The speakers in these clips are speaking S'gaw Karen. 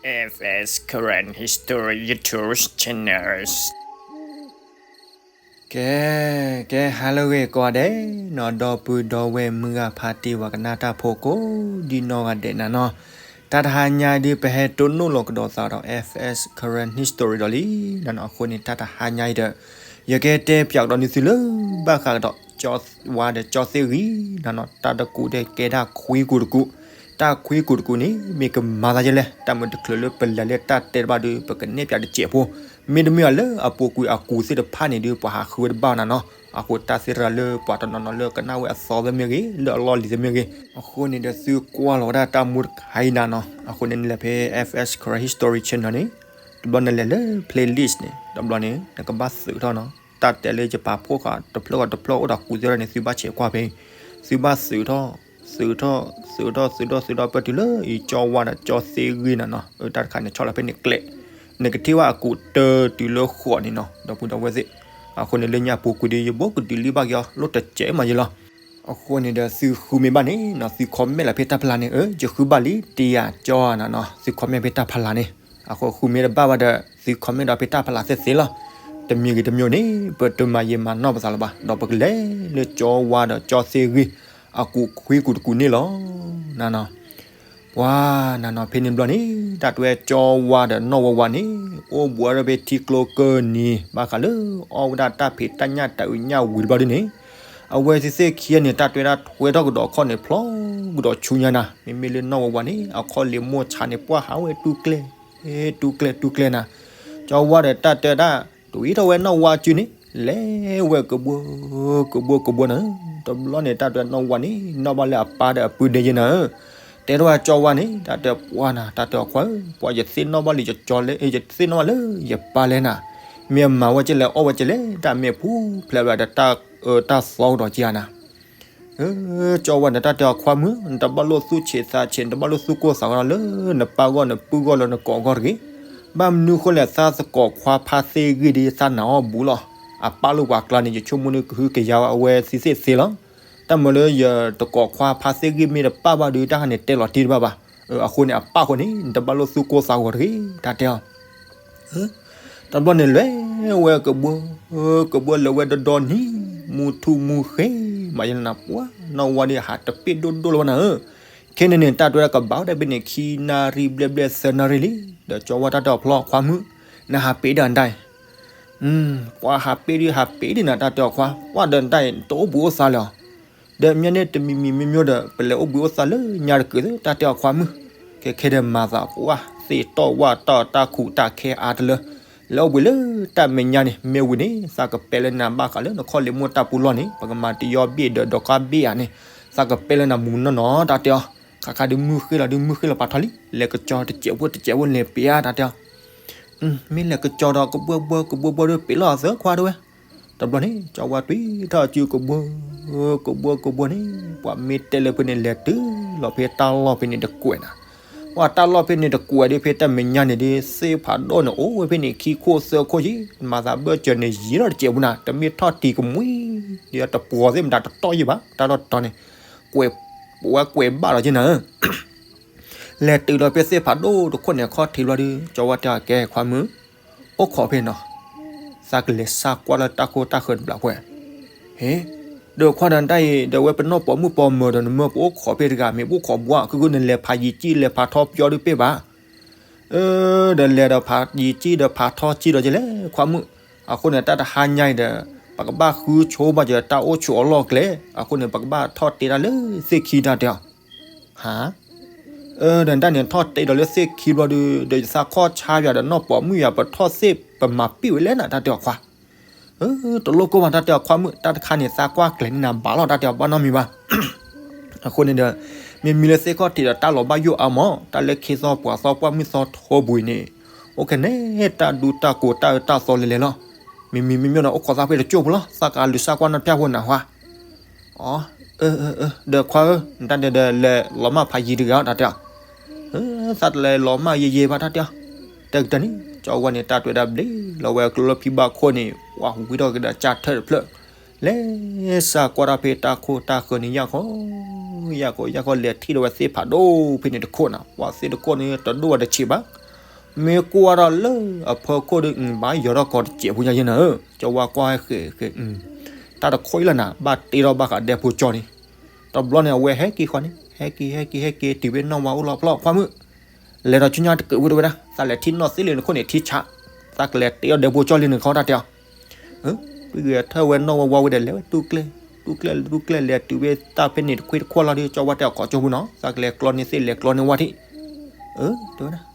F S Karen History YouTube channels. ကဲ ကဲ ဟါလၢအဂ့ၤကိးဂၤဒဲးနီၤ, ဒီပုၢ်ဒီဝဲၢ်မုၢ်ဂၤဖါတံၢ်ဝၤကနၣ်တၢ်ဖိကိးဒံနီၢ်ဂၤဒဲးနၤနီၤ, တၢ်တဟါညါအံၤဒုး ပဟဲတိၢ်နီၣ်လီၤကဒီးသးဒီး F S Karen History ဒီးလံနၤနီၤ. အဃိန့ၣ် တၢ်တဟါညါအံၤဒီး ယကတဲပၠးကဒီးန့ၢ်သုလၢ ဘၣ်ဃးကဒီး ကၠီဝါဒီးကၠီသ့ၣ်ဂံၤနၤနီၤ, တၢ်တကူးဒဲးကဲဒၣ်ခွံကူးတကူး, တၢ်ခွံကူးတကူးန့ၣ် မ့ၢ်ကမၤသးဒ်လဲၣ်, တၢ်မုာ်တချုးလၢပလဲၤလၢတၢ်တဲတဘၣ်ဒီး ပကနဲၣ်ပၠးတစဲးဖိ, မ့တမ့ၢ်အီၤလၢအပူၤကွံာ်အကူးသ့ၣ်တဖၣ်န့ၣ်ဒီး ပှၤဟးဃုဝဲတဘၣ်နၤနီၤ. အဃိတၢ်သ့ၣ်တဖၣ်လၢပှၤတနီၤနီၤလၢကနၣ်ဝဲအသီသ့ၣ်မ့ၢ်ဂ့ၤ, လၢအလီၢ်လံၤသ့ၣ်မ့ၢ်ဂ့ၤ, အဃိန့ၣ်ဒီးသုကွၢ်လီၤဝဲဒၣ်တၢ်မူတခါအံၤနၤနီၤ. အဃိန့ၣ်နလဲၤဖဲ F S Karen History Channel န့ၣ် တဘျီနလဲၤလၢ playlist န့ၣ် တဘျီန့ၣ် နကဘၣ်သုးထီၣ်နီၤ, တၢ်တဲလၢယပာ်ဖှိၣ်ဃာ်တဖျၢၣ်ဃီတဖျၢၣ်အိၣ်ဒီးကူးသ့ၣ်တဖၣ်န့ၣ် သုဘၣ်ဆဲးကွၢ်ဖဲအံၤ, သုဘၣ်သုးထီၣ် သုးထီၣ် သုးထီၣ် သုးထီၣ် သုးထီၣ် ပၢၢ်တုၤလၢအံၤ ကၠီဝါဒီးကၠီသ့ၣ်ဂံၤနၤနီၤ, တၢ်တခါန့ၣ် ဆီၣ်လီၤဖဲန့ၣ်ကျဲး, နကထံၣ်ဘၣ်အကူးတၢတုၤလၢဃိးန့ၣ်နီၤ, ဒီပုၢ်ဒီဝဲၢ်သ့ၣ်, အဃိန့ၣ်လၢညါပူၤကွံာ်ဒီး ယဘိကဒုးလံဘၣ်က့ၤအီၤ လိၣ်တစဲးမးယလီၤ. အဃိန့ၣ်ဒီးသုဃုမ့ၢ်ဘၣ်န့ၣ်နီၤ, သု comment လီၤဖဲတၢ်ဖီလာ်န့ၣ်, အၢ ယဃုဘၣ်လံ တယၤကၠီနၤနီၤ, သု comment ဖဲတၢ်ဖီလာ်န့ၣ်, အဃိဃုမ့ၢ်တဘၣ်ဘၣ်ဒီး သု comment ဒီးဖဲတၢ်ဖီလာ်သ့ၣ်သ့ၣ်လီၤ. တမံၤဂ့ၤတမံၤန့ၣ် ပတမၤယံာ်မၤနီၢ်ပသးလၢၤဘၣ်, ဒီးပကလဲၤလၢကၠီဝါဒီးကၠီသ့ၣ်ဂံၤ အကူးခွံကူးတကူးန့ၣ်လီၤ. နၤနီၤ ပှၤနၤနီၤ ဖဲန့ၣ်ဘျီန့ၣ် တၢ်တွဲကၠီဝါဒီးနီၢ်ဝါဝါန့ၣ် အိၣ်ဘူးထီၣ်ဖဲထံကျိကၢၢ်နံၤ ဘၣ်ဃးလၢအီၣ်ဝဲဒၣ်တၢ်ဖံးတၢ်ညၣ်တၢ်အုးညၣ်ဝံၤတဘျီဒုန့ၣ်, အဝဲသ့ၣ်သ့ၣ်ခံဂၤန့ၣ် တၢ်တွဲဒၣ်ထွဲထီၣ်ကဒီးအခီၣ်န့ၣ် ဖျီကဒီးဆူညါနၤ, မ့မ့ၢ်လၢနီၢ်ဝါဝါန့ၣ် အခီၣ်လံာ်မိၢ်ဆါန့ၣ် ပှၢ်ဟးဝဲတူၢ်ကျဲ တူၢ်ကျဲ တူၢ်ကျဲနၤ, ကၠီဝါဒီးတၢ်တဲဒၣ် တုၤအံၤထီၣ်ဝဲနီၢ်ဝါစုန့ၣ် လဲၤဝဲကဘှီ ကဘှီကဘှီနၤ, တဘျီန့ၣ် တၢ်တဲနီၢ်ဝါန့ၣ် နီၣ်ဘၣ်လၢအပၢ်ဒီးအပုၢ်ဒဲယဲနၤဧၢ, တဲထီၣ်ဝဲကၠီဝါန့ၣ် တၢ်တဲပှၢ်နၤ တၢ်တဲအီၤခွါဧၢ, ပှၤယသ့ၣ်နီၣ်ဘၣ်လၢယကၠီလဲၣ် ယသ့ၣ်နီၣ်ဘၣ်လၢယပၢ်လဲၣ်နၤ, မ့ၢ်အမၤဝဲကလဲၣ် အီၣ်ဝဲကလဲၣ် တၢ်မဲာ်ဖှူဖျဲးဝဲဒီးတၢ်အၢတၢ်သီကဒီးက့ၤဧါနၤ ကၠီဝါန့ၣ် တၢ်တဲအီၤခွါမုၣ် နတဘၣ်လိၣ်သူၣ်ဆံးသးဆံး နတဘၣ်လိၣ်သူၣ်ကိၢ်သးဂီၤလၢနပၢ်ဂီၢ် နပုၢ်ဂီၢ်လၢနကိးဂီၢ်တဂ့ၤ. ဘၣ်မနုၤဃိလဲၣ် သးသကိးခွါဖါသ့ၣ်ဂံၢ်ဒီး သးနာ်အီၣ်ဘူးလီၤ. အပၢ်လိၣ်ပှၤကျါန့ၣ် ယဆိကမိၣ်န့ၣ် ကဟုကယာ်ဝဲအဝဲသ့ၣ်သ့ၣ်သ့လီၤ. တၢ်မၤလၢယတကိးခွါဖါသ့ၣ်ဂံၢ်မ့ၢ်တပၣ်ဘၣ်ဒီး တၢ်ခါန့ၣ်တဲလီၤတံၢ်တဘၣ်ဘၣ်. အဃိန့ၣ် အပၢ်ဃိန့ၣ် နတဘၣ်လိၣ်သူၣ်ကိၢ်သးဂီၤတဂ့ၤ တၢ်တဲအီၤ တဘျီန့ၣ်လဲၤဝဲကဘှီ ကဘှီလၢာ်ဝဲဒီဒီနံၤ မူထူၣ်မူဃဲမးယဲနၤ ပှၤနီၢ်ဝါဒီးဟးတပ့ၢ်ဒိၣ်ဒိၣ်လၢၤဘၣ်နၤဧၢ. ခဲန့ၣ်န့ၣ် တၢ်တဲဝဲဒၣ်ကဘၣ်အိၣ်ဒီးဖဲန့ၣ် ခံနၣ်ရံၣ်ဘျဲၣ်ဘျဲၣ်သၢနၣ်ရံၣ်လံ. ဒီးကၠီဝါတၢ်တဲအီၤဖျီခွါမုၣ် နဟးပ့ၢ်ဒီးနတၢ်အံၤ ပှၤဟးပ့ၢ်ဒုးဟးပ့ၢ်ဒံးနၤ တၢ်တဲအီၤခွါ ပှၤဒီးနတၢ်အံၤ တအိၣ်ဘှံးအိၣ်သါလၢၤအီၤ ဒီးမ့ၢ်န့ၣ်တမံၤမံၤမ့ၢ်မ့ၢ်ဒီး ပလဲၤအိၣ်ဘှံးအိၣ်သါလၢညါတကုာ်သ့ တၢ်တဲအီၤခွါမုၣ်. ခဲခဲဒီးမၤသးပှၢ် သ့ၣ်တီၢ်ဝၣ်တီၢ်တၢ်ခူးတၢ်ခဲအါတလၢ လဲၤအိၣ်ဘှံးလၢတၢ်မဲာ်ညါန့ၣ် မ့ၢ်ဝံၤန့ၣ် သးကပဲလၢနၤဘၣ်ဃးလၢနခီၣ်လံာ်မိၢ်တၢ်ပူၤလီၢ်န့ၣ် ပကမၤတယီဘ့ၣ်ဒီးဒီးကါဘ့ၣ်ဧါန့ၣ် သးကပဲလၢနၤမူနီၢ်နီၢ် တၢ်တဲအီၤ. ခါခါဒုးမုၢ်ဃ့လီၤဒုးမုၢ်ဃ့လီၤပာ်ထီၣ်လံ လဲၤကစီၤတစဲးဖိတစဲးဖိလဲၤပ့ၢ်ဧါ တၢ်တဲအီၤ မ့ၢ်လဲၤကစီၤဒီးကဘှီဘှီကဘှီဘှီဒီး ပ့ၢ်လီၤအသၢခွါတဝဲ. တဘျီန့ၣ် ကၠီဝါတွံၢ်ထီၣ်စုကဘှီ ကဘှီကဘှီန့ၣ် ပှၤမ့ၢ်တဲလၢဖဲန့ၣ် လဲၤတုၤလီၤဖဲတၢ်လီၢ်ဖဲန့ၣ်တကွဲးနၤ. ပှၤတၢ်လီၢ်ဖဲန့ၣ်တကွဲးဒီး ဖဲတၢ်မဲာ်ညါန့ၣ်ဒီး သ့ၣ်ဖးဒိၣ်န့ၣ် အိၣ်ဝဲဖဲန့ၣ်ခံခိၣ်သၢခိၣ်ယံၤ မၤသးဘၢၣ်စၢၤန့ၣ် ယံၤထီၣ်တစဲးပူၤနၤ တမ့ၢ်ထီၣ်တံၤကမှံ ဒီးတပှီၤသ့ၣ်မတၤတတီၢ်ယံၤဘၣ် တၢ်လီၢ်တတီၤန့ၣ် ကွဲး ပဝဲကွဲးဘၣ်လီၤက့နၤဧၢ လဲၤတုၤလီၤဖဲသ့ၣ်ဖးဒိၣ်တခိၣ်န့ၣ် အခီၣ်ထံးဘျီဒီး ကၠီဝါတဲအီၤ ကဲခွါမုၣ် အိၣ်ခိးဖဲနီၤ သးကလဲၤစၢ်ကွၢ်လၢတၢ်ခိၣ်တၢ်ဃၢၤတဘျီကွဲး. ဟ့ ဒီးခွါဒီးတၢ်အံၤ ဒီးဝဲပနီၢ်ပိာ်မုၣ်ပိာ်မၢၤဒီး နမၢပအိၣ်ခိးဖဲတဂၤ မ့ၢ်ပအိၣ်ခိးဘှီ ခုကုနလဲၤဖးယံၤကံၣ်လဲၤဖးထီပယီဒုးပ့ၢ်ဘၣ်. အၢ ဒီးလဲၤဒီးဖးယံၤကံၣ်ဒီးဖးထီကံၣ်ဒီးကလဲၣ် ခွါမုၣ်. အဃိန့ၣ် တၢ်တဟါညါအံၤဒီး ပကဘၣ်ဃုဆိဘၣ်က့ၤတၢ်အိၣ်ဆူၣ်အိၣ်လီၢ်ကျဲ အဃိန့ၣ်ပကဘၣ်ထီၣ်တ့တၢ်လၢသ့ၣ်ခံတၢ်တဲအီၤ ဟါ အၢ ဒီးတၢ်န့ၣ်ထီၣ်တ့ဒီးလၢသ့ၣ်ခံဘျီဒီး ဒီးယသးခီၣ်ဆါယၤဒီးနီၢ်ပိာ်မုၣ်ယၤ ပထီၣ်သ့ၣ်ပမၤပ့ၢ်ဝဲလဲၣ်နၤ တၢ်တဲအီၤခွါ. အၢ တလိၣ်ကိၢ်ဘၣ် တၢ်တဲအီၤခွါမုၣ် တၢ်တခါန့ၣ် သးကွၢ်ကျဲၤန့ၢ်နၤဘၣ်လီၤ တၢ်တဲအီၤဘၣ်နီတမံၤဘၣ်. အဃိန့ၣ်ဒီး မ့မ့ၢ်လၢသ့ၣ်ခီၣ်ထံးဒီးတၢ်လီၤဘၣ်ယိၣ်အါမး တၢ်လၢခ့သီပှၤသီပှၢ်မုၢ်သီထီပူၤအံၤန့ၣ် အိၣ်ခဲန့ၣ် တၢ်ဒူတၢ်ကိးတၢ်အၢတၢ်သီလဲၤလဲၤလီၤ. မ့မ့ၢ်မ့မ့ၢ်ဒီး အိၣ်ခိးသးဖဲတကၠိၢ်ဖိလီၤ သးကလူၤစၢ်ကွၢ်နီၢ်ဖၠၣ်ဖိနၤဟါ အၢ အၢ အၢ ဒီးခွါဧၢ နတၢ်ဒဲးဒီးလဲၤလီၤမၢ်ဖးယံၤတဂၤအီၤ တၢ်တဲအီၤ. အၢ သးတလဲၤလီၤမၢ်ယဲယဲဘၣ် တၢ်တဲအီၤ. တကတၢၢ်န့ၣ် ကၠီဝါန့ၣ် တၢ်တွဲဒၣ်ဘျ့လီၤဝဲကျိလၢဖံဘၣ်ခိၣ်န့ၣ် ပှၤဝံထီၣ်ကဒီးကၢ်ထၢၣ်တဖျၢၣ် လဲၤစၢ်ကွၢ်တၢ်ဖဲတၢ်ခိၣ်တၢ်ဃၢၤန့ၣ် ယၢ်ခီ ယၢ်ခီ ယၢ်ခီ လဲၤထံၣ်ဒီးဝဲသ့ၣ်ဖးဒိၣ်ဖဲန့ၣ်တခိၣ်နၤ ပှၤသ့ၣ်တခိၣ်န့ၣ် တဒိၣ်ဝဲတဆံးဘၣ် မ့ၢ်ကွၢ်ထီၣ်လၢအဖီခိၣ်ဒီး ဘၣ်ယီၤထီၣ်ကီးတစဲးဖိညါယဲနၤဧၢ, ကၠီဝါကွၢ်ဟဲဃဲးဃဲး, တၢ်တခိၣ်အံၤလၢနၤ ဘၣ်တ့ထီၣ်ဘၣ်ဃးဒဲဖိကၠီန့ၣ်, တဘျီန့ၣ် အဝဲဟဲက့ၤဃီန့ၣ် ဟဲက့ၤ ဟဲက့ၤ ဟဲက့ၤ တုၤဖဲနီၢ်ဝါအိၣ်လီၤဖျီၣ်ခွါမုၣ်, လဲၤဒီးဆူညါတကုးဖိတဝဲဒၣ် သးလဲၤထံၣ်နီၢ်သ့ၣ်လံနခိၣ်န့ၣ်ထံဆး, သးကလဲၤတ့အီၣ်ဒဲဖိကၠီလံနခီတၢ်တဲအီၤ ကွံဂဲၤထၢၣ်ဝဲနီၢ်ဝါဝါဝဲဒီး လဲၤဝဲတူၢ်ကျဲၣ် တူၢ်ကျဲၣ် တူၢ်ကျဲၣ် လဲၤတုၤဝဲတၢ်ဖဲန့ၣ်တခွ့တခွီလီၤဒီး ကၠီဝါတဲအီၤ ကိးကၠီဖိနီၤ သးကလဲၤကျီန့ၢ်သ့ၣ် လဲၤကျီန့ၢ်ဝါထံး,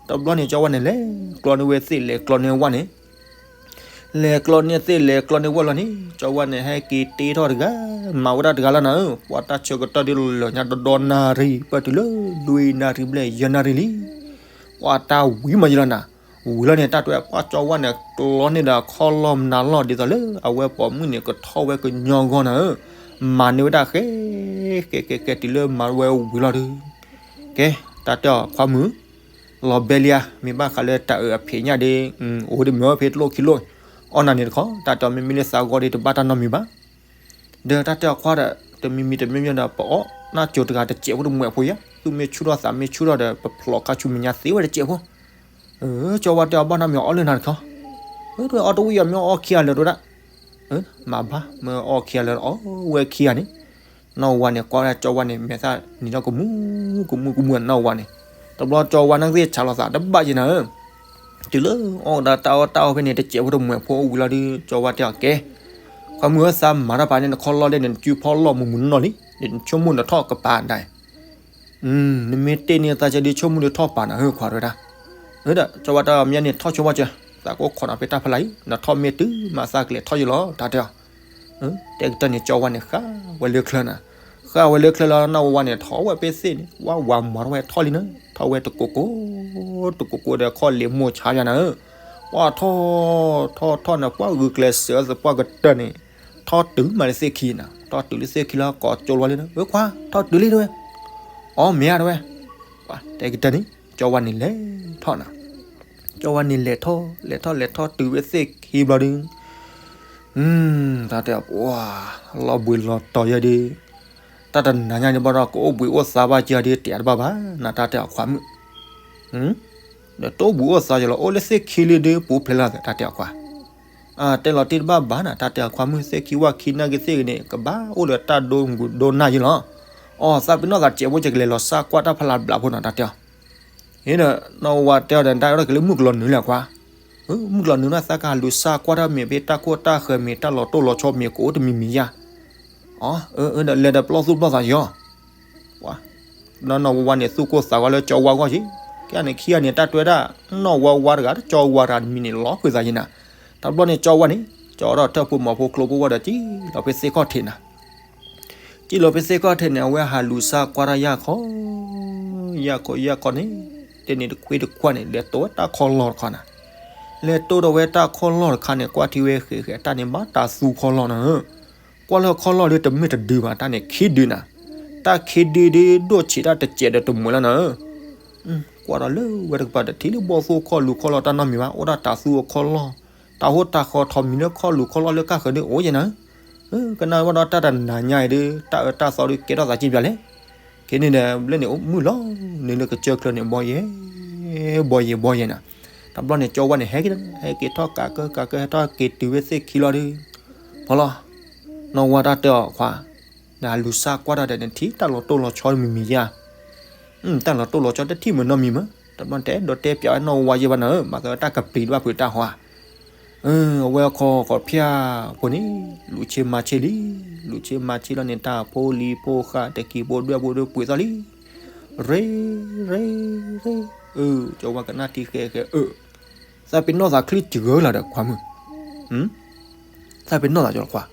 တဘျီန့ၣ်ကၠီဝါန့ၣ် လဲၤကျီန့ၢ်ဝဲသ့ၣ် လဲၤကျီန့ၢ်ဝါန့ၣ်, လဲၤကျီန့ၢ်သ့ၣ် လဲၤကျီန့ၢ်ဝါလီၤန့ၣ် ကၠီဝါန့ၣ် ဟဲက့ၤတ့ထီၣ်တဂၤ မၤဝဲဒၣ်တဂၤလီၤနၤဧၢ, ပှၤတၢ်ဆၢကတီၢ်ဒ်လီၤညါဒီဒီနၣ်ရံၣ် ပၢၢ်တုၤလၢ လွံၢ်နၣ်ရံၣ်ဘျဲၣ် ယဲၢ်နၣ်ရံၣ်လံ ပှၤတၢ်ဝံၤမးယလီၤနၤ, ဝံၤလီၤန့ၣ် တၢ်တဲဝဲ ပှၤကၠီဝါန့ၣ် ကျီန့ၢ်ဒီးခီၣ်လီၢ်မနုၤလီၢ် ဒ်သိးလၢအဝဲပိာ်မုၣ်န့ၣ် ကထီၣ်ဝဲကညီအဂီၢ်နၤဧၢ, မၤန့ၢ်ဝဲဒၣ်ဃဲ ဃဲ ဃဲ ဃဲ တုၤလၢမၤဝဲဝံၤလီၤဒီး, ကဲ တၢ်တဲအီၤခွါမုၣ်, လီၤဘဲလံဧါ, မ့ၢ်ဘၣ်ဃးလၢတၢ်အၢၣ်အဖံးညၣ်ဒီး, အိၣ်ဒီးမ့ၢ်ဝဲဖဲတလိၣ်ခံလိၣ်, အီၣ်နၤန့ၣ်တခီ, တၢ်တဲအီၤ မ့မ့ၢ်လၢသးဂီၤဒီး တဘၣ်တၢ်နီတမံၤဘၣ် ဒီးတၢ်တဲအီၤခွါဒီး တမံၤမံၤတမံၤမံၤဒီး ပအီၣ်နၢ်ကၠိတဂၤတစဲးဖိတမှဲးဖိယါ, သူၣ်မ့ၢ်ဆူၣ်ထီၣ်သးမ့ၢ်ဆူၣ်ထီၣ်ဒီး ပဖျိးခါဆူမဲာ်ညါသ့ဝဲတစဲးဖိ, ကၠီဝါတဲအီၤ ဘၣ်နီတမံၤအီၣ်လၢနၤတခီ, အၢ တဝဲအီၣ်တဝံၣ်အီၤ မ့ၢ်အီၣ်ခံဂၤလၢာ်တဝဲဒၣ်, မၤဘၣ် မ့ၢ်အီၣ်ခံဂၤလၢာ် အီၣ်ဝဲခံဂၤန့ၣ်, နီၢ်ဝါန့ၣ် ကွၢ်ဝဲဒၣ်ကၠီဝါန့ၣ် မဲာ်သၣ်နံၤထီၣ်ကမူ ကမူ ကမူ နီၢ်ဝါန့ၣ်, တဘျီကၠီဝါန့ၣ်သ့ၣ် ဆးလီၤသးတဘၣ်ယဲနၤဧၢ တုၤလၢအီၣ်ဒၣ်တၢ်အီၣ်တၢ်အီဖဲန့ၣ် တစဲးဖိတမှဲးဖိအိၣ်ဝံၤလီၤဒီး ကၠီဝါတဲအီၤ ကဲ, ခွါမုၣ်ဧၢ သးမၤတၢ်ပာ်န့ၣ် နခီၣ်လီၢ်လဲၣ်န့ၣ် နစုဖီလီၢ်မုၢ်မုၢ်နီၢ်နီၢ်လံ, နဆိကမိၣ်နထီၣ်ကပၤဒၣ်, နမ့ၢ်တ့ၢ်န့ၢ်သးကဲဒီး ဆိကမိၣ်ဒီးထီၣ်ပာ်နၤဧၢ ခွါတဲဝဲဒၣ်, ဒီးကၠီဝါတဲအီၤ မ့ၢ်န့ၣ်ထီၣ်ဆိဝဲကၢ, သးကအိၣ်ခိးနၤဖဲတၢ်ဖီလာ်အံၤ နထီၣ်မ့ၢ်တုၤမးသးကလဲၤထီၣ်ယလီၤ တၢ်တဲအီၤ တဲကတၢၢ်န့ၣ် ကၠီဝါန့ၣ် ဃၣ်ဝဲလၢချၢနၤ, ဃၣ်ဝဲလၢချၢလီၤ နီၢ်ဝါဝါန့ၣ် ထီၣ်ဝဲဖဲသ့ၣ်န့ၣ် ဝါဝၤမၤထီၣ်ဝဲထီၣ်လံနၤ, ထီၣ်ဝဲတကိးကိး တကိးကိးဒီးခီၣ်လ့ၤမိၢ်ဆါယါနၤဧၢ, ပှၤထီၣ် ထီၣ်ထီၣ်န့ၣ် ပှၤဂုာ်ကျဲးစၢးသပှၢ်ကတၢၢ်န့ၣ် ထီၣ်တုၤမးလၢသ့ၣ်ခံနၤ, ထီၣ်တုၤလၢသ့ၣ်ခံလီၤ ကိးကၠိလီၤလံနၤ, ဝဲခွါ ထီၣ်တုၤလံတဝဲ, အီ မ့ၢ်ဧါတဝဲ, တဲကတၢၢ်န့ၣ် ကၠီဝါန့ၣ်လဲၤထီၣ်နၤ ကၠီဝါန့ၣ်လဲၤထီၣ် လဲၤထီၣ် လဲၤထီၣ်တုၤဝဲသ့ၣ်ခံဘျီဒီး, တၢ်တဲအီၤ ပှၤ လီၤဘှံးလီၤတီၤယဲဒုး, တၢ်တနၤညါန့ၣ်ဘၣ်ဒီး ကအိၣ်ဘှံးအိၣ်သါဘၣ်က့ၤအီၤဒုး တဲတဘၣ်ဘၣ် နတၢ်တဲအီၤခွါမုၣ်, ဒီးတအိၣ်ဘှံးအိၣ်သါယလီၤ အိၣ်လၢသ့ၣ်ခံလံဒီး ပူၤဖျဲးလီၤ တၢ်တဲအီၤခွါ တဲလီၤတံၢ်တဘၣ်ဘၣ်နၤ တၢ်တဲအီၤခွါမုၣ် သ့ၣ်ခံဝၣ်ခံနၢ်က့ၤသ့ၣ်ဂ့ၤန့ၣ် ကဘၣ်အိၣ်ဒီးတၢ်ဒိမုၢ်ဒိနၢ်ယလီၤ, အီ သးပ့ၤနီၣ်သးစဲးဖိ ယကလဲၤလီၤစၢ်ကွၢ်တၢ်ဖီလာ်ဘျးဖိနီၤ တၢ်တဲအီၤ ဟ့ဒီး နီၢ်ဝါတဲအီၤဒီး တၢ်အဲၣ်ဒိးက့ၤလၢမုၢ်ကလီၤနုာ်လဲၣ်ခွါ, မုၢ်ကလီၤနုာ်နီၤ သးကဟးလူၤစၢ်ကွၢ်တၢ်မ့ၢ်ဖဲတၢ်ခိၣ်တၢ်ဃၢၤမ့ၢ် တၢ်လီၤတိၢ်လီၤဆီမ့ၢ် ကအိၣ်တမံၤမံၤယါ, အၢ ဒီးလဲၤဒီးပျီၢ်သူၣ်ပျီၢ်သးယီၤ နီၢ်ဝါဝါန့ၣ် သူၣ်ကိၢ်သးဂီၤလၢကၠီဝါဂီၢ်က့ၤ, ကဲန့ၣ်ခံဂၤန့ၣ် တၢ်တဲဝဲဒၣ် နီၢ်ဝါဝါတဂၤ ကၠီဝါတဂၤတမံၤန့ၣ် လီၤဖှံသးယံၤနၤ, တဘျီန့ၣ် ကၠီဝါန့ၣ် ကၠီထီၣ်ထၢၣ်ဖိမီၤဖိကျိဖိဝဲဒီး ကံၣ်လီၤဖဲသ့ၣ်ခီၣ်ထံးနၤ ကံၣ်လီၤဖဲသ့ၣ်ခီၣ်ထံးန့ၣ် အဝဲဟးလူၤစၢ်ကွၢ်တၢ်ယၢ်ခီ, ယၢ်ခီယၢ်ခီန့ၣ်, တဲန့ၣ်တခွ့တခွါန့ၣ် လဲၤတိၢ်ဝဲတၢ်ခီလီၢ်တခါနၤ, လဲၤတိၢ်ဒီးဝဲတၢ်ခီလီၢ်တခါန့ၣ် ကွၢ်ထံဝဲဃဲးဃဲး တၢ်န့ၣ်ဘၣ်တၢ်သူခီလီၢ်နၤဧၢ, ကွၢ်လၢခီလီၢ်ဒီးတမ့ၢ်တဒုဘၣ် တၢ်န့ၣ်ခံဒုနၤ, တၢ်ခံဒုဒုးဒိၣ်ဆံးတၢ်တစဲးဒီးတမှဲၤလီၤနၤဧၢ ကွၢ်ဒီးလၢဝဲတကပၤတထံၣ်လၢဘီၣ်သိၣ်ခီၣ်လူၤခီၣ်လီၢ်တၢ်နီတမံၤဘၣ်, အိၣ်ဒၣ်တၢ်သူအခီလီၢ်, တၢ်ဟိတၢ်ဃီထီးမံၤလၢခီၣ်လူၤခီၣ်လီၢ်လၢကၢ်ဃၢၤဒုးအိၣ်ယဲနၤဧၢ, ကနၣ်ဝဲဒီးတၢ်တနၤညါအံၤဒီး တၢ်အၢတၢ်သီဒုးကဲထီၣ်သးက့ၤပၠးလဲၣ်, ခဲန့ၣ်ဒီး ဘျဲၣ်န့ၣ်အိၣ်မုၢ်လီၤ န့ၣ်လၢကစၢၢ်ချၢန့ၣ် ဘီယဲ ဘီယဲ ဘီယဲနၤ, တဘျီန့ၣ် ကၠီဝါန့ၣ် ဟဲက့ၤ ဟဲက့ၤထီၣ်ကးကၢကးကၢ ဟဲထီၣ်က့ၤတုၤဝဲသ့ၣ်ခံလီၤဒုး, ဖီလီၤ, နီၢ်ဝါတၢ်တဲအီၤခွါ နလူၤစၢ်ကွၢ်တၢ်ဒီးနထံၣ်တၢ်လီၤတိၢ်လီၤဆီမံၤမံၤယါ, တၢ်လီၤတိၢ်လီၤဆီတထံၣ်မုၢ်နီတမံၤမး, တဘျီတဲဒီးတဲပၠးဝဲနီၢ်ဝါယဲဘၣ်နၤဧၢ, မၤသးဝဲတၢ်ကပျံၤတဘၣ်ဖုးတၢ်ဟီဧါ, အဝဲအခီခီဖၠၣ်ဖိန့ၣ် လူၤဆ့မၤဆ့လံ, လူၤဆ့မၤဆ့လီၤန့ၣ် တၢ်ဖိလံၤဖိဃာ်တကံၤဖိဒွဲၣ် ဖိဒွဲၣ်ပှ့ၤသီလံ, ရ့ ရ့ ရ့, ကၠီဝါကနၣ်ထံဃဲဃဲ အၢ သးပ့ၤနီၣ်သးချံစှၤလီၤဒီးခွါမုၣ်, သးပ့ၤနီၣ်သးကၠီလီၤခွါ,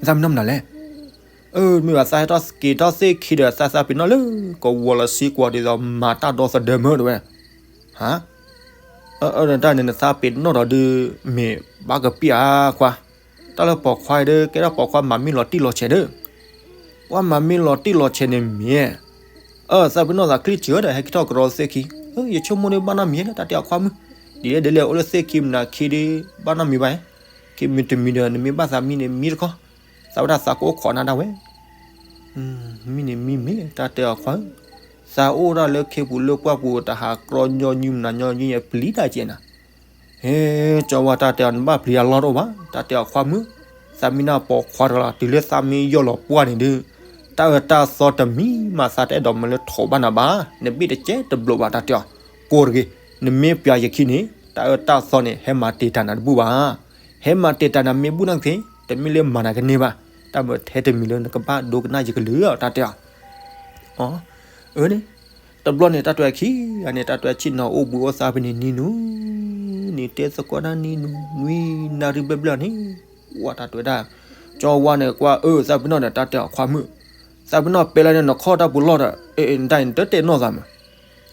သးမ့ၢ်နီၢ်မနုၤလဲၣ်, အၢ မ့ၢ်ဘၣ်သးဟဲထီၣ်က့ၤထီၣ်သ့ၣ်ခံဒီး သးသးပ့ၤနီၣ်လၢ ကဝီၤလီၤဆံကွၢ်ဒ်သိးမၤတၢ်ဒီသဒၢမၢတဝဲ, ဟါ, အၢ တၢ်န့ၣ်နသးပ့ၤနီၣ်ဒီးဒုး မ့ၢ်ဘၣ်ကပံာ်ဧါခွါ, တၢ်လၢပိာ်ခွါအံၤဒီး ကဲထီၣ်ပိာ်ခွါမၤမ့ၢ်လီၤတံၢ်လီၤဆဲးဒီး ပှၤမၤမ့ၢ်လီၤတံၢ်လီၤဆဲးန့ၣ်မ့ၢ်, အၢ သးပ့ၤနီၣ်သးချံစှၤဒီး ဟဲက့ၤထီၣ်ကဒီးသ့ၣ်ခံ, ယဆိကမိၣ်ဒီးဘၣ်နီတမံၤလၢတၢ်တဲအီၤခွါမုၣ်, ဒ်လဲၣ်ဒ်လဲၣ်အိၣ်လၢသ့ၣ်ခံမနုၤခံဒီး ဘၣ်နီတမံၤဘၣ်, ခံမံၤတမံၤဒီး နမ့ၢ်ဘၣ်သးမံန့ၣ်မံတခီ, သးဝဲဒၣ်သးကအိၣ်ခိးနၤဒၣ်ဝဲ မံန့ၣ်မံမ့ၢ်လဲၣ် တၢ်တဲအီၤခွါဧၢ, သးအိၣ်ဒၣ်လၢခ့ပူၤလၢပှၢ်ပူၤ တဟးကြီညီနုၢ်မနၤညီနုၢ် ပျံၤတၢ်ကဲနၤ. ဟ့ ကၠီဝါတၢ်တဲအီၤ နဘၣ်ပျံၤအလီၢ်တအိၣ်ဘၣ်, တၢ်တဲအီၤခွါမုၣ်, သးမံနၢ်ပိာ်ခွါတဂၤလီၤ, တုၤလၢသးမံယီၢ်လီၤပှၢ်န့ၣ်ဒုး တၢ်အၢတၢ်သီတမံၤမး သးတအဲၣ်ဒိးမၢလၢထိးဘၣ်နၤဘၣ်, နဘ့ၣ်တကဲတဘျိးဘၣ် တၢ်တဲအီၤ, ကိးတဂ့ၤ, နမ့ၢ်ပျံၤယခံန့ၣ် တၢ်အၢတၢ်သီန့ၣ် ဟဲမၤတ့ၢ်တၢ်နၤတဘူၣ်ဘၣ်. ဟဲမၤတ့ၢ်တၢ်နၤမ့ၢ်ဘူၣ်နာ်က့ တမ့ၢ်လၢမၤနၤကန့ၢ်ဘၣ်, တၢ်မၢထဲတမံၤလၢနကဘၣ်ဒိကနၣ်ယကလုၢ်အီၤ တၢ်တဲအီၤ. အၢန့ၣ်, တဘျီန့ၣ် တၢ်တဲအခံဂၤန့ၣ် တၢ်တဲဆ့ၣ်နီၤအိၣ်ဘှံးအိၣ်သါဖဲန့ၣ် နံၤနုၤ, နံၤတဲသကိးဒၣ်နံၤနုၤ နွံနၣ်ရံၣ်ဘျဲၣ်ဘျဲၣ်န့ၣ်, ဝဲတၢ်တဲဝဲဒၣ်, ကၠီဝါန့ၣ်ကွၢ်အၢ သးပ့ၤနီၣ်ဒီး တၢ်တဲအီၤခွါမုၣ်, သးပ့ၤနီၣ်ပဲလၢန့ၣ် နခီၣ်တၢ်ပူၤလီၢ်ဒီး အတၢ်အံၤနတတဲနီၢ်သးမး,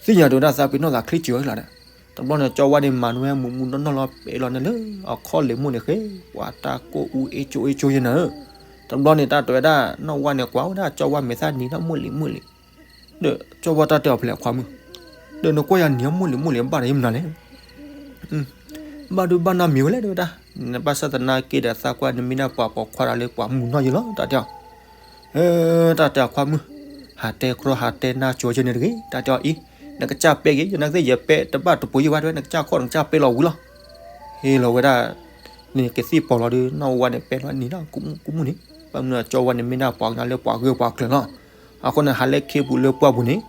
သ့ၣ်ညါတဲဝဲဒၣ် သးပ့ၤနီၣ်သးချ့စၢၤဝဲလီၤဒီး, တဘျီန့ၣ် ကၠီဝါန့ၣ်မၤနၢၤဝဲမူးမူးနီၢ်နီၢ်လီၤ ပဲလီၤန့ၣ်လၢအခီၣ်လ့ၣ်မိၢ်န့ၣ်ဃ့, ပှၤတၢ်ကိၢ်အူအ့ကၠိအ့ကၠိယဲနၤဧၢ. တဘျီန့ၣ် တၢ်တဲဝဲဒၣ် နီၢ်ဝါန့ၣ်ကွၢ်ဝဲဒၣ် ကၠီဝါမဲာ်သၣ်နံၤနီၢ်မိၢ်လံၤမိၢ်လံၤ, ဒီးကၠီဝါတၢ်တဲအီၤဖဲလဲၣ်ခွါမုၣ်, ဒီးနကွၢ်ယၤနံၤနီၢ်မိၢ်လံၤမိၢ်လံၤ ဘၣ်ဒီးယမနုၤလဲၣ် ဘၣ်ဒုးဘၣ်နီတမံၤဝဲလဲၣ် တဲဝဲဒၣ်, နဘၣ်ဆၣ်သနာ်က့ဒီး သးကွၢ်နမံနၢ်ပှၤပိာ်ခွါဒီးလၢပှၤမုၢ်နီၢ်ယဲလီၤ တၢ်တဲအီၤ. တၢ်တဲအီၤခွါမုၣ်, ဟးတဲကြီဟးတဲနါကၠိကဲန့ၣ်တဂ့ၤ တၢ်တဲအီၤအံၤ, နကစၢ်ပဲက့ၤ ယနာ်က့ ယပဲတဘၣ်တပိၤယံာ်ဘၣ်တဲဝဲ နကစၢ်ခီၣ် နကစၢ်ပဲလီၤဝံၤလီၤ. ဟ့ၣ်လီၤဝဲဒၣ် န့ၣ်ကသံၣ်ပီၤလီၤဒီး နီၢ်ဝါန့ၣ်ပဲလီၤနံၤနီၢ်ကိးမုၢ်ကိးမုၢ်န့ၣ်, ဘၣ်မနုၤကၠီဝါန့ၣ်မ့ၢ်ဒၣ်ပှၤကညီလၢပှၤဂၢၢ်ပှၤကျၢၤလီၤ. အဃိန့ၣ် ဟးလၢခ့ပူၤလၢပှၢ်ပူၤန့ၣ်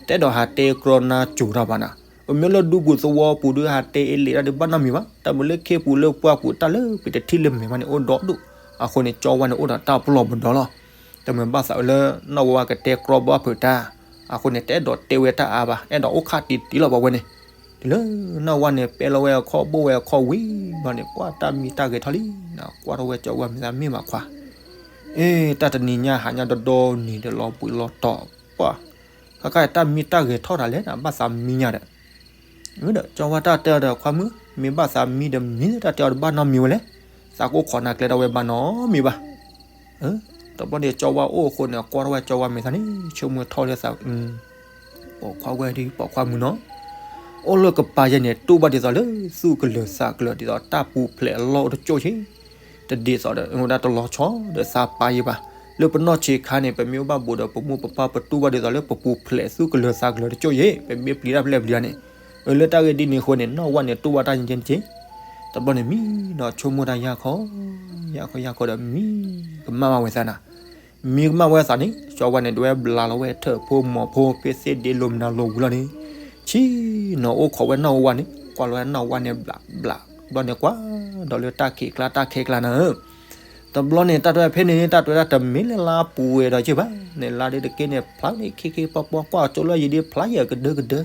တအဲၣ်ဒိးဟးတဲကြီနါကၠိတၢ်ဘၣ်နၤ, ပမ့ၢ်လၢဒူပူၤသဝီပူၤဒီး ဟးတဲအ့လံးတၢ်ဒီးဘၣ်နီတမံၤဘၣ်, တၢ်မ့ၢ်လၢခ့ပူၤလၢပှၢ်ပူၤ တၢ်လၢပတထံၣ်လၢမဲာ်ဘၣ်န့ၣ် အိၣ်ဒီဒူၣ်, အဃိန့ၣ် ကၠီဝါန့ၣ်အိၣ်ဒီးတၢ်ပလီၢ်ပဒီလီၤ. တမ့ၢ်ဘၣ်သးလၢ နီၢ်ဝါကတဲကြီဘၣ်ဖုးတၢ်, အဃိန့ၣ် တအဲၣ်ဒိးတဲဝဲတၢ်အါဘၣ်, အဲၣ်ဒိးအိၣ်ခးတံၢ်တံၢ်လီၤပှၤဝဲန့ၣ် တုၤလၢနီၢ်ဝါန့ၣ် ပဲလီၤဝဲအခီၣ်ဘိၣ်ဝဲအခီၣ်ဝံၤဘျီန့ၣ် ပှၤတၢ်မံတၢ်ဂဲၤထီၣ်လံ, နကွၢ်ထီၣ်ဝဲကၠီဝါမဲာ်သၣ်မ့ၢ်မးခွါ, အ့ တၢ်တနံၤညါဟးညါဒီဒီနံၤဒီးလီၤဘှံးလီၤတီၤ, ပှၤ, ခါခါတၢ်မံတၢ်ဂဲၤထီၣ်တၢ်လဲၣ် နဘၣ်သးမံညါဒီး ဒီးကၠီဝါတၢ်တဲအီၤဒီးခွါမုၣ်, မ့ၢ်ဘၣ်သးမံဒီးမံ တၢ်တဲအီၤတဘၣ်နီတမံၤဝဲလဲၣ်, သးကအိၣ်ခိးနၤကျဲဒၣ်ဝဲဘၣ်နီတမံၤဘၣ်. တဘျီန့ၣ်ကၠီဝါအိၣ်အဃိန့ၣ် ကွၢ်ထီၣ်ဝဲကၠီဝါမဲာ်သၣ်န့ၣ် ဆိကမိၣ်ထီၣ်လၢသး ပိာ်ခွါဝဲဒ်ပိာ်ခွါမုၣ်နီၤ, အိၣ်လၢကပၤယဲန့ၣ် တူၢ်ဘၣ်ဒ်သိးလၢ သူၣ်ကလၢၤသးကလၢၤဒ်သိးတၢ်ပူၤဖျဲးအလီၢ်အိၣ်တကၠိၢ်ဆ့, တဒ်သိးဒီး ဝဲဒၣ်တလီၤဆီဒီးသးပာ်ယံၤဘၣ်, လၢပနီၢ်ဆံးခါန့ၣ် ပမ့ၢ်အိၣ်ဘၣ်ဘူးဒီးပမိၢ်ပပၢ် ပတူၢ်ဘၣ်ဒ်သိးလၢပပူၤဖျဲးသူၣ်ကလၢၤသးကလၢၤတကၠိၢ်ယဲ, ပမ့ၢ်ပျံၤတၢ်ဖျဲၣ်ပျံၤတၢ်န့ၣ်, အလၢတၢ်ဂ့ၢ်ဒ်န့ၣ်အဃိန့ၣ် နီၢ်ဝါန့ၣ်တူၢ်ဘၣ်တၢ်ယဲန့ၣ်က့, တဘျီန့ၣ်မံနီၤဆိကမိၣ်တၢ်ယၢ်ခီ, ယၢ်ခီယၢ်ခီဒီးမံ ကမၣ်ဘၣ်ဝဲသးနၤ မံကမၣ်ဝဲသးန့ၣ် ကၠီဝါန့ၣ် ဒဝဲဘျးလီၤဝဲထၢၣ်ဖိမီၤဖိ ဖဲသ့ၣ်ဒ့လိာ်မနုၤလိာ်ဝံၤလီၤန့ၣ်, ဆံနီၤအိၣ်ခိးဝဲနီၢ်ဝါန့ၣ် ကွၢ်လီၤဝဲနီၢ်ဝါန့ၣ်ဘျးဘျး, ဘျီန့ၣ်ကွၢ်ဒီးလၢတၢ်ခံးကျါတၢ်ခံးကျါနၤဧၢ, တဘျီန့ၣ် တၢ်တဲဖဲန့ၣ်န့ၣ် တၢ်တဲဝဲဒၣ်တမ့ၢ်လၢလါပူၤဝဲဒီးက့ဘၣ်, န့ၣ်လါဒ်တက့န့ၣ် ဖျါန့ၣ် ခ့ခ့ပီပီကွၢ်ကၠိလၢယံၤဒ်ဖျါယဲၢ်ကဒၢကဒၢ,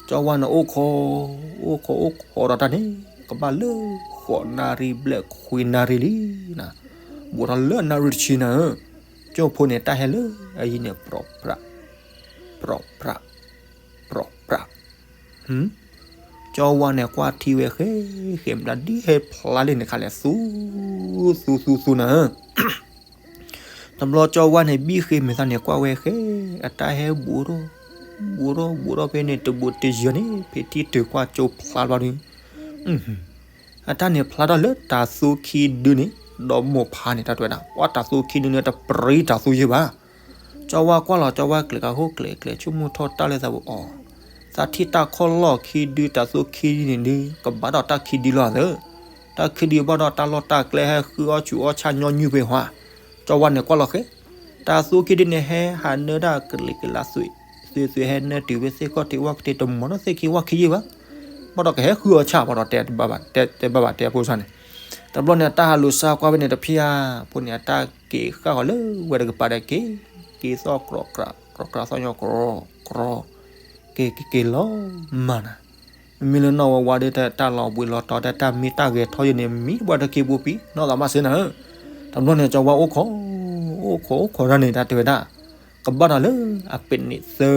ကၠီဝါန့ၣ်အိၣ်ခိး, အိၣ်ခိးအိၣ်ခိးဒီးတၢ်န့ၣ် ကဘၣ်လၢဃိးနၣ်ရံၣ်ဘျဲၣ်ခွံနၣ်ရံၣ်လံနၤ, ဘူးထီၣ်လၢနၣ်ရံၣ်တဆံနၤဧၢ, ကၠိဖိန့ၣ် တၢ်ဟဲလၢအယံၤန့ၣ် ပြီၣ်ပြး, ပြီၣ်ပြး, ပြီၣ်ပြး ကၠီဝါန့ၣ် ကွၢ်ထံဝဲဃဲ, ဃဲမတၤဒ်ဟဲဖျါလၢန့ၣ်ခါလဲၣ် သူ, သူသူသူနၤဧၢ, တဘျီကၠီဝါန့ၣ် ဘံၣ်ဃ့မဲာ်သးန့ၣ် ကွၢ်ဝဲဃဲ, အတၢ်ဟဲဘူးထီၣ်, ဘူးထီၣ်ဘူးထီၣ်ဖဲန့ၣ် တဘူးတယၢၤန့ၣ် ဖဲထံတၢၢ်ကွၢ်ကၠိဖျါဘျီဒုး အတၢ်န့ၣ်ဖျါထီၣ်လၢတၤသူခံဒုန့ၣ်, ဒီးမိၢ်ဖးန့ၣ် တၢ်တဲဝဲဒၣ် ပှၤတၤသူခံဒုန့ၣ် တပြံတၤသူယဲၢ်ဘၣ်, ကၠီဝါကွၢ်လီၤ ကၠီဝါကျဲၤကဟိၣ်ကျဲၤကျဲၤ ဆိကမိၣ်ထီၣ်တၢ်လၢသးပူၤအီၤ, သးထံၣ်တၢ်ခီၣ်လီၢ်ခံဒု တၤသူခံဒုန့ၣ်ဒုး ကဘၣ်ဒီးတၢ်ခံဒုလီၤသၢ, တၢ်ခံဒုဘၣ်ဒီးတၢ်လီၢ်တၢ်ကျဲ ဟဲဃုအီၣ်ဆူးအီၣ်ဆၣ်ညီနုၢ်ဖဲဟါ, ကၠီဝါန့ၣ်ကွၢ်လီၤဃဲ, တၤသူခံဒုန့ၣ် ဟဲဟးနၢတၢ်ကလံၤကလါ သွံၣ်သွံၣ်ဟဲနၢတုၤဖဲသ့ၣ်ခီၣ်ထံးဝၣ်ကတ့ၢ် တမီၤနီၢ်သ့ၣ်ခံဝၣ်ခံယဲၢ်ဘၣ်, ဘၣ်ဒီးကဟဲဃုအီၣ်ဆၣ်ဘၣ်ဒီး တဲဘၣ်ဘၣ်တဲအဖိစၢ်န့ၣ်, တဘျီန့ၣ် တၢ်ဟးလူၤစါကွၢ်ဖဲန့ၣ်တဖျၢၣ်ဧါ, ဖိန့ၣ်အတၢ်က့ၤဃၣ်ဃီၤလၢဝဲတကပၤဒီးက့ၤ, က့ၤသီၣ်ကြီကြီကြီသီၣ်ညီကြီကြီ, က့ၤက့ၤက့ၤလီၤမၢ်နၤ, မ့မ့ၢ်လၢနီၢ်ဝဲဝါဒီး တၢ်လီၤဘှံးလီၤတီၤ တၢ်မံတၢ်ဂဲၤထီၣ်ယဲၢ်န့ၣ် မံတဘၣ်တၢ်ခံဘိပံၤ နီၢ်သးမးစ့နၤဧၢ, တဘျီန့ၣ် ကၠီဝါအိၣ်ခိး, အိၣ်ခိးအိၣ်ခိးတၢ်န့ၣ် တၢ်တဲဝဲဒၣ် ကဘၣ်ဒီးလၢအပဲာ်န့ၣ်သၢဆံ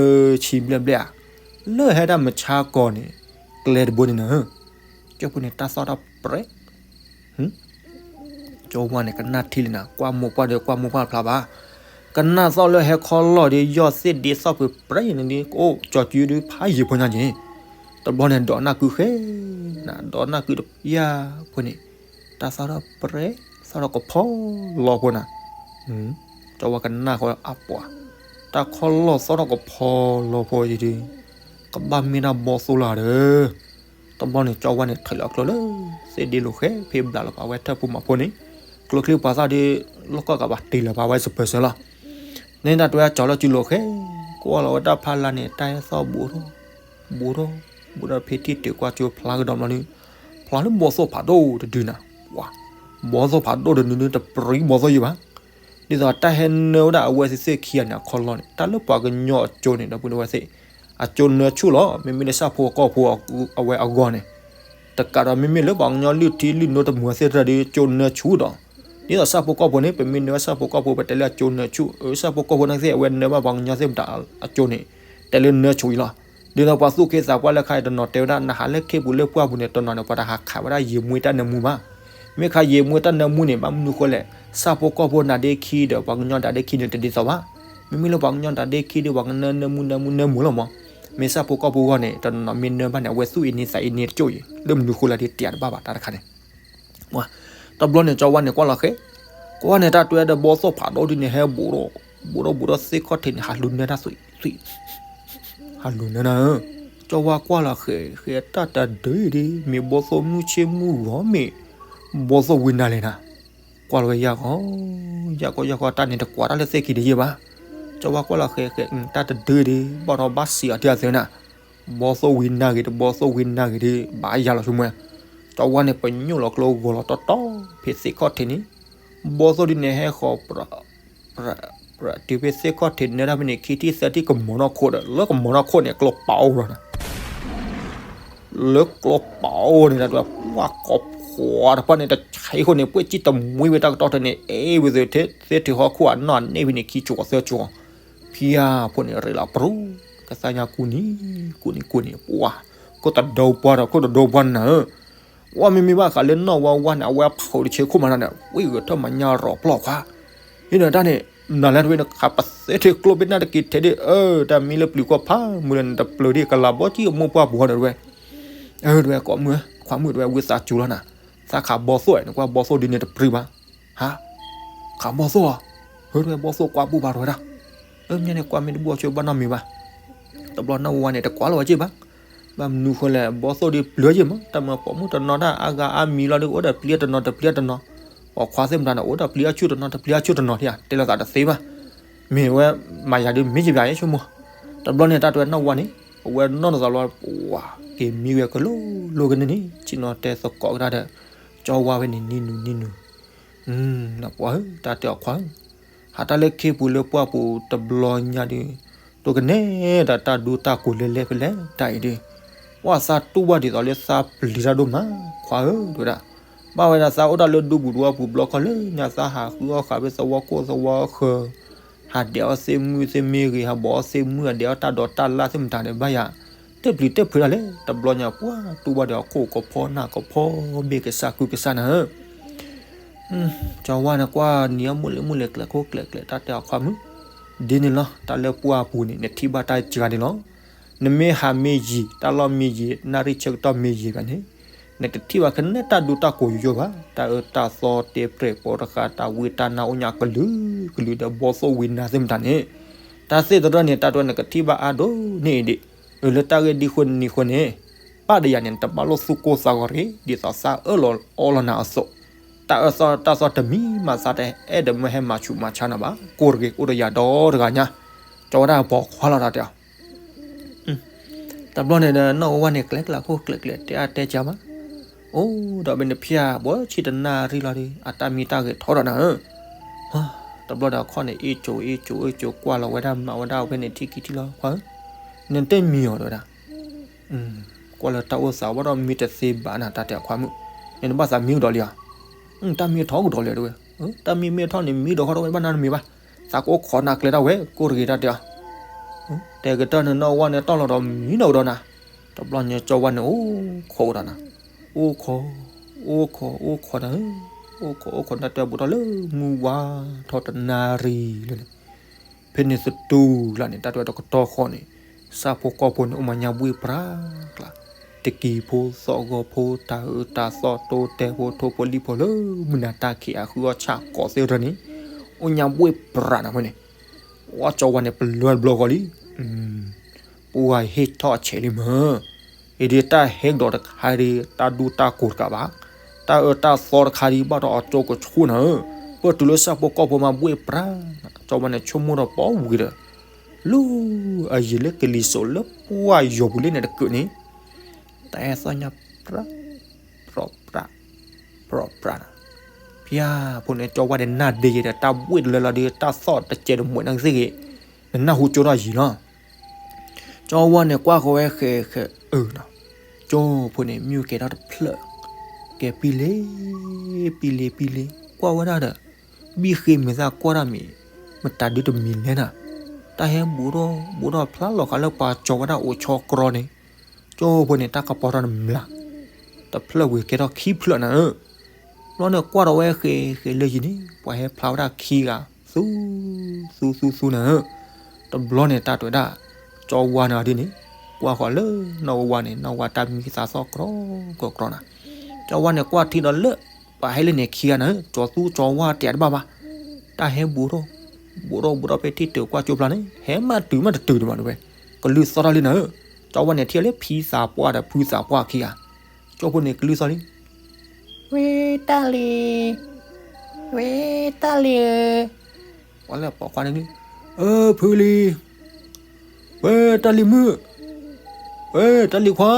ဘျဲၣ်ဘျဲၣ်ဧါ, လၢဟဲဒၣ်မုၢ်ဆါကီၢ်န့ၣ် ကျဲတဘိန့ၣ်နၤဧၢ, ကၠိဖိန့ၣ် တၢ်သီၣ်ထီၣ်ပြဲး ကၠီဝါန့ၣ် ကနၣ်ထံလံနၤ ကွၢ်မိၢ်ပှၢ်ဒီးကွၢ်မိၢ်ပှၢ်ဖျါဘၣ်, ကနၣ်သီၣ်လၢဟဲခီလီၢ်ဒီး ယီၢ်သ့ၣ်ဒ့သီၣ်ဖုးပြဲးယဲၢ်န့ၣ်ဒုး ကအိၣ်ကၠီၤစုဒုးဖးယံၤဖိညါက့ၤ, တဘျီန့ၣ် ဒိးနၢ်ကုဃဲနၤ ဒိးနၢ်ကုတပျၢ်ဖိန့ၣ်, တၢ်သီၣ်ထီၣ်ပြဲး သီၣ်ထီၣ်ကဖီလီၤဖိနၤ, ကၠီဝါကနၣ်ဃီအပှၤ, တၢ်ခီၣ်လီၢ်သီၣ်ထီၣ်ကဖီလီၤဖိအံၤဒီး ကဘၣ်မ့ၢ်ဒၣ်ဘီသိၣ်လၢၤဒီး တဘျီန့ၣ် ကၠီဝါန့ၣ် ထံးလီၤကျိလၢ သ့ၣ်ဒ့လိာ်ဃဲ ဖဲဘျးလီၤပာ်ဝဲထၢၣ်ဖိမးဖိန့ၣ် ကျိချံပှၤသၣ်ဒီး လီၢ်ကီၢ်ကးဘၣ်တ့ၢ်လၢၤပာ်ဝဲစပၢၤစၢၤလီၤ. န့ၣ်တၢ်တွဲအကၠီလီၤစုလိာ်ဃဲ ကွၢ်လီၤဝဲတၢ်ဖးလါန့ၣ် တၢ်ဟဲသီၣ်ဘူးထီၣ် ဘူးထီၣ် ဘူးထီၣ်ဖဲထံၣ်တ့ၢ်ကွၢ်ကၠိဖျါကဒီးဘျီန့ၣ် ဖျါလၢဘီသိၣ်ဖးဒိၣ်တဒုနၤ, ပှၤ ဘီသိၣ်ဖးဒိၣ်တဒုန့ၣ် တပြံဘီသိၣ်ယံၤဘၣ်. ဒ်သိးတၢ်ဟဲနၢဝဲဒၣ်အဝဲသ့ၣ်သ့ၣ်ခံဂၤန့ၣ် အခီၣ်လီၢ်န့ၣ် တၢ်လၢပှၤကညီအကၠိန့ၣ် ဒီပုၢ်ဝဲၢ်သ့ၣ် အကၠိနၢဆူၣ်လီၤ. မ့မ့ၢ်လၢဆၣ်ဖိကီၢ်ဖိအဝဲအဂီၢ်န့ၣ် တကးဒီးမ့မ့ၢ်လၢပှၤကညီလုၢ်ထံလုၢ်နိတမုာ်သ့ၣ်တဖၣ်ဒီး ကၠိနၢဆူၣ်ဒီး ဒ်သိးဆၣ်ဖိကီၢ်ဖိန့ၣ် ပမ့ၢ်နၢဆၣ်ဖိကီၢ်ဖိ ပတဲလၢအကၠိနၢဆူၣ်, အၢ ဆၣ်ဖိကီၢ်ဖိနာ်က့သ့ၣ် အဝဲနၢဘၣ်ပှၤကညီသ့ၣ်မတၤအကၠိန့ၣ် တဲလၢနၢဆူၣ်အံၤလီၤ. ဒ်သိးပှၤသူၣ်က့သးပှၢ်လၢခါအံၤ တနီၤတဲဝဲဒၣ် နဟးလၢခ့ပူၤလၢပှၢ်ပူၤန့ၣ် တနီၤန့ၣ် ပှၤတဟးခးဝဲဒၣ်ယံာ်မှံတၢ်နၢမူဘၣ်. မ့ၢ်ခါယံာ်မှံတၢ်နၢမူန့ၣ် ဘၣ်မနုၤဃိလဲၣ်, ဆၣ်ဖိကီၢ်ဖိနၤဒ့ခံဒီး ပှၤကညီနၤဒ့ခံန့ၣ် တဒ်သိးဘၣ်. မ့မ့ၢ်လၢပှၤကညီနၤဒ့ခံဒီး ပှၤကညီနၢမူနၢမူနၢမူလီၤမး. မ့ၢ်ဆၣ်ဖိကီၢ်ဖိဂီၢ်န့ၣ် တနီၤနီၤမ့ၢ်နၢဘၣ်န့ၣ် အဝဲသူၣ်အ့န့သးအ့န့တကၠိၢ်အံၤ လၢမနုၤဃိလဲၣ်ဒ်တဲတဘၣ်ဘၣ်တၢ်တခါန့ၣ် တဘျီန့ၣ် ကၠီဝါန့ၣ်ကွၢ်လီၤဃဲ, ကွၢ်န့ၣ် တၢ်တွဲဒီးဘီသိၣ်ဖးဒိၣ်ဒ်န့ၣ် ဟဲဘူးဒီး ဘူးဒီးဘူးဒီးသ့ၣ်ခီၣ်ထံးန့ၣ် ဟးလူၤနၢတၢ်သွံၣ်သွံၣ်, ဟးလူၤနၢနၤဧၢ. ကၠီဝါကွၢ်လီၤဃဲဃဲ တၢ်တဒုဒ် မ့ၢ်ဘီသိၣ်မုၢ်ဆ့ၣ်မုၢ်ဂီၤ မ့ၢ်ဘီသိၣ်ဝံနၤလဲၣ်နၤ. ကွၢ်လီၤဝဲယၢ်ကီ ယၢ်ကီယၢ်ကီ တၢ်န့ၣ်တကွၢ်တၢ်လၢသ့ၣ်ခံတယဲၢ်ဘၣ်. ကၠီဝါကွၢ်လီၤဃဲဃဲ တၢ်တဒုဒ် ဘၣ်ဒီးဘၣ်စံးအီၤတၢ်သ့ၣ်နၤ ဘီသိၣ်ဝံနၤဂ့ၤ တဘီသိၣ်ဝံနၤဂ့ၤဒီး ဘၣ်ယၤလီၤဆိကမိၣ်. ကၠီဝါန့ၣ် ပညိၣ်လီၤကျိဂီၤလီၤတီတီ ဖဲသ့ၣ်ခီၣ်ထံးန့ၣ် ဘီသိၣ်ဒ်န့ၣ်ဟဲဃီၤ ပြး ပြး တုၤဖဲသ့ၣ်ခီၣ်ထံးနၢတၢ်ဖဲန့ၣ် ခံထံၣ်သၢထံၣ်ကမီၤနီၢ်ခိၣ်ဒီး လၢကမီၤနီၢ်ခိၣ်န့ၣ် ကျိပာ်အိၣ်လီၤနၤ လၢကျိပာ်အိၣ်န့ၣ် တၢ်တဝဲ ပှၢ်ကိးဖှီတဖၣ်န့ၣ် တဆံးဃိန့ၣ် ပှ့ၢ်စံၣ်တမှံဝဲတၢ်ကတီၢ်ထဲန့ၣ် အဲၣ်ဝံၤသ့ၣ်ထံဟီၣ်ခိၣ်အနီၢ်အန့ၣ်ဖဲန့ၣ် ခံကၠိၤသၢကၠိၤ ဖံယါဖိန့ၣ် ရ့လီၤပြူၤ ကသါညါကူနံၤ ကူနံၤကူနံၤ ပှၢ် ခိၣ်တဒိပှၢ်ဒီး ခိၣ်တဒိပှၢ်နၤဧၢ ကွၢ်မ့မ့ၢ်ဘၣ်ဃးလၢနီၢ်ဝါဝါန့ၣ် အဝဲအဖီတဆ့ခိၣ်မးန့ၣ် ဝံဂဲၤထၢၣ်မၤညါရီၤပျီၢ်ခွါ ဟံးန့ၣ်တၢ်န့ၣ် နၤလၢတဝဲန့ၣ် ခးပသဲထံကျိဘ့ၣ်နၢ်တက့ၤထဲဒ် အၢ တၢ်မံလၢပျုၤကွၢ်ဖးမုၢ်လၢနတပျၢၤဒ်ကလၤဘီကံၣ်အမိၢ်ပှၢ်ပူၤဟီဒီးတဝဲ အၢ တဝဲ ကိးမုၢ် ခွါမုၣ်တဝဲ ဝံသးစူၤလီၤနၤ သးခးဘီသိၣ်နကွၢ်ဘီသိၣ်ဒ်န့ၣ်တပြံဘၣ် ဟါ ခးဘီသိၣ်ဧါ ဟၢ တဝဲဘီသိၣ်ကွၢ်ပူၤဘၣ်တဝဲဒၣ် အၢ မ့ၢ်န့ၣ်ကွၢ်မ့ၢ်တဘူၣ်အီၤဆိဘၣ်နီတမံၤဘၣ် တဘျီနီၢ်ဝါဝါန့ၣ် တကွၢ်လီၤဝဲက့ၢ်ဘၣ် ဘၣ်မနုၤဃိလဲၣ် ဘီသိၣ်ဒ်ပျၢၤက့ၢ်မး တၢ်မၤပိာ်မုၣ်တနီၤတၢ်အါဂၤအါမံၤလီၤဒီး အိၣ်ဒီးပျံၤတနီၤတပျံၤတနီၤ ပိာ်ခွါသ့ၣ်မတၤန့ၣ် အိၣ်ဒီးပျံၤအဆူၣ်တနီၤတပျံၤအဆူၣ်တနီၤလံ တဲလိာ်သးတသ့ဘၣ် မ့ၢ်ဝဲ မၤယၤဒ်မ့ၢ်ယဘၣ်ယဲဆိကမိၣ် တဘျီန့ၣ် တၢ်တဝဲနီၢ်ဝါဝါန့ၣ် အဝဲနီၢ်နသးလီၤ ပှၤက့ၤမံဝဲကလိၤလိၤကန့ၢ်န့ၣ် ဆ့ၣ်နီၤတဲသကိးကဒါဒီး ကၠီဝါဝဲန့ၣ် နံၤနုၤနံၤနုၤ နပှၤဧၢ တၢ်တဲအီၤခွါဧၢ ဟးတၢ်လၢခ့ပူၤလၢပှၢ်ပူၤတဘျီညါဒီး တိကနဲဒီးတၢ်ဒူတၢ်ကိးလဲၤလဲၤဖဲလဲၣ်တၢ်အံၤဒီး ပှၢ်သးတူၢ်ဘၣ်ဒ်သိးလၢသးပျံၤတၢ်ဒိၣ်မး ခွါဧၢ တဝဲဒၣ် ဘၣ်ဝဲဒၣ်သးအိၣ်တၢ်လၢဒူပူၤဒူပူၤဘျီခီလၢညါသးဟးဃုအီၣ်ဃာ်ဖဲသဝီခိၣ်သဝီဃၢၤ ဟးဒဲးအီၣ်သ့ၣ်မုၣ်သ့ၣ်မ့ၢ်ဂ့ၤ ဟးဘီအီၣ်သ့ၣ်မုၣ် ဟးဒဲးအီၣ်တၢ်ဒိးတၢ်လၣ်သ့ၣ်မတၤန့ၣ် ဘၣ်ယၤ တပျံၤတဖုးတၢ်လဲၣ် တဘျီညါပှၢ်တူၢ်ဘၣ်ဒီးအခိၣ်ကဖီနၢ်ကဖီဘ့ၣ်ကစၢ်ကုကစၢ်နၤဧၢ ကၠီဝါန့ၣ်ကွၢ်နံၤအီၣ်မုၢ်လ့ၣ်မုၢ်လ့ၣ်ကျဲၤခိၣ်ကျဲၤကျဲၤ တၢ်တဲအီၤခွါမုၣ် ဒ်န့ၣ်လီၤ တၢ်လၢပှၢ်ပူၤန့ၣ် နထံၣ်ဘၣ်တၢ်စှၤန့ၣ်လီၤ နမ့ၢ်ဟးမ့ၢ်ယံာ် တၢ်လီၢ်မ့ၢ်ယံာ် နၣ်ရံၣ်ဆၢကတီၢ်မ့ၢ်ယံာ်ဘၣ်န့ၣ် နတထံၣ်ဘၣ်ခဲန့ၣ်တၢ်ဒူတၢ်ကိးယိယိဘၣ် တၢ်အၢတၢ်သီတဲပြဲၢ်ပိာ်တဃာ် တၢ်ဝံတၢ်နါအိၣ်ညါကလုာ်ကလုာ်ဒီးဘီသိၣ်ဝံနၤသ့ၣ်မတၤန့ၣ် တၢ်သ့ၣ်တဖၣ်န့ၣ် တၢ်တဝဲနကထံၣ်ဘၣ်အါဒိၣ်န့ၣ်ဒံး အၢ လၢတၢ်ဂ့ၢ်ဒ်ဃိနံၤဃိန့ၣ် ပၢ်ဒီးယၤန့ၣ် နတဘၣ်လိၣ်သူၣ်ကိၢ်သးဂီၤတဂ့ၤ ဒ်သိးသးအၢၣ်လီၤအီလီၤနၤအသိး တၢ်အၢတၢ်သီတမံၤမးသးတအဲၣ်ဒိးမၢဟဲမၤဆူးမၤဆါနၤဘၣ် ကိၢ်တဂ့ၤ အိၣ်ဒီးယၤဒီတဂၤညါ ကၠီဝါဒၣ်ပိာ်ခွါလီၤတၢ်တဲအီၤ တဘျီန့ၣ်ဒီး နီၢ်ဝါဝါန့ၣ် ကျဲကျးခိၣ်ကျဲကျဲတဲအါတဲကၢဘၣ် အိၣ်ဒီးဘၣ်န့ၣ်ဖျါ ဘီဆံတနၣ်ရံၣ်လီၤဒီး အတၢ်မံတၢ်ဂဲၤထီၣ်ဒီးနၤဧၢ တဘျီဒီးအခီၣ်န့ၣ် အ့ၣ်ကၠိအ့ၣ်ကၠိအ့ၣ်ကၠိ ကွၢ်လီၤဝဲဒၣ်မးဝဲဒၣ်ဝဲန့ၣ် ထံၣ်ကံထံၣ်လီၤ ခွါဧၢ နတမံအီၤတဝဲဒၣ် ကွၢ်လၢတၢ်အိၣ်သးဘၣ်ဒီးမံတသ့ဘၣ်နၤ တၢ်တဲအခွါမုၣ် နတဘၣ်သးမံကဒီးလံဧါ တၢ်မံထီၣ်ကဒီးလံတဝဲ တၢ်မံမ့ၢ်ထီၣ်န့ၣ် မံဒီးဃီဒီးဝဲဘၣ်နၤတမံၤဘၣ် သးကအိၣ်ခိးနၤကျဲဒၣ်ဝဲ ကိၢ်တဂ့ၤတၢ်တဲအီၤ တဲကတၢၢ်န့ၣ် နီၢ်ဝါန့ၣ်တီၢ်လီၤဒီးမံနီၣ်ကဒီးနၤ တဘျီညါကၠီဝါန့ၣ် အိၣ်ခိးကဒီးနၤ အိၣ်ခိး အိၣ်ခိး အိၣ်ခိးနၤဧၢ အိၣ်ခိး အိၣ်ခိး တၢ်တဲဘူးထီၣ်လၢမုၢ်ဝါထီၣ်တနၣ်ရံၣ်လၢန့ၣ် ဖဲန့ၣ်သတူၢ်လၢန့ၣ် တၢ်တဲဝဲတကတီၢ်ဃီန့ၣ် ဆၣ်ဖိကီၢ်ဖိန့ၣ် အိၣ်မၤညါဘှ့ၣ်ပြးကျါ တကံၤဖိသီၣ်ဂီၤဖိ တၢ်အၢတၢ်သီၣ်တိတဲာ်ဖိ ထိၣ်ဖိလံၣ်ဖိလၢမုၢ်နၤတၢ်ခံးအဃုအီၣ်ဆၣ်ကိးသ့ၣ်တဖၣ်န့ၣ် အိၣ်ညါဘှ့ၣ်ပြးနၤဖဲန့ၣ် ပှၤကၠီဝါန့ၣ် ပလၢတဘျီဃီလံ, ပှၤဟ့ၣ်ထီၣ်အဆဲးလံမၢ်, အံၤဒ်တၢ်ဟဲကဒီးတခါဒီး တၢ်ဒူတၢ်ကိၢ်တကးဘၣ်, တၢ်အၢတၢ်သီတခါဒီး ဘၣ်ဒီးအကၠိကဆိၣ်နၤဧၢ, ပၢၢ်တုၤလၢဆၣ်ဖိကီၢ်ဖိမးဘှ့ၣ်ပြး, ကၠီဝါန့ၣ် ဆိကမိၣ်ဒီးပိာ်ဝံၤဒီး လၢအယံၤလၢကလံၤစိးလၢပှၢ်ယီၤပူၤလၢန့ၣ် တကၢးန့ၣ်, တၢ်အဲၣ်သီၣ်ညါပြး, ပြးပြး, ပြးပြး, ဖဲအံၤဖိန့ၣ် ကၠီဝါန့ၣ် နၢ်ဒ့ယဲဒီး တၢ်ဘှ့ၣ်တလၢလီၤဒီး တၢ်သီၣ်တစဲးတမှဲးနီၢ်ကသ့ၣ်ဂ့ၤ, နနၢ်ဟူကၠိထီၣ်ယံၤလီၤ. ကၠီဝါန့ၣ် ကွၢ်ဃီၤဝဲဃဲးဃဲးအၢနီၤ, ကၠိဖိန့ၣ် မ့ၣ်အူကဲထီၣ်တဖျၢၣ်, ကဲပံလ့, ပံလ့ ပံလ့, ကွၢ်ဝဲဒၣ်ဒီး ဘံၣ်ဃ့မ့ၢ်သၣ်ကွၢ်တၢ်မံၤ, မတၤဒုတမံၤလဲၣ်နၤ, တၢ်ဟဲဘူးထီၣ်ဘူးထီၣ်ဖျါလီၤဃာ်လၢပှၤကၠီဝဲဒၣ်အိၣ်ဆီကြီန့ၣ်, ကၠိဖိန့ၣ် တၢ်ကပီၤထီၣ်န့ၣ်မျး, တဖျၢၣ်ဝံၤကဲထီၣ်ခံဖျၢၣ်နၤဧၢ, ဘျီန့ၣ်ကွၢ်ဒီးဝဲဃဲးဃဲးလၢယံၤန့ၣ် ပှၤဟဲဖျါဝဲဒၣ်ခံဂၤ, သူ, သူ, သူ, သူနၤဧၢ, တဘျီန့ၣ် တၢ်တဲဝဲဒၣ်, ကၠီဝါန့ၣ်ဒ်န့ၣ်, ကွၢ်ဃီၤလၢနီၢ်ဝါဝါန့ၣ် နီၢ်ဝါတၢ်မံသးသီၣ်ကြီကြီနၤ, ကၠီဝါန့ၣ် ကွၢ်ထံဒီးလၢ ပှၤဟဲလၢန့ၣ်ခံဂၤနၤဧၢ, ကၠီသူကၠီဝါတဲတဘၣ်ဘၣ်, တၢ်ဟဲဘူးထီၣ်, ဘူးထီၣ်ဘူးထီၣ်ဖဲထံၣ်တၢၤကွၢ်ကၠိဖျါန့ၣ် ဟဲမးတုၤမးတတုၤဒံးဘၣ်ဝဲ, ကလုၢ်သီၣ်ထီၣ်လံနၤဧၢ, ကၠီဝါန့ၣ် ထံၣ်လၢဖံသးပှၢ်ဒီးဖုသးပှၢ်ခံဂၤ, ကၠိဖိန့ၣ် ကလုၢ်သီၣ်လံ, ဝဲတၢ်လံၤ, ဝဲတၢ်လံၤဧၢ, ပှၤလၢပိာ်ခွါန့ၣ်, အၢ ဖုလံၤ, ဝဲတၢ်လံၤမုၣ်, ဝဲတၢ်လံၤခွါ,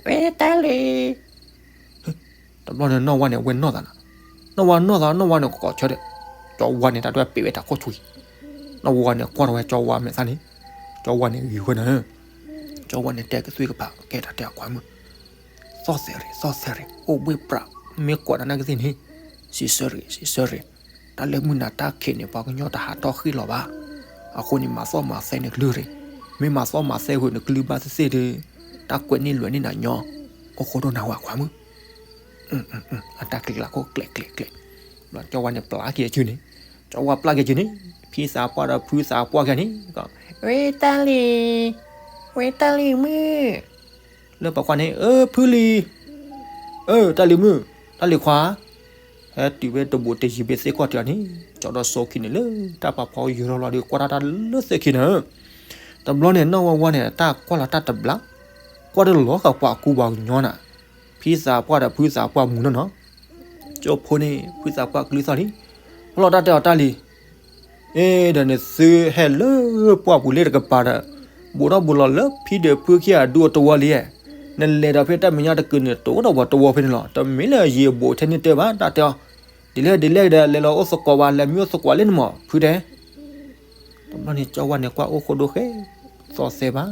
ဝဲတၢ်လံၤ တဘျီန့ၣ် နီၢ်ဝါန့ၣ် အဝဲနီၢ်သးနၤ, နီၢ်ဝါနီၢ်သး နီၢ်ဝါန့ၣ် ကကိးဆၢဒီး, ကၠီဝါန့ၣ် တၢ်တဝဲပ့းဝဲတၢ်ခိၣ်ဆူၣ်, နီၢ်ဝါန့ၣ် ကွၢ်ထီၣ်ဝဲကၠီဝါမဲာ်သၣ်န့ၣ်, ကၠီဝါန့ၣ် ဂ့ၤဃၢနၤ, ကၠီဝါန့ၣ် တဲကသွံၣ်ကပၤ ကဲတၢ်တဲအခွါမုၣ်, သီၣ်သဲးရံၣ် သီၣ်သဲးရံၣ် အိၣ်ဘှ့ၣ်ပြး, မ့ၢ်ကွၢ်ဒီးနာ်ကသ့ၣ်န့ၣ်, စံးဆၢရံၣ် စံးဆၢရံၣ်, တၢ်လၢမုၢ်နၤတၢ်ခံးန့ၣ် ပှၤကညီတဟးထီၣ်ဃ့ၢ်လီၤဘၣ်, အဃိန့ၣ် မၤသီၣ်မၤသဲနကလုၢ်ရံၣ်, မ့ၢ်မၤသီၣ်မၤသဲဂ့ၤနကလုၢ်ဘၣ်သ့ၣ်သ့ၣ်ဒီး, တၢ်ကွဲးန့ၢ်လွဲးန့ၢ်နၤညီ, အိၣ်ဃိဒိၣ်နၤဝဲခွါမုၣ် အတၢ်ကျံၤကျါခိၣ်ကျဲးကျဲးကျဲး, ဘျီကၠီဝါန့ၣ်ပျၢ်က့ၤအစုန့ၣ်, ကၠီဝါပျၢ်က့ၤအစုန့ၣ်, ဖံသးပှၢ်ဒီးဖုသးပှၢ်ခံဂၤန့ၣ်, ဝဲတၢ်လံၤ, ဝဲတၢ်လံၤမုၣ်, လၢပိာ်ခွါန့ၣ် အၢ ဖုလံၤ, အၢ တၢ်လံၤမုၣ်, တၢ်လံၤခွါ, ဟဲတုၤဖဲတဘူးတယံၤဖဲသ့ၣ်ခီၣ်ထံးအီၤန့ၣ်, ကၠီဒီးစီၤခံန့ၣ်လၢတၢ်ပာ်ဖီယိၤထီၣ်လီၤဒီး ကွၢ်တၢ်တၢ်လၢသ့ၣ်ခံနၤ, တဘျီန့ၣ် နီၢ်ဝါဝါန့ၣ် တၢ်ကွၢ်လီၤတၢ်တဘျီ, ကွၢ်တလီၤဃာ်ပှၤကူပှၤကညီနၤ, ဖံသးပှၢ်ဒီးဖုသးပှၢ်မုၢ်နီၢ်နီၢ် ကၠိဖိန့ၣ် ဖုသးပှၢ်ကလုၢ်သီၣ်လံ, ဖီလီၤတၢ်တဲအီၤတၢ်လံၤ, အ့ဒီးနသုဟဲလၢပှၢ်ပူၤလၢတကပၤဒီး, ဘူးထီၣ်ဘူးလီၤလၢဖံဒီးဖုခံဂၤအဒူအတဝီလံ, နလဲၤဒီးဖဲတၢ်မဲာ်ညါတကုာ်န့ၣ် တအိၣ်ဒီးပှၤတဝီဖဲန့ၣ်လီၤ, တမ့ၢ်လၢယံၤအဘူးထဲန့ၣ်တဲဘၣ် တၢ်တဲအီၤ, ဒ်လဲၣ်ဒ်လဲၣ်ဒီး လဲၤလီၤအိၣ်သကိးဘၣ် လဲၤမံအိၣ်သကိးလၢနမီၤ ဖုတဲ တဘျီန့ၣ် ကၠီဝါန့ၣ် ကွၢ်အိၣ်ဃိဒိၣ်ဃဲ, သီၣ်သဲးဘၣ်,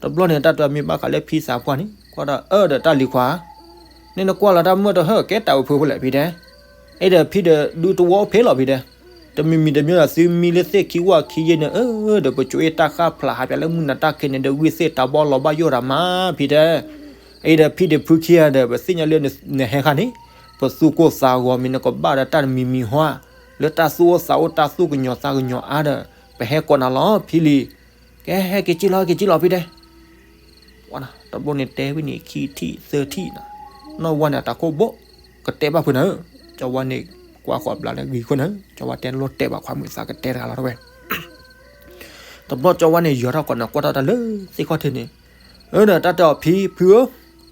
တဘျီန့ၣ် တၢ်တဲမ့ၢ်ဘၣ်ဃးလၢဖံသးပှၢ်န့ၣ် ကွၢ်ဒီးအၢဒီးတၢ်လံၤခွါ, န့ၣ်နကွၢ်လီၤတၢ်မုာ်တဟၢၣ်ကဲတၢ်အိၣ်ဖုဖိလဲၣ်ဖံတဲ, အ့ဒီးဖံဒီးဒူတဝီအိၣ်ဖဲလီၤဖံတဲ, တမံၤမံၤတမံၤဒီးသုမံလၢသ့ၣ်ခံဝၣ်ခံယဲၢ်န့ၣ် အၢဒီးပကၠိအ့ၣ်တၢ်ဃၣ်ဖျါဟးပၠးလၢမုၢ်နၤတၢ်ခံးန့ၣ်ဒီး ဂံၢ်သ့ၣ်တၢ်ဘီလီၤဘၣ်ယိၣ်ရၤမးဖံတဲ, အ့ဒီးဖံဒီးဖုခံဂၤဒီး ပသ့ၣ်ညါလၢနဟဲခါန့ၣ် ပသူၣ်ကိၢ်သးဂီၤမ့ၢ်နကဘၣ်ဒီးတၢ်တမံၤမံၤဟါ, လၢတၢ်သူၣ်အိၣ်သးအိၣ်တၢ်သူၣ်ကညီၤသးကညီၤအါဒီး ပဟဲကိးနၤလီၤဖံလံၤ, ကဲဟဲက့ၤက့ၤလီၤ ဟဲက့ၤက့ၤလီၤဖံတဲ, တဘျီန့ၣ်တဲဝဲန့ၣ်ခံထံၣ်သၢထံၣ်နၤ, နီၢ်ဝါန့ၣ်အတၢ်ခိၣ်ဘိ, ကတဲဘၣ်ဖုနၤဧၢ, ကၠီဝါန့ၣ် ကွၢ်ဃီၤဘျါလၢဂ့ၤခိၣ်နၤဧၢ, ကၠီဝါတဲလိၣ်တဲဘၣ်ခွါမုၢ်သးကတဲတဂၤလီၤတဝဲ တဘျီကၠီဝါန့ၣ် ယီၤထီၣ်ကီးန့ၣ် ကွၢ်ထီၣ်တၢ်လၢသ့ၣ်ခီၣ်ထံးန့ၣ်, အၢဒီးတၢ်တဲအီၤဖံဖုဧၢ,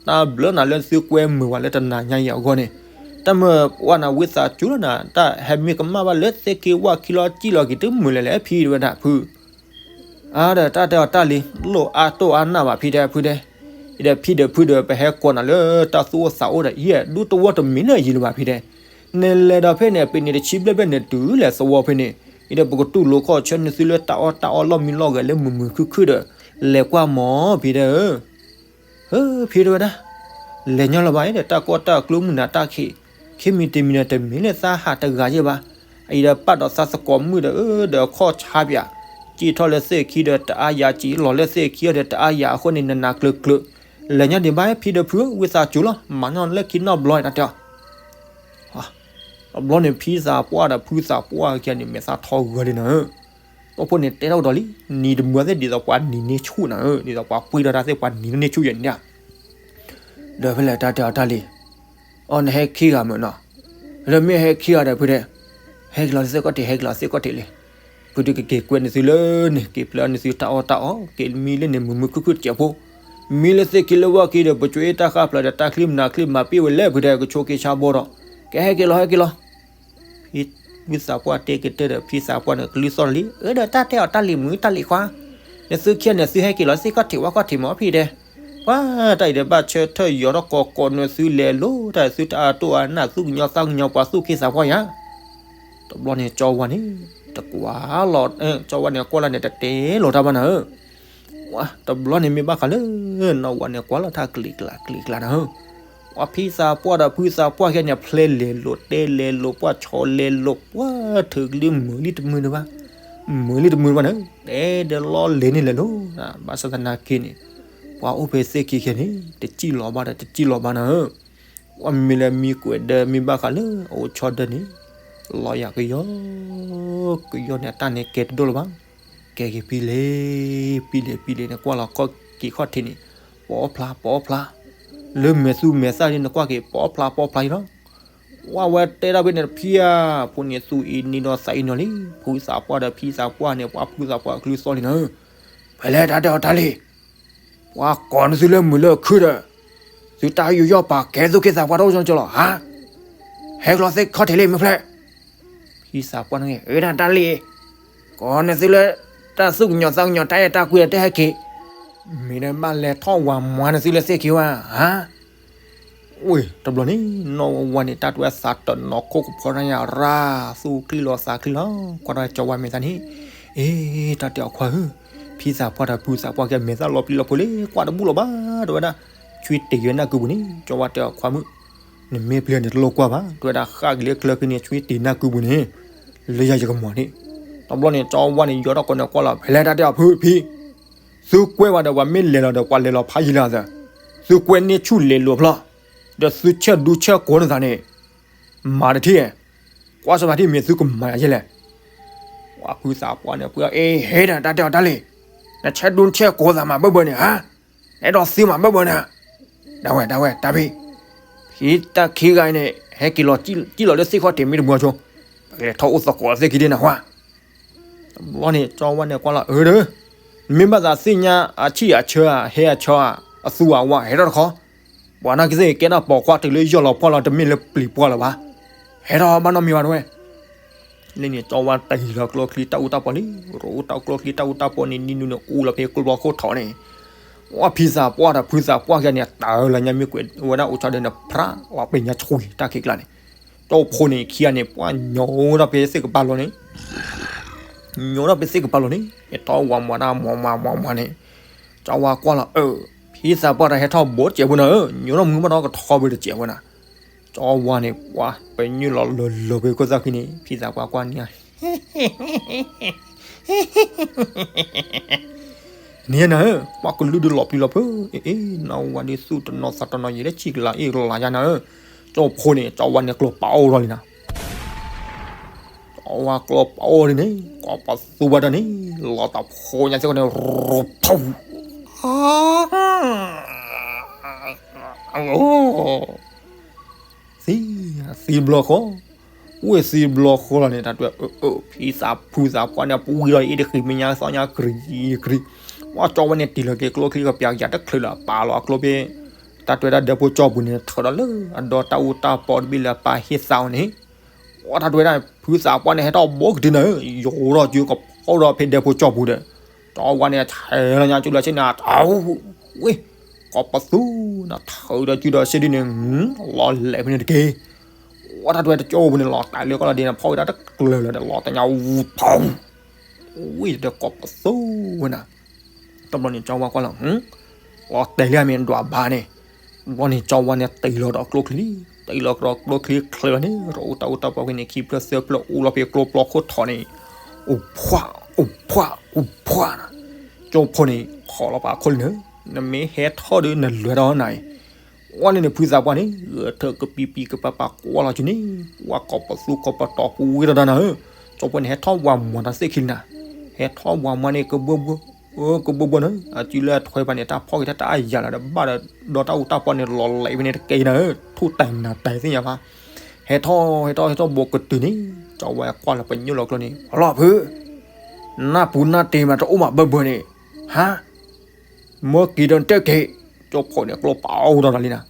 တၢ်ဘျုးနၤလၢသုကွဲမုာ်ဝဲလၢတနၤညါအံၤအဂီၢ်န့ၣ်, တၢ်မၢပှၢ်နၤဝံသးစူၤလီၤနၤ, တၢ်ဟဲမ့ၢ်ကမၣ်ဘၣ်လၢသ့ၣ်ခံဝၣ်ခံလီၤစံၣ်လီၤက့ၤ တမုာ်လဲၣ်လဲၣ်ဖံတဝဲဒၣ်ဖု အါဒီးတၢ်တဲအီၤတၢ်လံၤ လိၣ်အါတိၢ်အါနၢ်ဘၣ်ဖံတဲဖုတဲ, အံၤဒီးဖံဒီးဖုဒီး ပဟဲကိးနၤလၢတၢ်သူၣ်အိၣ်သးအိၣ်ဒီး ယဲၢ်ဒူတဝီတမံၤလၢအယံၤလၢၤဘၣ်ဖံတဲ, နလဲၤဒီးဖဲန့ၣ် ပ့ၤန့ၣ်တဆံဘျဲၣ်ဘျဲၣ်န့ၣ်တုၤလဲၤသဝီဖဲန့ၣ်, အံၤဒီးပကတူၢ်လိာ်ခီၣ်ဆၢနသုလၢတၢ်အီၣ်တၢ်အီလီၢ်မံလီၢ်ဂဲၤလၢမုာ်မုာ်ခုၣ်ခုၣ်ဒီး လဲၤကွၢ်မီၤဖံတဲဧၢ ဧၢ ဖံတဲဝဲဒၣ်, လဲၤညီလၢၤဘၣ်ဒီး တၢ်ကီတၢ်ကျိမုၢ်နၤတၢ်ခံး, ခံမံၤတမံၤဒီး တမ့ၢ်လၢသးဟးတဂၤယဲၢ်ဘၣ်. အံၤဒီးပာ်ဒီးသးသကိးမုၣ်ဒီး ဒီးခီၣ်ဆါပၠး, စံၣ်ထီၣ်လၢသ့ၣ်ခံဒီးတအါယၤ, စံၣ်လီၤလၢသ့ၣ်ခံဒီးတအါယၤအဃိန့ၣ် နနၤကျၢၤကျၢၤ, လဲၤညီဒံးဘၣ်ဖံဒီးဖုဧၢ, ဝံသးစူၤလီၤ, မၤညီလၢခံနီတဘျီတၢ်တဲအီၤ တဘျီန့ၣ် ဖံသးပှၢ်ဒီးဖုသးပှၢ်ခံဂၤန့ၣ် မဲာ်သၣ်ထီဂၢၢ်လံနၤဧၢ, ကၠီဖိန့ၣ်တဲထီၣ်ကဒီးလံ, နံၤတမုာ်သ့ၣ်ဒ်သိးပှၤနံၤန့ၢ်ဆူၣ်နၤဧၢ, ဒ်သိးပှၤပှ့ၤဒီးတၢ်သ့ၣ်ပှၤနံၤန့ၢ်ဆူၣ်ယဲၢ်န့ၣ်, ဒီးဖဲလဲၣ်တၢ်တဲအီၤတၢ်လံၤ, အီ နဟဲခံဂၤမ့ၢ်နီၤ, ဒီးမ့ၢ်ဟဲခံဂၤဒီးဖုတဲ, ဟဲက့ၤလီၤလၢသ့ၣ်ခီၣ်ထံး ဟဲက့ၤလီၤသ့ၣ်ခီၣ်ထံးလံ, ဖ ဖုဒုးကက့ၤကွဲးန့ၢ်သုလၢန့ၣ် က့ၤဖျၢၣ်န့ၢ်သုတၢ်အီၣ်တၢ်အီ, က့ၤမံလၢန့ၣ် မုာ်မုာ်ခုၣ်ခုၣ်တစဲးဖိ, မံလၢသ့ၣ်ခံလၢဝၣ်ခံဒီး ပကွၢ်အ့ၣ်တၢ်ဃၣ်ဖျၢၣ်ဒီး တၢ်ချံမနၤချံမၤပ့ၢ်ဝဲလဲၣ် ဖုဒဲး ကဆိးက့ဆါဘီဒီး, ကဟဲက့ၤလီၤ ဟဲက့ၤလီၤ. ဖုသးပှၢ်တဲကတၢၢ်ဒီး ဖံသးပှၢ်န့ၣ် ကလုၢ်သီၣ်တလံ, အၢ ဒီးတၢ်တဲအီၤ တၢ်လံၤမုာ်တၢ်လံၤခွါ, နသုခံဂၤန့ၣ် သုဟဲက့ၤလီၤ သ့ၣ်ခီၣ်ထံးဝၣ်ခီၣ်ထံးမး ဖံတဲ, ပှၤတၢ်အံၤဒီး ဘၣ်ဆၢထၢၣ်ယီၤထီၣ်ကိးကိးနွဲၣ်သုလဲၤလိာ်တၢ် သုတၢ်အတိၢ်အနၢ် သူၣ်ကညီၤသးကညီၤ ပှၤသူၣ်က့သးပှၢ်ယၤ. တဘျီန့ၣ် ကၠီဝါန့ၣ် တကွၢ်လီၤ, ကၠီဝါန့ၣ် ကွၢ်လီၤန့ၣ် တတဲလီၤတၢ်ဘၣ်နၤဧၢ. တဘျီန့ၣ်မ့ၢ်ဘၣ်ဃးလၢ နီၢ်ဝါန့ၣ် ကွၢ်လီၤတၢ်ကလံၤကျါကလံၤကျါနၤဧၢ. ပှၤဖံသးပှၢ်ဒီးဖုသးပှၢ်ခံဂၤန့ၣ် ဖျဲလဲၤလိာ်တဲလဲၤလိာ် ပှၢ်ဆီလဲၤလိာ် ပှၢ်ထုးကလုၢ်မုာ်လံတမုာ်တဘၣ်, မုာ်လံတမုာ်တဘၣ်န့ၣ် တဲဒီးလီၤလဲၤန့ၣ်လဲၤလိၤ, ဘၣ်ဆၣ်သနာ်က့န့ၣ် ပှၤအိၣ်ဖဲသ့ၣ်ခံခံန့ၣ် တစံၣ်လီၤဘၣ်ဒီးတစံၣ်လီၤဘၣ်နၤဧၢ. ပှၤမ့ၢ်လဲၤမံကွဲးဒၢမ့ၢ်ဘၣ်ဃးလၢအအိၣ်ဆီဒၢန့ၣ် လီၤယၤကယီ ကယီန့ၣ် အတၢ်န့ၣ်ကဲတဒိၣ်လၢၤဘၣ်. ကဲက့ၤပံလ့ၤ ပံလ့ၤ ပံလ့ၤန့ၣ် ကွၢ်လီၤခီၣ်က့ၤခီၣ်ထံးန့ၣ် ပီဖျါ ပီဖျါ, လၢမဲာ်သူမဲာ်သၣ်ဒ်န့ၣ် ကွၢ်က့ၤ ပီဖျါ ပီဖျါအံၤလီၤ. ဝဲဝဲတဲဒၣ်ဖဲန့ၣ်တဖံဧါ, ဖိန့ၣ်သူၣ်အံၤနံၤနီၤသးအံၤနီၤလံ, ဖုသးပှၢ်ဒီးဖံသးပှၢ်န့ၣ် ပှၤဖုသးပှၢ်ကလုၢ်သီၣ်လံနၤဧၢ. ဖဲလဲၣ်တၢ်တဲအီၤတၢ်လံ ပှၤကိးနသုလၢမုာ်လၢခုဒီး သုတၢ်ယူးယီၣ်ပာ်ကဲသူၣ်က့သးပှၢ်တအိၣ်ကၠီကၠီလီၤဧါ. ဟဲကလီၤသ့ၣ်ခီၣ်ထံးလံမ့ၢ်ဖျဲၣ်. ဖံသးပှၢ်န့ၣ် အၢ တၢ်တၢ်လံ, ကိးနသုလၢ တၢ်သူၣ်ကညီၤသးကညီၤ တၢ်အဲၣ်တၢ်ကွံဒီးတဟဲက့ၤ, မ့ၢ်ဒီးဘၣ်လဲၤထီၣ်ဝၤမွၤနသုလၢသ့ၣ်ခံဝဲဧါ. ဝ့ၢ် တဘျီန့ၣ် နီၢ်ဝါန့ၣ် တၢ်တဝဲသးတနီၤခိၣ်ကဖီတၢ်ညါရၤ သူၣ်ချံလီၤသးချံလီၤ ကွၢ်ထီၣ်ကၠီဝါမဲာ်သၣ်န့ၣ်, အ့ တၢ်တဲအီၤခွါဧၢ, ဖံသးပှၢ်ဒီးဖုသးပှၢ်ကဲမဲာ်သၣ်လီၤပျံၤလီၤဖုးလံ ကွၢ်တဘူၣ်လီၤဘၣ် တဝဲဒၣ်, ဆွံတ့ၢ်ယဲနၢ်ကုပူၤန့ၣ် ကၠီဝါတဲအီၤခွါမုၣ်, နမ့ၢ်ပျံၤန့ၣ်တလိၣ်ကွၢ်ဘၣ် တဝဲဒၣ် ဃၣ်က့ၤလၢကျၢၤခံန့ၣ် ဆွံတ့ၢ်နၢ်ကုပူၤန့ၣ်, လၢယၤယကမီၤန့ၣ်, တဘျီန့ၣ် ကၠီဝါန့ၣ် ယီၤထီၣ်ကိးန့ၣ်ကွၢ်လီၤ ဖဲလဲၣ်တၢ်တဲအီၤဖုဖံ သုကွဲးဝဲဒီး ပှၤမ့ၢ်လဲၤလီၤဒီး ပှၤလဲၤလီၤဖးယံၤလၢအသး, သုကွဲးန့ၢ်ဆူၣ်လဲၤလိာ်ဖျီ, ဒီးသုဆဲးဒူဆဲးကိးနသးန့ၣ်, မၤတထံၣ်, ကွၢ်စၢၤဖးထံၣ်မ့ၢ်သုကမၤယၤယဲလဲၣ်. ပှၤဖုသးပှၢ်န့ၣ် ပှၤအ့ ဟဲဒၣ်တၢ်တဲအီၤတၢ်လံ, နဆဲးဒူဆဲးကိးသးမၤဘၢၣ်ဘၢၣ်န့ၣ်ဧါ, နအဲၣ်ဒိးသံမၤဘၢၣ်ဘၢၣ်န့ၣ်, ဒၣ်ဝဲ ဒၣ်ဝဲ တၢ်ဖံ ဖံတၢ်ခံဂၤအံၤန့ၣ် ဟဲက့ၤလီၤ စံၣ်လီၤလၢသ့ၣ်ခီၣ်ထံးမ့ၢ်တမူအဆိ, ပကလဲၤထီၣ်အိၣ်သကိးသ့ၣ်ခံဒ်နၢ်ဟူဧါ. တဘျီန့ၣ် ကၠီဝါန့ၣ်ကွၢ်လီၤ အၢ ဒီး, မ့ၢ်ဘၣ်သးသ့ၣ်ညါအဆံၣ်အဆၢဧါ ဟဲအဆၢဧါ အသူအဝါ ဟဲထီၣ်တခီ, ပှၤနာ်က့သ့ၣ်ကဲထီၣ်ပိာ်ခွါတုၤလၢယီၢ်လီၤပှီၢ်လီၤ တမ့ၢ်လၢပျံၤပှၢ်လၢၤဘၣ်, ဟဲထီၣ်ဘၣ်နီတမံၤဘၣ်တဝဲ လၢန့ၣ် ကၠီဝါတ့ၢ်လီၤကျိချံတၢ်အူတၢ်ပီၢ်လံ, ရိၣ်အူတၢ်ကျိချံတၢ်အူတၢ်ပီၢ်န့ၣ် နံၤနုၤန့ၣ် အူလီၤဖဲကျိဘျီခိၣ်ထီၣ်န့ၣ်, ဝဲဖံသးပှၢ်ဒီးဖုသးပှၢ်ခံဂၤန့ၣ် တၢ်လၢညါမ့ၢ်ကွဲးဝဲဒၣ်အိၣ်ဆီဒၢန့ၣ် ဖြးလီၤပ့ၤညါဆှံတၢ်ခံးကျါန့ၣ်, ကၠီဖိန့ၣ်ခံဂၤန့ၣ် ပှၤညီထီၣ်ဖဲသ့ၣ်ကပၤလီၤန့ၣ်, ညီထီၣ်ဖဲသ့ၣ်ကပၤလီၤန့ၣ် ဟဲထီၣ်ဝၤမွၤတၢ်မွၤမွၤမွၤမွၤန့ၣ်, ကၠီဝါကွၢ်လီၤ အၢ, ဖံသးပှၢ်တၢ်ဟဲထီၣ်ဘိတစဲးဖိနၤဧၢ, ညီထီၣ်မုၢ်ဘၣ်ထီၣ်ကထီဘိတစဲးဖိနၤ ကၠီဝါန့ၣ် ပှၤပညိၣ်လီၤလၢလၢပှဲၤခိၣ်သၣ်ခံန့ၣ် ဖံသးပှၢ်ကွၢ်န့ၣ်ဧါ, န့ၣ်နၤဧၢ, ပှၤကလုၢ်ဒုးလီၤပျံၤလီၤဖုး, အ့ အ့ နီၢ်ဝါဒုးသူၣ်တနီၤသးတနီၤယံာ်လၢဆံၣ်ကလၤအ့ၣ်ကလၤယါနၤဧၢ, ကၠီဖိန့ၣ် ကၠီဝါန့ၣ်ကျိပာ်အိၣ်ထီၣ်လံနၤ ကၠီဝါကျိပာ်အိၣ်ဒ်န့ၣ် ကိးပသူဘၣ်ဒီးန့ၣ် လီၤတၢ်ဖိညါစ့ၢ်ကီးန့ၣ် ရူဖူ သံ, သံဘျီဃီ, ဝ့ၢ်သံဘျီဃီလီၤန့ၣ် တၢ်တွဲ အၢ အၢ ဖံသးဖုသးပှၢ်န့ၣ် ပှံၤလီၤအံၤတဃံးမ့ၢ်ညါသီညါကြံးကြံး, ပှၤကၠီဝါန့ၣ်တ့ၢ်လီၤက့ၤကျိချံကပျးကယၤ တချုးလၢအပာ်လီၤအကျိဖဲ တၢ်တွဲဒၣ်ဒဲဖိကၠီပူၤန့ၣ် ထုးဒီးလၢအဒီတၢ်အူတၢ်ပီတဘ့ၣ်လၢအပၢ်ဟ့ၣ်သးအီၤန့ၣ် ပှၤတၢ်တွဲဒၣ် ဖုသးပှၢ်န့ၣ် ဟဲထီၣ်ဘိကတုၤနၤဧၢ, ယိၤထီၣ်စုကဖီဒီးဖဲဒဲဖိကၠီပူၤဒီး, ကၠီဝါန့ၣ် ဆဲးလီၤညါစုဒီးဆ့န့ၣ် တဝ့ၢ်, ကိးပသူနၤ ထုးဒီးစုဒီးဆ့ဒ်န့ၣ် လီၤလဲၤဖဲန့ၣ်တက့ၢ်. ပှၤတၢ်တွဲတကၠိပူၤန့ၣ် လီၤတဲာ်လၢကီၢ်လီၤဒ့န့ၣ် ဖီၣ်ဝဲဒၣ်တကျၢၤလၢၤဒီး လီၤတညါဝူဖီ ဝ့ၢ်ဒီးကိးပသူဝဲနၤ တဘျီန့ၣ် ကၠီဝါကွၢ်လီၤ လီၤတဲာ်လံမ့ၢ်ဒွးဘၣ်န့ၣ်, တဘျီန့ၣ် ကၠီဝါန့ၣ်တ့ၢ်လီၤဒီးကျိချံ, တ့ၢ်လီၤဒီးကျိချံချၢလီၤန့ၣ် ရိၣ်အူတၢ်အူတၢ်ပီၢ်ဖဲန့ၣ် ခံဖျၢၣ်သၢဖျၢၣ်အူလီၤဖဲကျိပျီခိၣ်ထီၣ်န့ၣ်, အိၣ်ဖှၣ် အိၣ်ဖှၣ် အိၣ်ဖှၣ်နၤ, ကၠီဖိန့ၣ် ခိးလီၤပာ်ခိၣ်လံနၤ, နမ့ၢ်ဟဲထီၣ်ဒီးနလဲၤဒီးနၤအံၤ ဝဲန့ၣ်န့ၣ် ဖုသးပှၢ်န့ၣ် ဂဲၤထၢၣ်ကပံးပံးကပၤပၤကွၢ်လီၤစုန့ၣ်, ပှၤကိးပသူကိးပတီၤပူၤဝံၤဒီးနၤဧၢ, ကၠီဖိန့ၣ် ဟဲထီၣ်ဝၤမွၤတၢ်သ့ၣ်ခံလံနၤ, ဟဲထီၣ်ဝၤမွၤန့ၣ် ကဘၢဘၢ, ကဘၢဘၢနၤ, အစုလၢအထွဲဘၣ်န့ၣ် တၢ်ဖီၣ်က့ၤတၢ်တၢ်အါယၤလီၤဒီး ဘၣ်ဒီးဒီတၢ်အူတၢ်ပီၢ်န့ၣ် လီၤလဲၤဖဲန့ၣ်တက့ၢ်နၤဧၢ, ထူၣ်တဲာ်နၤတဲာ်သ့ၣ်ညါဘၣ်, ဟဲထီၣ် ဟဲထီၣ် ဟဲထီၣ်ဘိကတုၤန့ၣ် ကၠီဝါကွၢ်လီၤပညိၣ်လီၤကျိန့ၣ် လီၤဖု နၢ်ပူၤနၢ်တ့မးတအိၣ်မးဘၢဘၢန့ၣ်, ဟါ, မၢက့ၤဒီးနတဲက့ၤ, ကၠီဖီၣ်န့ၣ် ကျီပာ်အိၣ်ဒီးလံနၤ,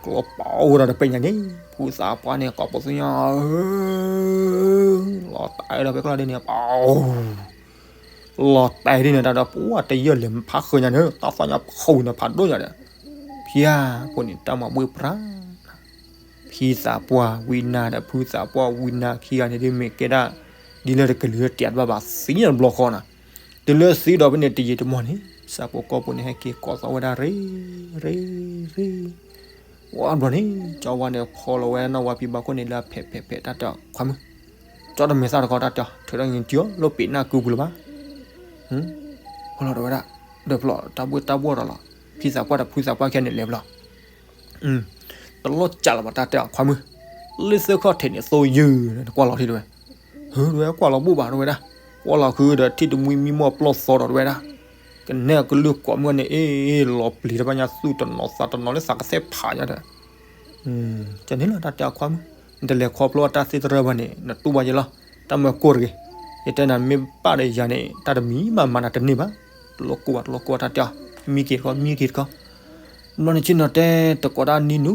ကျီပာ်အိၣ်ဒီးတပဲာ်ညါန့ၣ် ဖုသးပှၢ်န့ၣ် ကိးပသူညါဧၢ, လီၤတဲာ်ဒီးဖဲကျီဒ်န့ၣ် ပာ် လီၤတဲာ်ဒ်န့ၣ် တၢ်ဒီး ပှၤတယၢၢ်လဲၤဖးဃၢညါန့ၣ် တၢ်သီၣ်ညါဖီၣ်န့ၣ် ဖးဒိၣ်ညါဒီး, ဖၠါဖိန့ၣ် တၢ်မၤဘှ့ၣ်ပြၢ်, ဖံသးပှၢ်ဝံနၤဒီး ဖုသးပှၢ်ဝံနၤခံဂၤန့ၣ်ဒ်မ့ၢ်ကဲဒၣ် ဒ်လၢတကလုာ်တၢ်ဘၣ်ဘၣ်သံတဘျီဃီနီၤ, တုၤလၢသံဒီးဖဲန့ၣ်တယံာ်တမီၢ်န့ၣ် ဆၣ်ဖိကီၢ်ဖိန့ၣ် ဟဲက့ၤကိးသီၣ်ဝဲဒၣ်ရ့, ရ့, ရ့ ဝံၤဘျီန့ၣ် ကၠီဝါန့ၣ် ဖီလီၤဝဲနီၢ်ဝါဖံဘၣ်ခိၣ်န့ၣ်လၢအဖဲးဖဲးဖဲး တၢ်တဲအီၤ ခွါမုၣ်, ကၠီတမ့ၢ်သၣ်တခီ တၢ်တဲအီၤ ထုးထီၣ်က့ၤတုၤအီၤ လိၣ်ပ့ၤနၢ်ကုပူၤလၢၤဘၣ်, ဖီလီၤတဲဝဲဒၣ်, ဒီးဖျီၣ် တၢ်ဘှ့ၣ်တၢ်ဘှီၣ်ဒီးလီၤ, ဖံသးပှၢ်ဒီးဖုသးပှၢ်ခဲန့ၣ်လဲၤဘျီ တလိၣ်ကးလၢၤဘၣ် တၢ်တဲအီၤ ခွါမုၣ်, လၢသ့ၣ်ခီၣ်ထံးန့ၣ်သိယုၢ် နကွၢ်လီၤထံတဲဝဲ, ဟၢ တဲဝဲ ကွၢ်လီၤဘိၣ်ဘၣ်တဲဝဲဒၣ်, ကွၢ်လီၤဃုဒီးထံၣ်တမှံမံမီၢ်ပျီၢ်သီဒီးတဲဝဲဒၣ်, ကနဲၣ်ကလုၢ်ကွီးမုၢ်န့ၣ် အ့ လီၤပျံၤတဘၣ်ညါ သူၣ်တနီၤသးတနီၤလၢသးကသဲၣ်ဖးညါဒီး, ကန့ၣ်လီၤ တၢ်တဲအီၤ ခွါမုၣ်, နတလဲၤခီဖျိတၢ်သ့တရၢဘၣ်န့ၣ် နတူၢ်ဘၣ်ယဲလီၤ, တၢ်မၢကိၢ်တဂ့ၤ, ယတဲနၤမ့ၢ်ပာ်ဒီးယၤန့ၣ် တၢ်တမံၤမးမၤနၤတန့ၢ်ဘၣ်, တလိၣ်ကိၢ်ဘၣ် တလိၣ်ကိၢ်ဘၣ် တၢ်တဲအီၤ, မံက့ၤတခီ မံက့ၤတခီ တဘျီန့ၣ်ဆ့ၣ်နီၤတဲတကိးဒၣ်နံၣ်နူ,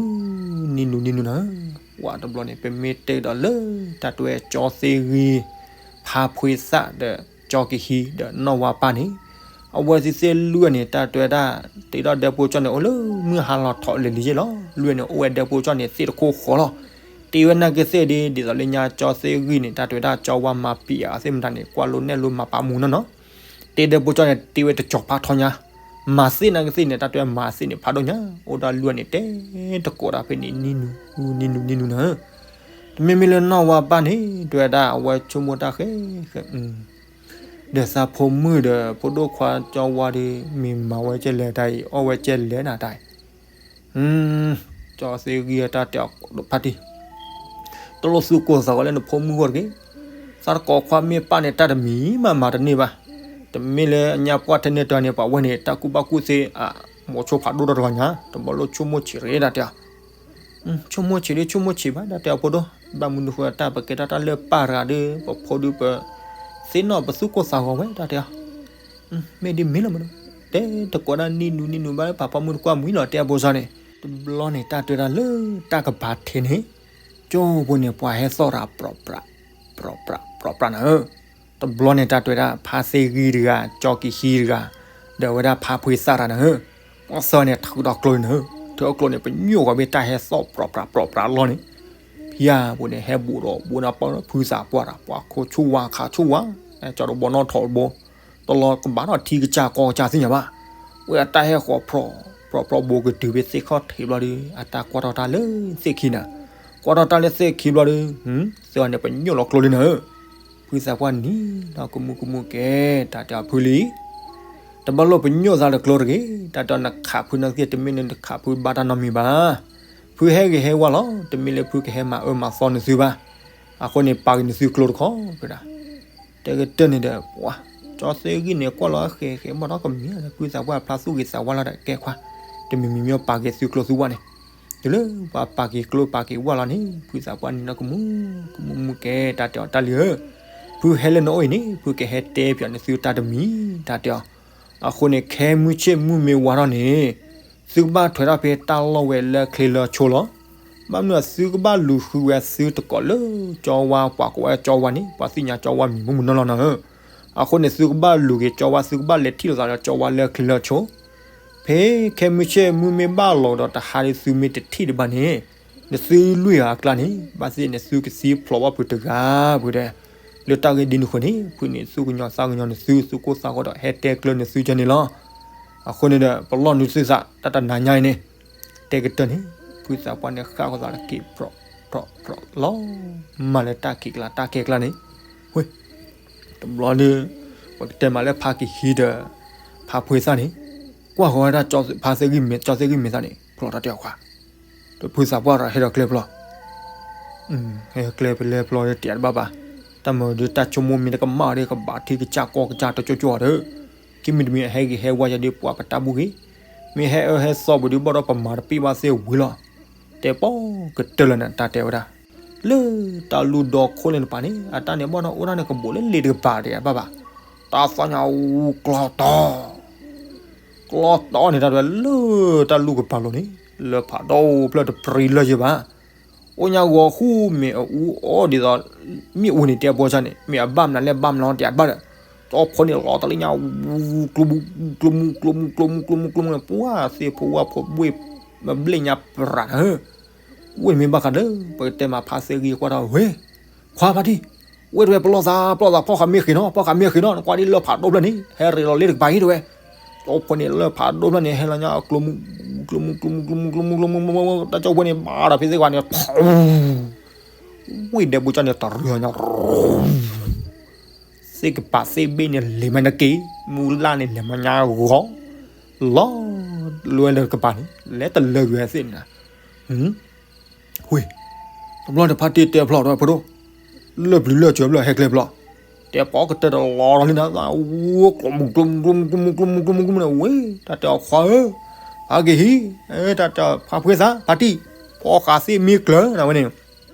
နံၣ်နူ နံၣ်နူနၤဧၢ, ဝံၤတဘျီန့ၣ် ပမ့ၢ်တဲဒီးလၢ တၢ်တဲဝဲကၠီသ့ဂံၢ်, ဖါဖှ့သၣ်ဒီးကၠီကဟံဒီးနီၢ်ဝါပၢ်န့ၣ်, အဝဲသ့ၣ်သ့ၣ်လွံၢ်န့ၣ် တၢ်တဲဝဲဒၣ်, တ့ထီၣ်ဒဲဖိကၠီန့ၣ် အိၣ်လၢမုၢ်ဟါလီၤထီၣ်လဲၤလံယဲလီၤ, လွံၢ်န့ၣ် အိၣ်ဝဲဒဲဖိကၠီန့ၣ် သ့ၣ်တခိၣ်ဃီလီၤ, တ့ဝဲနာ်က့သ့ၣ်ဒ် ဒ်သိးလၢညါကၠီသ့ဂံၢ်န့ၣ် တၢ်တဲဝဲဒၣ်ကၠီဝါမၤပံာ်အသ့ၣ်မတၤန့ၣ် ကွၢ်လိနဲၣ်လိမၤပာ်မူနီၢ်နီၢ် တ့ဒဲဖိကၠီန့ၣ် တ့ဝဲတကၠီၤဖးထီညါ, မၤသ့ၣ်နာ်က့သ့ၣ်န့ၣ် တၢ်တဲမၤသ့ၣ်န့ၣ် ဖးဒိၣ်ညါ, အိၣ်ဒၣ်လွံၢ်န့ၣ် တဲတကိးဒၣ်ဖဲန့ၣ် နံၣ်နူ, နံၣ်နူ နံၣ်နူနၤဧၢ, တမ့မ့ၢ်လၢနီၢ်ဝါပၢ်န့ၣ် တဲဝဲဒၣ်အဝဲဆိကမိၣ်တၢ်ဃဲဃဲ, ဒီးသးဖိမုၣ်ဒီး ဖိဒိၣ်ခွါကၠီဝါဒီး မ့ၢ်မၤဝဲကဲလဲၣ်တၢ်အံၤ အီၣ်ဝဲကဲလဲၣ်နၤတၢ်အံၤ ကၠီသ့ဂံၢ်တၢ်တဲအီၤဖးတံၢ်, တလိၣ်သူၣ်ကိၢ်သးဂီၤလၢနဖိမုၣ်ဂီၢ်တဂ့ၤ, သးတကိးခွါမ့ၢ်ပာ်န့ၣ် တၢ်တမံၤမးမၤတန့ၢ်ဘၣ်, တမ့ၢ်လၢညါပှၢ်ထဲန့ၣ်တၢ်န့ၣ် ပှၤဝဲန့ၣ် တၢ်ကူၣ်ဘၣ်ကူၣ်သ့ အမိၤဆိဖးဒိၣ်ထီၣ်တဂီၤညါ တဘျီလိၣ်ဆိကမိၣ်ဆံးတဂ့ၤတၢ်တဲအီၤ ဆိကမိၣ်ဆံးဒ်ဆိကမိၣ်ဆံးဘၣ် တၢ်တဲအီၤဖိဒိၣ်, ဘၣ်မနုၤဃိတၢ်ပကဲတၢ်တၢ်လၢပၢ်တဂၤဒီး ပဖိဒုးပ သ့ၣ်နီၣ်ပသူၣ်ကိၢ်သးဂီၤဝဲ တၢ်တဲအီၤ, မ့ၢ်ဒ်မ့ၢ်လီၤမးနီၤ, တဲတကိးဒၣ်နံၣ်နူနံၣ်နူဘၣ်လၢပှၤပိာ်မုၣ်တကွၢ်မှံလီၤ တဲအဘိစၢ်န့ၣ်, တဘျီန့ၣ် တၢ်တဲဒၣ်လၢတၢ်ကပၤထံးန့ၣ်, ကၠိဖိန့ၣ် ပှၤဟဲသီၣ်တၢ် ပြၢးပြး ပြၢးပြး ပြၢးပြးနၤဧၢ, တဘျီန့ၣ် တၢ်တဲဒၣ် ဖါသ့ဂံၢ်တဂၤ ကၠီကဟံတဂၤ ဒီးဝဲဒၣ်ဖါဖှ့သၣ်တၢ်နၤဧၢ, ပှၤသၢန့ၣ် ထုးဒီးကျိန့ၣ်ဧၢ, ထုးဒီးကျိန့ၣ် ပညိၣ်ဃီၤဘ့ၣ်တၢ်ဟဲသီၣ် ပြၢးပြး ပြၢးပြးလီၤန့ၣ်, ဖံဧၢ ပူၤန့ၣ် ဟဲဘူးဒီးဘူးနၤပၢၢ်ဖုသးပှၢ်တၢ် ပှၤခိၣ်ဆူၣ်ဝါခးဆူၣ်ဝါ, ကၠီတဘီနီၣ်ထီၣ်တဘိ, တလီၤကဘၣ်ထီၣ်ထံကစၢ်ကီၢ်ကစၢ်သ့ၣ်ညါဘၣ်, ဝဲအတၢ်ဟဲဃီၤ ပြၢးပြး ဘူးကတုၤဖဲသ့ၣ်ခီၣ်ထံးဘျီဒီး အတၢ်ကွၢ်ထီၣ်တၢ်လၢသ့ၣ်ခံနၤ, ကွၢ်ထီၣ်တၢ်လၢသ့ၣ်ခံဘျီဒီး, သ့ၣ်အီၤန့ၣ် ပညိၣ်လီၤကျိလံနၤဧၢ, ဖုသးပှၢ်နံၤဒီးကမူကမူကဲ တၢ်တဲအီၤဖုလံ တဘၣ်လိၣ်ပညိၣ်သးလၢကျိတဂ့ၤ, တၢ်တဲအီၤ နခးဖုနာ်က့ တမ့ၢ်လၢနခးဖုဘၣ်တၢ်နီတမံၤဘၣ်, ဖုဟဲဂ့ၤဟဲဝါလီၤ, တမ့ၢ်လၢဖုကဟဲမၤအၢမၤသီနသုဘၣ်, အဃိန့ၣ် ပာ်က့ၤနသုကျိတခီ, တဲဒၣ်, တဲကတၢၢ်န့ၣ်ဒီး ပှၤ, ကၠီသ့ဂံၢ်န့ၣ် ကွၢ်လီၤဟဲဃဲဃဲ ဘၣ်ဒီးကမံၤလၢဖုသးပှၢ်ဖျါသူၣ်ဂ့ၤသးဝါလီၤဒီး ကဲခွါ, တမံၤမံၤမ့ၢ်ပာ်က့ၤသုကျိသုဝါန့ၣ်, တုၤလၢပှၤပာ်က့ၤကျိပာ်က့ၤဝါလီၤန့ၣ် ဖုသးပှၢ်နံၤဒီးကမူ, ကမူမူကဲ တၢ်တဲအီၤတၢ်လံဧၢ, ဖုဟဲလၢနအိၣ်အံၤန့ၣ် ဖုကဟဲတဲပၠးနသုတၢ်တမံၤ, တၢ်တဲအီၤ, အဃိန့ၣ် ခဲမုၢ်ဆ့ၣ်မုၢ်မ့ၢ်ဝါထီၣ်န့ၣ်, သုကဘၣ်ထွဲထီၣ်ဖဲတၢ်လီၢ်ဝဲလၢချ့လၢဆိလီၤ, ဘၣ်မနုၤသုကဘၣ်လူၤဃုဝဲသုတကိးလၢ ကၠီဝါ ပှၤကိးဝဲကၠီဝါန့ၣ် ပှၤသ့ၣ်ညါကၠီဝါမံၤမုၢ်မုၢ်နီၢ်နီၢ်နၤဧၢ, အဃိန့ၣ် သုကဘၣ်လူၤက့ၤကၠီဝါ သုကဘၣ်လဲၤထံၣ်လိာ်သးဒီးကၠီဝါလၢချ့လၢဆိ ဖဲခဲမုၢ်ဆ့ၣ်မုၢ်မ့ၢ်ဘၣ်လီၤဒီးတဟါဒီးသုမ့ၢ်တထံၣ်ဒံးဘၣ်န့ၣ်, နသုလွံၢ်ဂၤအကျါန့ၣ် ဘၣ်သ့ၣ်နသုကသံဖျိးဘၣ်ဖုးတဂၤဖုးဒီး, လၢတၢ်ဂ့ၢ်ဒ်န့ၣ်အဃိန့ၣ် ဖုန့ၣ်သူၣ်ကညီၤသးကညီၤနသု သူၣ်ကိၢ်သးဂီၤဒီးဟဲတဲကျၢၤနသုကဲန့ၣ်လီၤ. အဃိန့ၣ်ဒီး ပလီၢ်နုာ်သုသးတၢ်တနၤညါအံၤန့ၣ်, တဲကတၢၢ်န့ၣ် ဖုသးပှၢ်န့ၣ်ဃၣ်ဃီၤသးလၢက့ၤ ပြီၣ်ပြီၣ်ပြီၣ်လီၤ. မၤလၢတၢ်ခံးကျါတၢ်ခံးကျါန့ၣ်, ဝ့ၢ် တဘျီဒီး ပကတဲမးလၢဖါကဟံဒီး ဖါဖှ့သၣ်န့ၣ်, ကွၢ်ဃီၤဝဲဒၣ်ဖါသ့ၣ်ဂံၢ်မဲာ် ကၠီသ့ၣ်ဂံၢ်မဲာ်သၣ်န့ၣ် ဖျိးတၢ်တဲအီၤခွါ, ဒီးဖုသးပှၢ်ဒီးဟဲဒီးကျဲဖျိး ဟဲကျဲဖဲလဲၣ်ဖျိးဒီးတဲတဘၣ်ဘၣ်, တၢ်မၤဒီးတၢ်ဆိကမိၣ်မ့ၢ်တကမၣ်ဒီး ကဘၣ်ထံကစၢ်ကီၢ်ကစၢ်တကၠိကၠိဒီး, ခံမံၤတမံၤအဟဲဂ့ၤဟဲဝါယၤဒီး ပှၤပတၢ်ဘူၣ်ဂ့ၤ, မ့ၢ်ဟဲအၢဟဲသီပူၤဒီး ဘၣ်ဒီးပမၤတပ့ၢ်ဘၣ်သ့ၣ်ဝံၤလီၤ. တဲပိာ်ကတၢၢ်လၢနတၢ်တဲဝဲဒၣ်, လၢတၢ်လူၢ်ဒီခိၣ်လၢန့ၣ်တပၤန့ၣ် အတၢ်န့ၣ်ဘၣ်နီၣ်အိၣ်ဒၣ်န့ၣ်ကဘိးလၢလ့ၤတကပၤဒံးအဘၣ်ဘၣ်. တၢ်သီၣ်ညါအူကျီတီ ကျီတီန့ၣ်တၢ်တဝဲလၢတၢ်လူၢ်ကပၤလီၤန့ၣ် လၢဖးဒိၣ်ဖျၢၣ်တပြံလၢယဲဘၣ်. အိၣ်ညါဂီၤဃူမ့ၢ်အအူအီၣ်ဒ်သိး မ့ၣ်အူန့ၣ်တဲဘီဆၣ်န့ၣ် မ့ၢ်အဘၣ်မနုၤလဲၣ်ဘၣ်မနုၤလီၤတဲအဘၣ်ဒီး ကၠီဖိန့ၣ်လီၤတၢ်လၢညါ ဝူ ကျိမူ ကျိမူ ကျိမူ ကျိမူ ကျိမူ ကျိမူန့ၣ် ပှၤသ့ၣ်ဖိဝၣ်ဖိဘှ့ၣ် မ့ၢ်ဘျ့ၣ်ညါပြးနၤဧၢ ဝ့ၢ်မ့ၢ်ဘၣ်ဃးဒီး ပကတဲမးဖါသ့ၣ်ဂံၢ်ကွၢ်ထီၣ်ဝဲ ခွါဖါတံၢ် ဝ့ၢ်တဝဲပလီၢ်သးပလီၢ်သး ဖီၣ်ဃာ်မ့ၢ်ဃ့ၤနီၤ ဖီၣ်ဃာ်မ့ၢ်ဃ့ၤနီၤ နကွၢ်ဒ်လၢဖးဒိၣ်ဖျၢၣ်န့ၣ် ဟဲရ့းလီၤလ့တကပၤအံၤတဝဲ ကၠီဖိန့ၣ်လၢဖးဒိၣ်ဖျၢၣ်န့ၣ် ဟဲလီၤညါ ကျိမူ ကျိမူ ကျိမူ ကျိမူ ကျိမူ ကျိမူ ကျိမူ တၢ်ကၠီဖိန့ၣ် ဘၣ်ဒီးဖဲသ့ၣ်ကွၢ်န့ၣ် ဝ့ၢ်ဒဲးဘူးကၠီန့ၣ် တရူးညါ သ့ၣ်ကပၤသ့ၣ်ဘ့ၣ်န့ၣ် လဲၤမးနက့ၤ မူလၢ်န့ၣ် လဲၤမးညါဂီၤ လီၤ လွဲလၢကပၤန့ၣ် လဲၤတလၢကွံာ်ဝဲသ့ၣ်န့ၣ် ဝ့ၢ် တဘျီန့ၣ်ဖါတံၢ်တဲဖျီၣ်ဒီးဖိဒိၣ် လၢပျုၤလၢစၢၤဘျီဟဲကျဲဖျီၣ် တဲပီကတၢၢ်တလီၤလီၤလံနၤ ဝူ ကျိမူ ကျိမူ ကျိမူ ကျိမူ ကျိမူ ကျိမူ ကျိမူ ကျိမူ န့ၣ် ဝ့ၢ် တၢ်တဲအီၤခွါဧၢ ဖါက့ၤဟံး တၢ်တဲဖါဖှ့သး ဖါတံၢ် ဖီၣ်ဃာ်သ့ၣ်မ့ၢ်ကျၢၤနၤဝဲန့ၣ်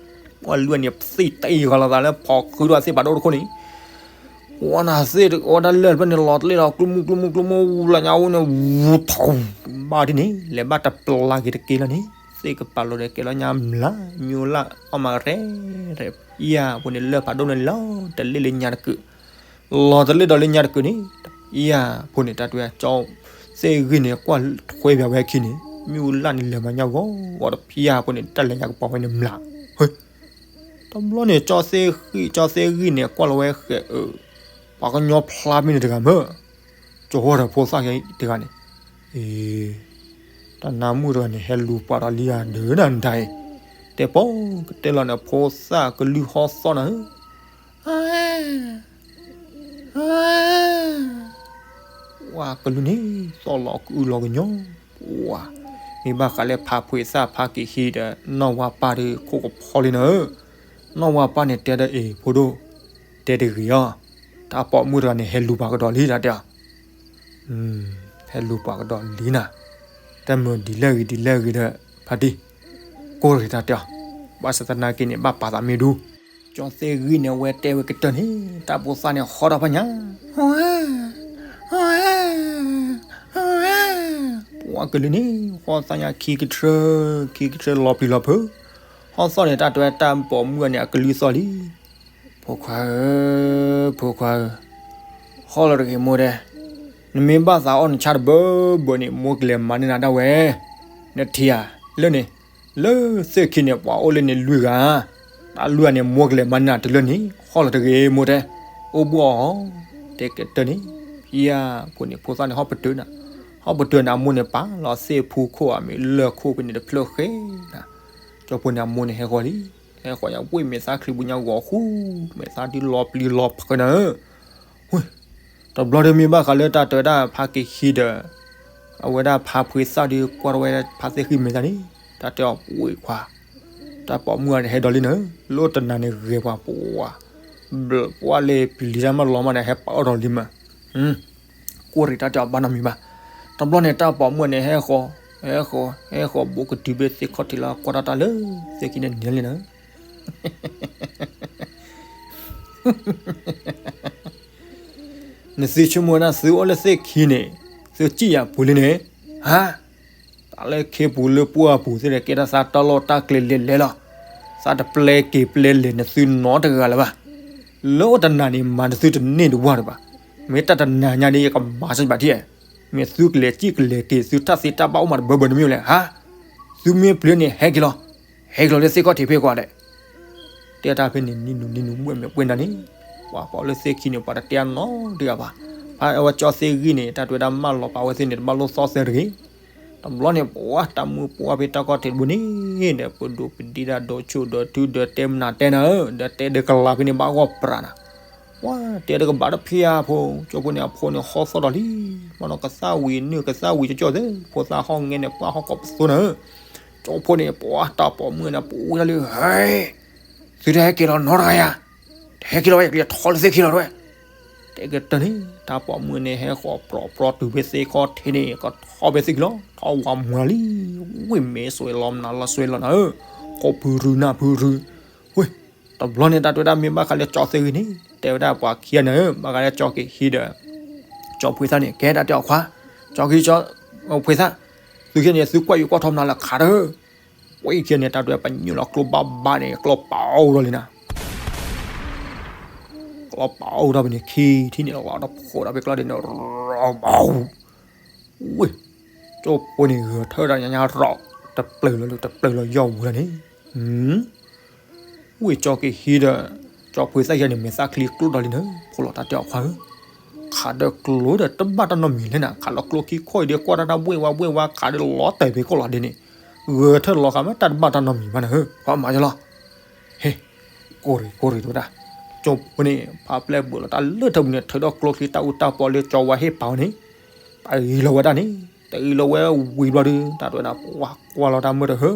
ပှၤလွံၢ်န့ၣ် သ့ၣ်တအံၤဂီၤလီၤသးလၢဖီၣ်ဃုာ်ဒီးသ့ၣ်ဖးဒိၣ်တခိၣ်န့ၣ် ဝဲနၤသ့ၣ်တအီၣ်တၢ်လၢာ်တဖျၢၣ်န့ၣ် လီၤတလ့ၣ်လီၤ ကျိမူ ကျိမူ ကျိမူ ဝူလီၤညါအိၣ်န့ၣ် ဝူထီၣ် ဘၣ်ဒ်န့ၣ် လဲၤဘၣ်တပျၢ်က့ၤတက့ၢ်လီၤန့ၣ် သ့ၣ်ကပၤလိၤဒီးကဲလီၤညါမျး မ့ၢ်လၢအီၣ်မးရဲၣ်ရဲၣ် ယၤဖိန့ၣ်လၢဖးဒိၣ်န့ၣ်လီၤတလ့ၣ်လၢညါတကုာ် လီၤတလ့ၣ်ဒီးလၢညါတကုာ်န့ၣ် ယၤဖိန့ၣ် တၢ်တဲဝဲကၠီ သ့ၣ်ဂံၢ်န့ၣ်ကွၢ်ထွဲဘၣ်ဝဲခံန့ၣ် မ့ၣ်အူလၢ်န့ၣ်လဲၤမးညါဂီၤဂီၤဒီး ဖံယၤဖိန့ၣ် တၢ်လဲၤညါကပီၤဝဲန့ၣ်မျး တဘျီန့ၣ် ကၠီသ့ၣ်ဂံၢ်န့ၣ် ကွၢ်လီၤဝဲဃဲးအၢ ပှၤကညီဖျါမ့ၢ်န့ၣ်တဂၤမ့ၢ် ကၠီဝဲဒီးဖိသၣ်တဂၤန့ၣ် အ့ တၢ်နါမုၣ်တဂၤန့ၣ် ဟဲလူၤပှၤဒီးလံဧါဒုးနၤဒၣ်အံၤ တဲပီကတဲလီၤန့ၣ် ဖိသၣ်ကလုၢ်ဟီသီၣ်နၤဧၢ ဝဲကလုၢ်န့ၣ် သီၣ်လီၤကအုလီၤကညီ ပှၤ မ့ၢ်ဘၣ်ဃးလၢဖါဖှ့သၣ်ဖါက့ၤဟံးဒီး နီၢ်ဝါပၢ်ဒီးခိၣ်ကဖီလံနၤဧၢ နီၢ်ဝါပၢ်န့ၣ်တဲဒီးအ့ၣ် ဖိဒိၣ် တဲတဂ့ၤအီၤ တၢ်ပိာ်မုၣ်တဂၤန့ၣ် ဟဲလူၤပှၤကဒီးလံတၢ်တဲအီၤ ဟဲလူၤပှၤကဒီးလံနၤ တၢ်မုာ်ဒ်လဲၣ်ဂ့ၤဒ်လဲၣ်ဂ့ၤဒီး ဖါတံၢ် ကိၢ်ရ့ၣ်တၢ်တဲအီၤ ဘၣ်ဆၣ်သနာ်က့န့ၣ် ဘၣ်ပာ်သးမ့ၢ်ဒူ ကၠီသ့ၣ်ဂံၢ်န့ၣ် အဝဲတဲဝဲကတၢၢ်န့ၣ် တၢ်ဖိသၣ်န့ၣ် ဟီထီၣ်ဖးညါ ပှၤကလုၢ်န့ၣ် ဟီသီၣ်ညါခံကထြၢ ခံကထြၢလီၤပျံၤလီၤဖုး ဟီသီၣ်န့ၣ် တၢ်တဲဝဲတၢ်ပိာ်မုၣ်န့ၣ် အကလုၢ်သီၣ်လံ ဖိခွါဧၢ ဖိခွါဧၢ ဟီၣ်လီၤတဂ့ၤမိၢ်တဲ နမ့ၢ်ဘၣ်သးအီၣ်နဆၣ်တဘၢဘၢန့ၣ် မိၢ်ကလဲၤမၤန့ၢ်နၤဒၣ်ဝဲ နထံၣ်ဧါ လၢန့ၣ် လၢသ့ၣ်ခံန့ၣ် ပှၤအိၣ်လၢန့ၣ်လွံၢ်ဂၤ တၢ်လွံၢ်ဂၤန့ၣ် မိၢ်ကလဲၤမၤန့ၢ်နၤတလၢန့ၣ် ဟီၣ်လီၤတဂ့ၤမိၢ်တဲ အိၣ်ဘှီၣ်အီၤ တဲကတၢၢ်န့ၣ် ဖံယၤဖိန့ၣ် ဖိသၣ်န့ၣ် ဟီၣ်ပတုာ်နၤ ဟီၣ်ပတုာ်န့ၣ် အမိၢ်န့ၣ် ပာ်လီၤသ့ၣ်ဖူခိၣ်ဧါ မ့ၢ်လၢၢ်ခိၣ်ဖဲန့ၣ်တဖျၢၣ်ဃဲနၤ ကၠီဖိန့ၣ် အမိၢ်န့ၣ် ဟဲဃီၤလံ ဟဲဃီၤညါ ဝ့ၢ်မဲာ်သၣ်ချံဘူးညါဂီၤဃူ မဲာ်သၣ်ဒုးလီၤပျံၤလီၤဖုးနၤဧၢ ဝ့ၢ် တဘျီဒီးမ့ၢ်ဘၣ်ဃးလၢတၢ်တဲဝဲဒၣ်ဖါက့ၤဟံးဒီး အဝဲဒၣ်ဖါဖှ့သၣ်ဒီးကွၢ်ထီၣ်ဝဲဖါသ့ၣ်ဃံမဲာ်သၣ်န့ၣ် တၢ်တဲအီၤ ဝ့ၢ်ခွါ တၢ်ပိာ်မုၣ်အံၤန့ၣ်ဟဲဒီးလံနၤဧၢ လၢတနၤန့ၣ်ဂဲၤပှၤပှၤ ပှၤလၢပျံၤတၢ်မးလီၤမးန့ၣ် ဟဲပာ်အီၣ်ဒီးလံမး ကိၢ်ရ့ၣ်တၢ်တဲအီၤဘၣ်နီတမံၤဘၣ် တဘျီန့ၣ် တၢ်ပိာ်မုၣ်န့ၣ် ဟဲဃီၤ ဟဲဃီၤ ဟဲဃီၤဘူးကတုၤဖဲသ့ၣ်ခီၣ်ထံးလီၤ ကွၢ်တၢ်တၢ်လၢသ့ၣ်ခံန့ၣ်န့ၣ်လံနၤဧၢ နသုဆိကမိၣ်ဝဲဒၣ်သုအိၣ်လၢသ့ၣ်ခံန့ၣ် သုစံၣ်ယၤပူၤလံန့ၣ် ဟါ တၢ်လၢခ့ပူၤလၢပှၢ်ပူၤသ့ၣ်ဒီး ကဲထီၣ်သးတၢ်လီၢ်တၢ်ကျဲလဲၤလဲၤလီၤ သးတပျဲက့ၤပျဲလဲၤနသုနီတဂၤလၢၤဘၣ် လၢအိၣ်တနၤန့ၣ် မၤနသုတန့ၢ်တဝၢ်လၢၤဘၣ် မ့ၢ်တၢ်တနၤညါဒီး ယကမၤစၢၤဘၣ်ထံၣ် မ့ၢ်သုကလဲၤစံၣ်ကလဲၤက့ၤ သုတၢ်သ့တၢ်ဘၣ်အိၣ်မးတဘၢဘၢတမံၤလဲၣ် ဟါ သုမ့ၢ်ပျံၤန့ၣ် ဟဲက့ၤလီၤ ဟဲက့ၤလီၤလၢသ့ၣ်ခီၣ်ထံးဖဲကွၢ်လဲၣ် တဲတၢ်ဖဲန့ၣ် နံၤနူၤနံၤနူၤဘှဲၣ်မဲာ်ပှဲၤနၤန့ၣ် ပှၤပိာ်လၢသ့ၣ်ခံန့ၣ် ပှၤတတဲအနီတဂၤဘၣ် ဖဲအဝဲကၠီသ့ၣ်ဂံၢ်န့ၣ် တၢ်တဲဝဲဒၣ်မၢလီၤပာ်ဝဲသ့ၣ်န့ၣ် တဘၣ်လိၣ်သီသဲတဂ့ၤ တဘျီန့ၣ် ပှၤတၢ်မုၢ်ပှၢ်ဖဲတၢ်ကီၢ်ထံးတဘိန့ၣ်ဒီး ပဒိၣ်ပဒံးဒၣ်ဒီးဆိၣ်ဒီးထုဒီးတဲမနုၤတဲနၤဧၢ ဒီးတဲဒီးကလၤဖဲန့ၣ် ဘၣ်ဂီၢ်ပြးနၤ ပှၤတဲဒီးကဘၣ်တဖံးဧါဖိ ကၠီဖိန့ၣ် အဖိန့ၣ် ဟီသီၣ်ဒီးလံ မ့ၢ်နီၢ်ကသၣ်ဝံၤနုာ်ကသၣ်ဝံၤကၠီကၠီသ့ၣ် ဖိသၣ်ဟီၣ်ငဲန့ၣ် ပှၤဟီၣ်ကိးပသိနၤဧၢ ကၠီဖိန့ၣ် ပှၤတၢ်ပိာ်မုၣ်န့ၣ် ပူၤဝဲဒၣ်လံ ဟဲ သုတဟဲက့ၤလီၤနီတဂၤယၤ တဟဲက့ၤလီၤဘၣ် ယကလဲၤထီၣ်လၢသ့ၣ်ခံလီၤတဝဲ တဲကတၢၢ်န့ၣ် တၢ်ပိာ်မုၣ်န့ၣ် ဟဲဃီၤပြီပြီတုၤဖဲသ့ၣ်ခီၣ်ထံးန့ၣ် ကထီၣ်ဖဲသ့ၣ်ခံလီၤ ထီၣ်ဝးမွှၤလံ ဝ့ၢ်မဲာ်စွဲလီၤမနုၤလီၤစွဲလီၤနၤဧၢ ကိးဖုရူနၢ်ဖုရူ ဝ့ၢ် တဘျီန့ၣ် တၢ်တဲဝဲဒၣ် မ့ၢ်ဘၣ်ဃးလၢကၠီသ့ၣ်ဂံၢ်န့ၣ် တဲဝဲဒၣ်ပှၤခံဂၤန့ၣ် ဘၣ်ဃးလၢကၠီက့ၤဟံးဒီး ကၠီဖိသၣ်န့ၣ် ကဲတၢ်တဲအီၤခွါ, ကၠီက့ၤကၠီဖိသၣ်, သုခဲန့ၣ် သုကွၢ်ယကွၢ်ထီၣ်မနုၤလၢခးတၢ်ဧၢ, ဝဲအံၤခံဂၤန့ၣ် တၢ်တဲဝဲပညိၣ်လီၤကျိဘၣ်ဘၣ်န့ၣ် ကျီပာ်အိၣ်ထီၣ်လံနၤ ကျီပာ်အိၣ်ထီၣ်ဖဲန့ၣ် ခံထံၣ်န့ၣ် လီၤတဖိးဒီးဖဲကျီဒ်န့ၣ် ရီၤဘၣ်, ဝ့ၢ်, ကၠီဖိန့ၣ် ဂဲၤထၢၣ်ဒီးညါညါရီၤ, တပျၢၤလီၤလၢ တပျၢၤလီၤယီၢ်ဝူၤလီၤန့ၣ်, ဝ့ၢ်ကၠီက့ၤဟံးဒီး ကၠီဖိသၣ်ယဲန့ၣ် မဲာ်သၣ်ချံကျိၣ်ဒီးလံနၤ, ဖိလီၤတၢ်တဲအီၤခွါဧၢ, ခးဒီးကျိဒီးတဘၣ်တၢ်နီတမံၤလဲၣ်နၤ, ခးလီၤကျိခံခီအံၤဒီး ကွၢ်တၢ်တၢ်ဘှ့ၣ်ဝါဘှ့ၣ်ဝါ ခးဒီးလီၤတဲာ်ဖဲကျီလီၤဒ်န့ၣ်, ဂဲၤထၢၣ်လီၤဃာ်မး တၢ်တဘၣ်တၢ်နီတမံၤဘၣ်နၤဧၢ, ပှၤမၤယလီၤ ဟ့ၣ်, ကိၢ်ရံၤကိၢ်ရံၤတဲဝဲဒၣ်, ကၠီဖိန့ၣ် ဖးပျဲၢ်ဘၢၣ်လီၤတၢ်လၢထၢပူၤန့ၣ် ထုးထီၣ်ကျိချံတၢ်အူတၢ်ပီလၢကၠီဝါဟ့ၣ်ပာ်အီၤန့ၣ်, တအံၤလီၤဝဲဒၣ်န့ၣ်, တအံၤလီၤဝဲဝံၤဘျီဒီး တၢ်တဲဝဲဒၣ် ပှၤကွၢ်လီၤတၢ်မုၢ်တဟၢ,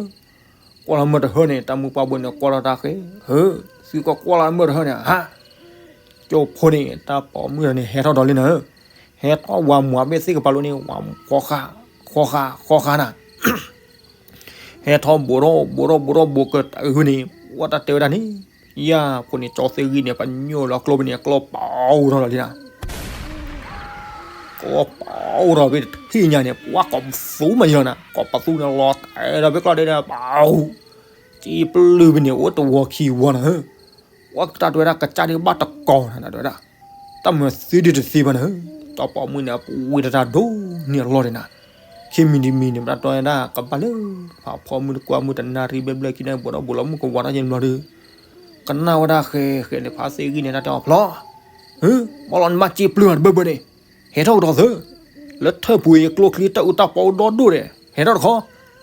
ကွၢ်လီၤမုၢ်တဟၢန့ၣ် တၢ်မုၢ်ပှၢ်ဘိန့ၣ် ကွၢ်လီၤတၢ်ဃဲ, ဟၢ, သုကကွၢ်လီၤမုၢ်တဟၢန့ၣ် ဟါ, ကၠီဖိန့ၣ် တၢ်ပိာ်မုၣ်န့ၣ် ဟဲထီၣ်ဒီးလံနၤဧၢ, ဟဲထီၣ်ဝၤမွၤဘ့ၣ်သ့ၣ်ကပၤလိန့ၣ် ဝၤဃီဃာ်, ဃီဃာ်, ဃီဃာ်နၤ ဟဲထီၣ်ဘိးထီၣ်ဘိးထီၣ်ဘိးထီၣ်ဘိးကတၢၢ်န့ၣ်, ပှၤတၢ်တဲဝဲဒၣ်န့ၣ်, ယၤဖိန့ၣ် ကၠီသ့ၣ်ဂံၢ်န့ၣ် ပညိၣ်လီၤကျိဖဲန့ၣ် ကျီပာ်အိၣ်ထီၣ်လီၤလံနၤ, ကျီပာ်အိၣ်ထီၣ်ဖဲတထံၣ်ညါန့ၣ် ပှၤကိးပသူမးယလီၤနၤ, ကိးပသူန့ၣ်လီၤတဲာ်ဒီးဖဲကျီဒ်ဒီး ပာ်အိၣ်, စ့ပလုၢ်ဖဲန့ၣ် အိၣ်တဝီခံဝီနၤဧၢ ပှၤတၢ်တဲဝဲဒၣ် ကစၢ်ဒုးဘၣ်တကိးနၤ တၢ်တဲဝဲဒၣ်, တၢ်မၤသံဒုးတသံဘၣ်နၤဧၢ, တၢ်ပိာ်မုၣ်န့ၣ် အပူၤဝံၤတၢ်တၢ်ဒိၣ်န့ၢ်အလီၢ်ဒံးနၤ, ခံမံၤတမံၤန့ၣ် ပတၢ်တဲဝဲဒၣ် ကဘၣ်လၢ ဖးဖီမုၢ်တကွၢ်မုၢ်တနၣ်ရံၣ်ဘျဲၣ်ဘျဲၣ်ခံန့ၣ် ဘိးဒီးဘိးလီၤမုၢ်ကဝၤတၢ်ယဲၢ်ဘျီဒီး ကနၣ်ဝဲဒၣ်ဃဲဃဲန့ၣ် ဖါသ့ၣ်ဂံၢ်န့ၣ် တၢ်တဲအီၤဖျီ, ဟၢ, ဘီလီၤနမါစ့ပျုၢ်နၤတဘၢဘၢန့ၣ်, ဟဲထီၣ်ကဒီးသၢ, လၢထၢၣ်ပူၤအံၤ ကျိချံတၢ်အူတၢ်ပီအိၣ်ဒီဒိၣ်ဒဲး ဟဲထီၣ်တခီ,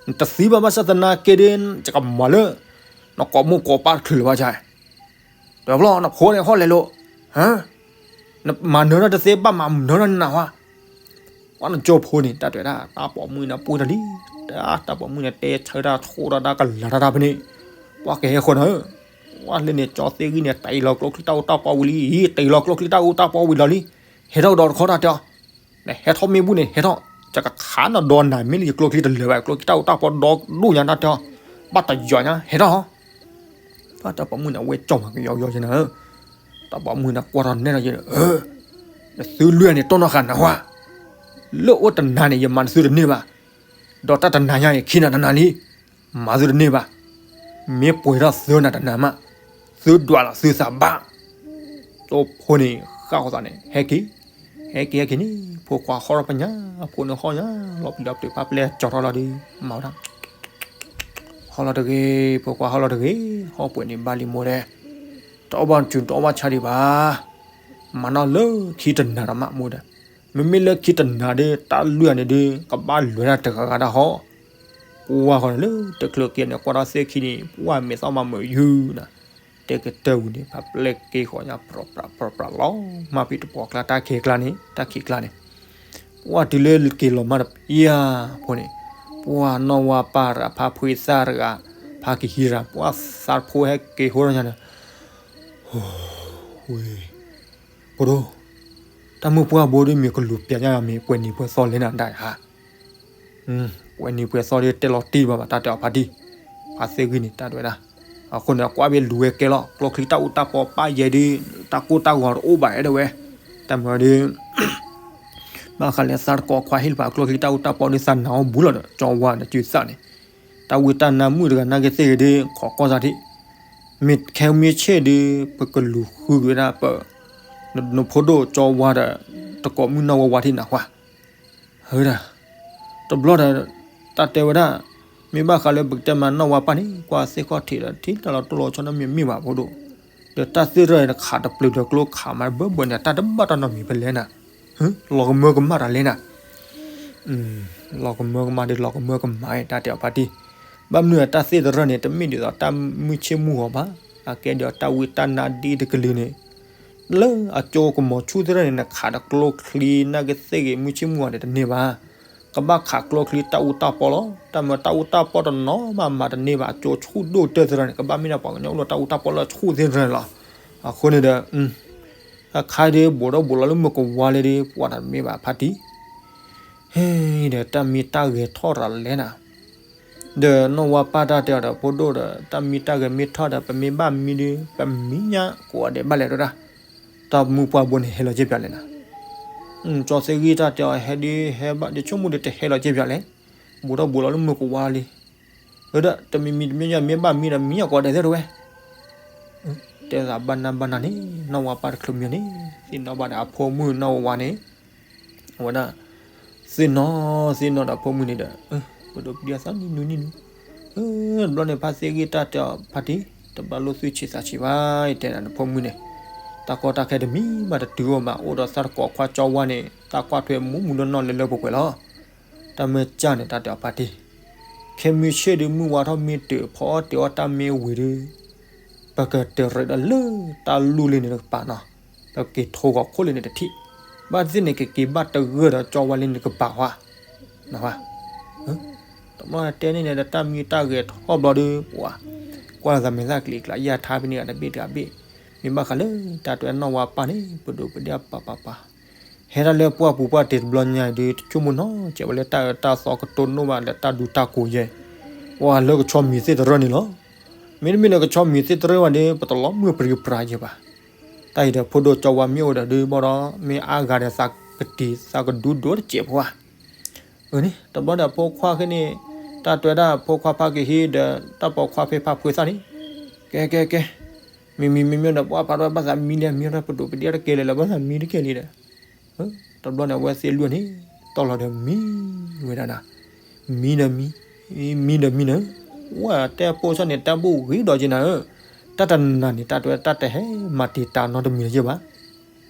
နတသံဘၣ်ဘၣ်ဆၣ်သနာ်က့ဒီး ယကမၤလၢ နကိးမိၢ်ကိးပၢ်တချုးလၢၤဘၣ်, တဲဘျီနဖိန့ၣ်ဟီၣ်လဲၤလိာ်, နမၤနၢၤတၢ်တသ့ဘၣ် မၤနၢၤတၢ်နနၢ်ဟါ, ပှၤနကၠီဖိန့ၣ် တၢ်တဲဝဲဒၣ် တၢ်ပိာ်မုၣ်န့ၣ်ပှ့ၤတၢ်လံ, တၢ်ပိာ်မုၣ်န့ၣ် တဲဆၢတၢ်ထိၣ်တၢ်တၢ်ကလၤတၢ်တၢ်ဖဲန့ၣ်, ပှၤကဟဲဃီနၤဧၢ, ပှၤလၢန့ၣ် ကၠီသ့ၣ်ဂံၢ်န့ၣ် တ့လီၤကျိချံတၢ်အူတၢ်ပီဝံၤလံ, တ့လီၤကျိချံတၢ်အူတၢ်ပီဝံၤလီၤလံ, ဟဲထီၣ်ကဒီးတခီတၢ်တဲအီၤ နဟဲထီၣ်မ့ၢ်ဘူၣ်န့ၣ် ဟဲထီၣ်, ယကခးနၤဒီးနၤ မ့ၢ်လၢယကျိချံတလၢာ်ဘၣ်, ကျိချံတၢ်အူတၢ်ပီဒီဒိၣ်ညါတၢ်တဲအီၤ, ဘၣ်တယီၤညါ ဟဲထီၣ်, တၢ်ပိာ်မုၣ်န့ၣ် အဝဲကၠီမၤကယီယီယဲနၤဧၢ, တၢ်ပိာ်မုၣ်န့ၣ်ကွၢ်ထီၣ်နဲၣ်ထီၣ်ယဲ, နသုလွံၢ်ဂၤန့ၣ် တီၢ်နီၢ်ဃာ်နၤဟါ, လၢအိၣ်တနၤန့ၣ် ယမၤနသုတန့ၢ်ဘၣ်, ဒီးတၢ်တနၤညါအံၤ ခံနၤတနၤလံ, မၤသုတန့ၢ်ဘၣ်, မ့ၢ်ပှဲၤထီၣ်သၢနၤတနၤမး, သုဒွးလီၤသုသးဘၣ် ကၠီဖိန့ၣ် ဃၣ်ဃီသးန့ၣ် ဟဲက့ၤ, ဟဲက့ၤဟဲက့ၤန့ၣ် ဖိခွါဟီၣ်ထီၣ်ပညါ, ဖိန့ၣ်ဟီၣ်ညါ, လီၤပျံၤလီၤပျံၤ ဖးပျဲၢ်ကၠီထီၣ်လီၤဒီး မၤဝဲဒၣ်, ဟီၣ်လီၤတဂ့ၤ, ဖိခွါဟီၣ်လီၤတဂ့ၤ, ဟီၣ်ပှဲၤန့ၣ်ဘၣ်လံမိၢ်ဒဲး, တအီၣ်ဘၣ်စူၤတအီၣ်ဘၣ်ဆါဒံးဘၣ်, မၤနီၣ်လၢခံတနၤဒီးမးမိၢ်ဒဲး, မ့မ့ၢ်လၢခံတနၤဒီး တၢ်လွံၢ်ဂၤန့ၣ်ဒီး ကဘၣ်လဲၤတၢ်တဂၤဂၤတၢ်ဟီၣ် ကွၢ်ဃီန့ၣ်လၢတချုးက့ၤန့ၣ် ကွၢ်တၢ်သ့ၣ်ခံန့ၣ် ပှၢ်မဲာ်သၣ်မၤမုာ်ယုၢ်နၤ, တဲကတၢၢ်ဝံၤန့ၣ် ဖးပျဲၢ်က့ၤဃီညါ ပြၢပြၢပြၢပြၢလီၤ, မၤဖံးတပှီၤကျါတၢ်ခံးကျါန့ၣ် တၢ်ခံးကျါန့ၣ်, ပှၢ်တုၤလၢက့ၤလီၤမးတပျၢ်ဖိန့ၣ်, ပှၢ်နီၢ်ဝါပၢ်တဂၤ ဖါဖှ့သၣ်တဂၤ ဖါကဟံးတဂၤ ပှၢ်သးဖိဟဲက့ၤဟိထီၣ်ညါန့ၣ်, ဝ့ၢ် ဖိဒိၣ်, တၢ်မုၢ်ပှၢ်ဘိဒီးမ့ၢ်ကလူၤပျးညါမ့ၢ်ပှဲၤနံၤပှဲၤသီလဲၣ်နၤဒၣ်ဧါ, ပှဲၤနံၤပှဲၤသီဒီးတဲလီၤတံၢ်ဘၣ်ဘၣ် တၢ်တဲအီၤဖါတံၢ်, ဖါသ့ၣ်ဂံၢ်န့ၣ် တၢ်တဲဝဲဒၣ်, အဃိန့ၣ် ကွၢ်ဘ့ၣ်လူၤဝဲကဲလီၤ ကျိချံတၢ်အူတၢ်ပီပၢ်ယဲဒုး, တၢ်ကိၢ်တၢ်ဂီၤတအိၣ်ဘၣ်အဲၣ်ဒိးဝဲ, တၢ်မၤဒီး ဘၣ်ဃးလၢသးတကိးခွါဟ့ၣ်လၢပှၤကျိချံတၢ်အူတၢ်ပီဒီးသးနာ်အီၣ်ဘူးလီၤဒီး ကၠီဝါဒီးစုသၣ်န့ၣ်, တၢ်ဝံတၢ်နါမုၣ်တဂၤနာ်က့သ့ၣ်ဂ့ၤဒီး ခိးကီၢ်သးထံး, မ့ၢ်ခဲမ့ၢ်ဆ့ၣ်ဒီး ပကလူၤဃုက့ၤဝဲဒၣ်ပ နဖိဒိၣ်ကၠီဝါဒီး တကိးမုၣ်နီၢ်ဝါဝါထံးနၢ်ဟူဧါ, ဟၢဒၣ်, တဘျီဒီး တၢ်တဲဝဲဒၣ်, မ့ၢ်ဘၣ်ဃးလၢပကတဲမးနီၢ်ဝါပၢ်န့ၣ် ကွၢ်သ့ၣ်ခီၣ်ထံးဒီး ထံၣ်တၢ်လီၤတိၢ်လီၤဆီနီတမံၤမ့ၢ်ဘၣ်ဖိဒိၣ်, ဒီးတၢ်သ့ၣ်တဖၣ်န့ၣ် နခးတပျုာ်ဒီးကျိခးမးဘၢဘၢန့ၣ် တၢ်တဘၣ်တၢ်နီတမံၤဖဲလဲၣ်နၤ, လီၤကမၢကမၣ်တၢ်လဲၣ်နၤ လီၤကမၢကမၣ်ဒီး လီၤကမၢကမၣ် တၢ်တဲအီၤဖါတံၢ်, ဘၣ်မနုၤတၢ်သ့ၣ်တဖၣ်န့ၣ် တမ့ၢ်ဒ်သိးတၢ်မုၢ်ဆ့ၣ်မုၢ်ဂီၤဘၣ်, အကဲဒ်သိးတၢ်ဝံတၢ်နါဒ်တကလုာ်န့ၣ်, လၢအကၠိကမီၤဆူၣ်သ့ၣ်တဖၣ်န့ၣ် နခးဒီးကျိချံနာ်က့သ့ၣ်ဂ့ၤ မုၢ်ဆ့ၣ်မုၢ်ဂီၤန့ၣ်တန့ၢ်ဘၣ်, ကဘၣ်ခးကျိချံတၢ်အူတၢ်ပီလီၤ, တၢ်မၤတၢ်အူတၢ်ပီတနီၤမးမၤတန့ၢ်ဘၣ် အကၠိဆူၣ်ဒိၣ်တၢၢ်သ့ၣ်တဖၣ်န့ၣ် ကဘၣ်မ့ၢ်ဒၣ်ပှၤကညီအိၣ်လၢတၢ်အူတၢ်ပီလၢအဆူၣ်သ့ၣ်တဖၣ်န့ၣ်လီၤ, အဃိန့ၣ်ဒီး အခါဒီးဘိးဒီးဘိးလီၤလၢမုၢ်ကဝါလဲၣ်ဒီး ပှၤတၢ်တမ့ၢ်ဘၣ်ဖါတံၢ်, ဟဲဒီးတၢ်မ့ၢ်တၢ်ဂဲၤထီၣ်ရၤလဲၣ်နၤ, ဒီးနီၢ်ဝါပၢ်တၢ်တဲအီၤဒီး ဖိဒိၣ်ဒီး တၢ်မံတၢ်ဂဲၤမ့ၢ်ထီၣ်ဒီး ပမ့ၢ်ဘၣ်မံဒီး ပမံညါကိးဂၤဒဲးဘၣ်လဲၣ်ဒိၣ်ဒၣ်, တၢ်မုၢ်ပှၢ်ဘိန့ၣ်ဟဲလီၤက့ၤပၠးလဲၣ်နၤ, ကၠီသ့ၣ်ဂံၢ်တၢ်တဲအီၤ ဟဲဒုးဟဲဘၣ်ဒုးဆိကမိၣ်ဒုးတဟဲလီၤက့ၤပၠးလဲၣ်, ဘူးထီၣ်ဘူးလီၤလၢမုၢ်ကဝါလံ, ဝဲဒၣ်တမံၤမံၤတမံၤညါမ့ၢ်ဘၣ်မံဒီးမံညါကိးဂၤဒဲးသ့ၣ်တဝဲ တဲသးဘၣ်နၢ်ဘၣ်နၢ်န့ၣ် နီၢ်ဝါပၢ်တချုးမံၤန့ၣ် သ့ၣ်နီၣ်ဘၣ်ဒီးအဖိမုၣ်နီၢ်ဝါဝါန့ၣ်, အဝဲဒၣ် သ့ၣ်နီၣ်သ့ၣ်နီၣ်ဒီးအဖိမုၣ်န့ၣ်ဒီး ပဒိးပဒံအသးနံၣ်နူနံၣ်နူ, တဘျီန့ၣ် ဖါသ့ၣ်ဂံၢ်တၢ်တဲအီၤ ဖါတံၢ် တဘၣ်လိၣ်သူၣ်ဆံးသးဆံးဘၣ် ယတဲဒၣ်နဖိမုၣ်န့ၣ်, တၢ်ကီတၢ်ခဲတမံၤဘၣ်တတုၤအိၣ်ဘၣ် အိၣ်ဒီးသးတကိးခွါကၠီဝါန့ၣ် သးကွၢ်ထွဲမူမူနီၢ်နီၢ်လၢလၢပှဲၤပှဲၤလီၤ. တၢ်မ့ၢ်ကၢ်န့ၣ် တၢ်တဲအီၤဖါတံၢ်, ခဲမုၢ်ဆ့ၣ်ဒုးမုၢ်ဝါထီၣ်မ့ၢ်တုၤဖီအီၣ်တ့ၤအီၣ်တၢ်မ့ၢ်ဝံၤဒုး ပကတရံးဒီးလၢတၢ်လူၢ်လံန့ၣ်တကပၤနီၤ, ပက့ၤထိဂီၤခိၣ်လံန့ၣ်တထံၣ်, ဘၣ်သ့ၣ်န့ၣ် ကက့ၤဘၣ်တဂၢၢ်ဒီးကၠီဝါလံန့ၣ်တကပၤဝါ, နဝါ, တဘျီတဲန့ၣ်န့ၣ်ဒီးတၢ်မံတၢ်ဂဲၤထီၣ်ဘျီဒုး ပှၤ, ကွၢ်လီၤသးမဲာ်သၣ်ကျံးကျါ ယၢ်ထါဖဲန့ၣ်ဂၤတဘ့ၣ်တဂၤဘ့ၣ်, မ့ၢ်ဘၣ်ဃးလၢတၢ်တဲနီၢ်ဝါပၢ်န့ၣ် ပဒိးပဒံအပၢ်ပၢ်ပၢ် ဟဲဒၣ်လၢပှၢ်ပူၤပှၢ်တ့ၢ်တဘျီညါဒုး တဆိကမိၣ်နီတစဲးဝဲလၢတၢ်အၢတၢ်သီကတိၢ်နီၣ်ဘၣ်ဒီးတၢ်ဒူတၢ်ကိးယဲၢ်, ပှၤလၢကဆီမံၤသ့ၣ်တရၢၣ်န့ၣ်လီၤ. မ့တမ့ၢ်လၢကဆီမံၤသ့ၣ်တရၢၣ်ဘၣ်ဒီး ပတလီၤမုၢ်ပြံပြါယဲၢ်ဘၣ်. တၢ်အံၤဒီးဖိဒိၣ်ကၠီဝါမ့ၢ်အိၣ်ဒီးဒုးဘၣ်ဒီး မ့ၢ်အါဂၤဒီးသးကတံၤသးကဒူဒိၣ်တစဲးဖိဧါ. အန့ၣ် တဘျီဒီးဖိခွါခဲန့ၣ် တၢ်တွဲဒၣ်ဖိခွါဖးက့ၤဟံးဒီး တၢ်ပိာ်ခွါဖဲဖးဖှ့သၣ်န့ၣ်, ကဲကဲကဲ, မံၤမံၤမံၤမံၤဒီး ပှၤဖးထီၣ်ဘၣ်သးမံလံ မံထီၣ်ပဒိၣ်ပဒံတကဲလံလၢ ဘၣ်သးမံတကဲလံဒီး, တဘျီန့ၣ် အဝဲသ့ၣ်လွံၢ်န့ၣ် တီၢ်လီၤဒီးမံဝဲဒၣ်နၤ, မံဒီးမံ, မံဒီးမံနၤ, ဝဲတဲပိာ်ဆီၣ်န့ၣ် တၢ်ဘူၣ်ဂ့ၤဒီးက့နၤဧၢ, တၢ်တနၤန့ၣ် တၢ်တွဲတၢ်တဟဲမၤတံာ်တာ်နီတမံၤလၢၤဘၣ်.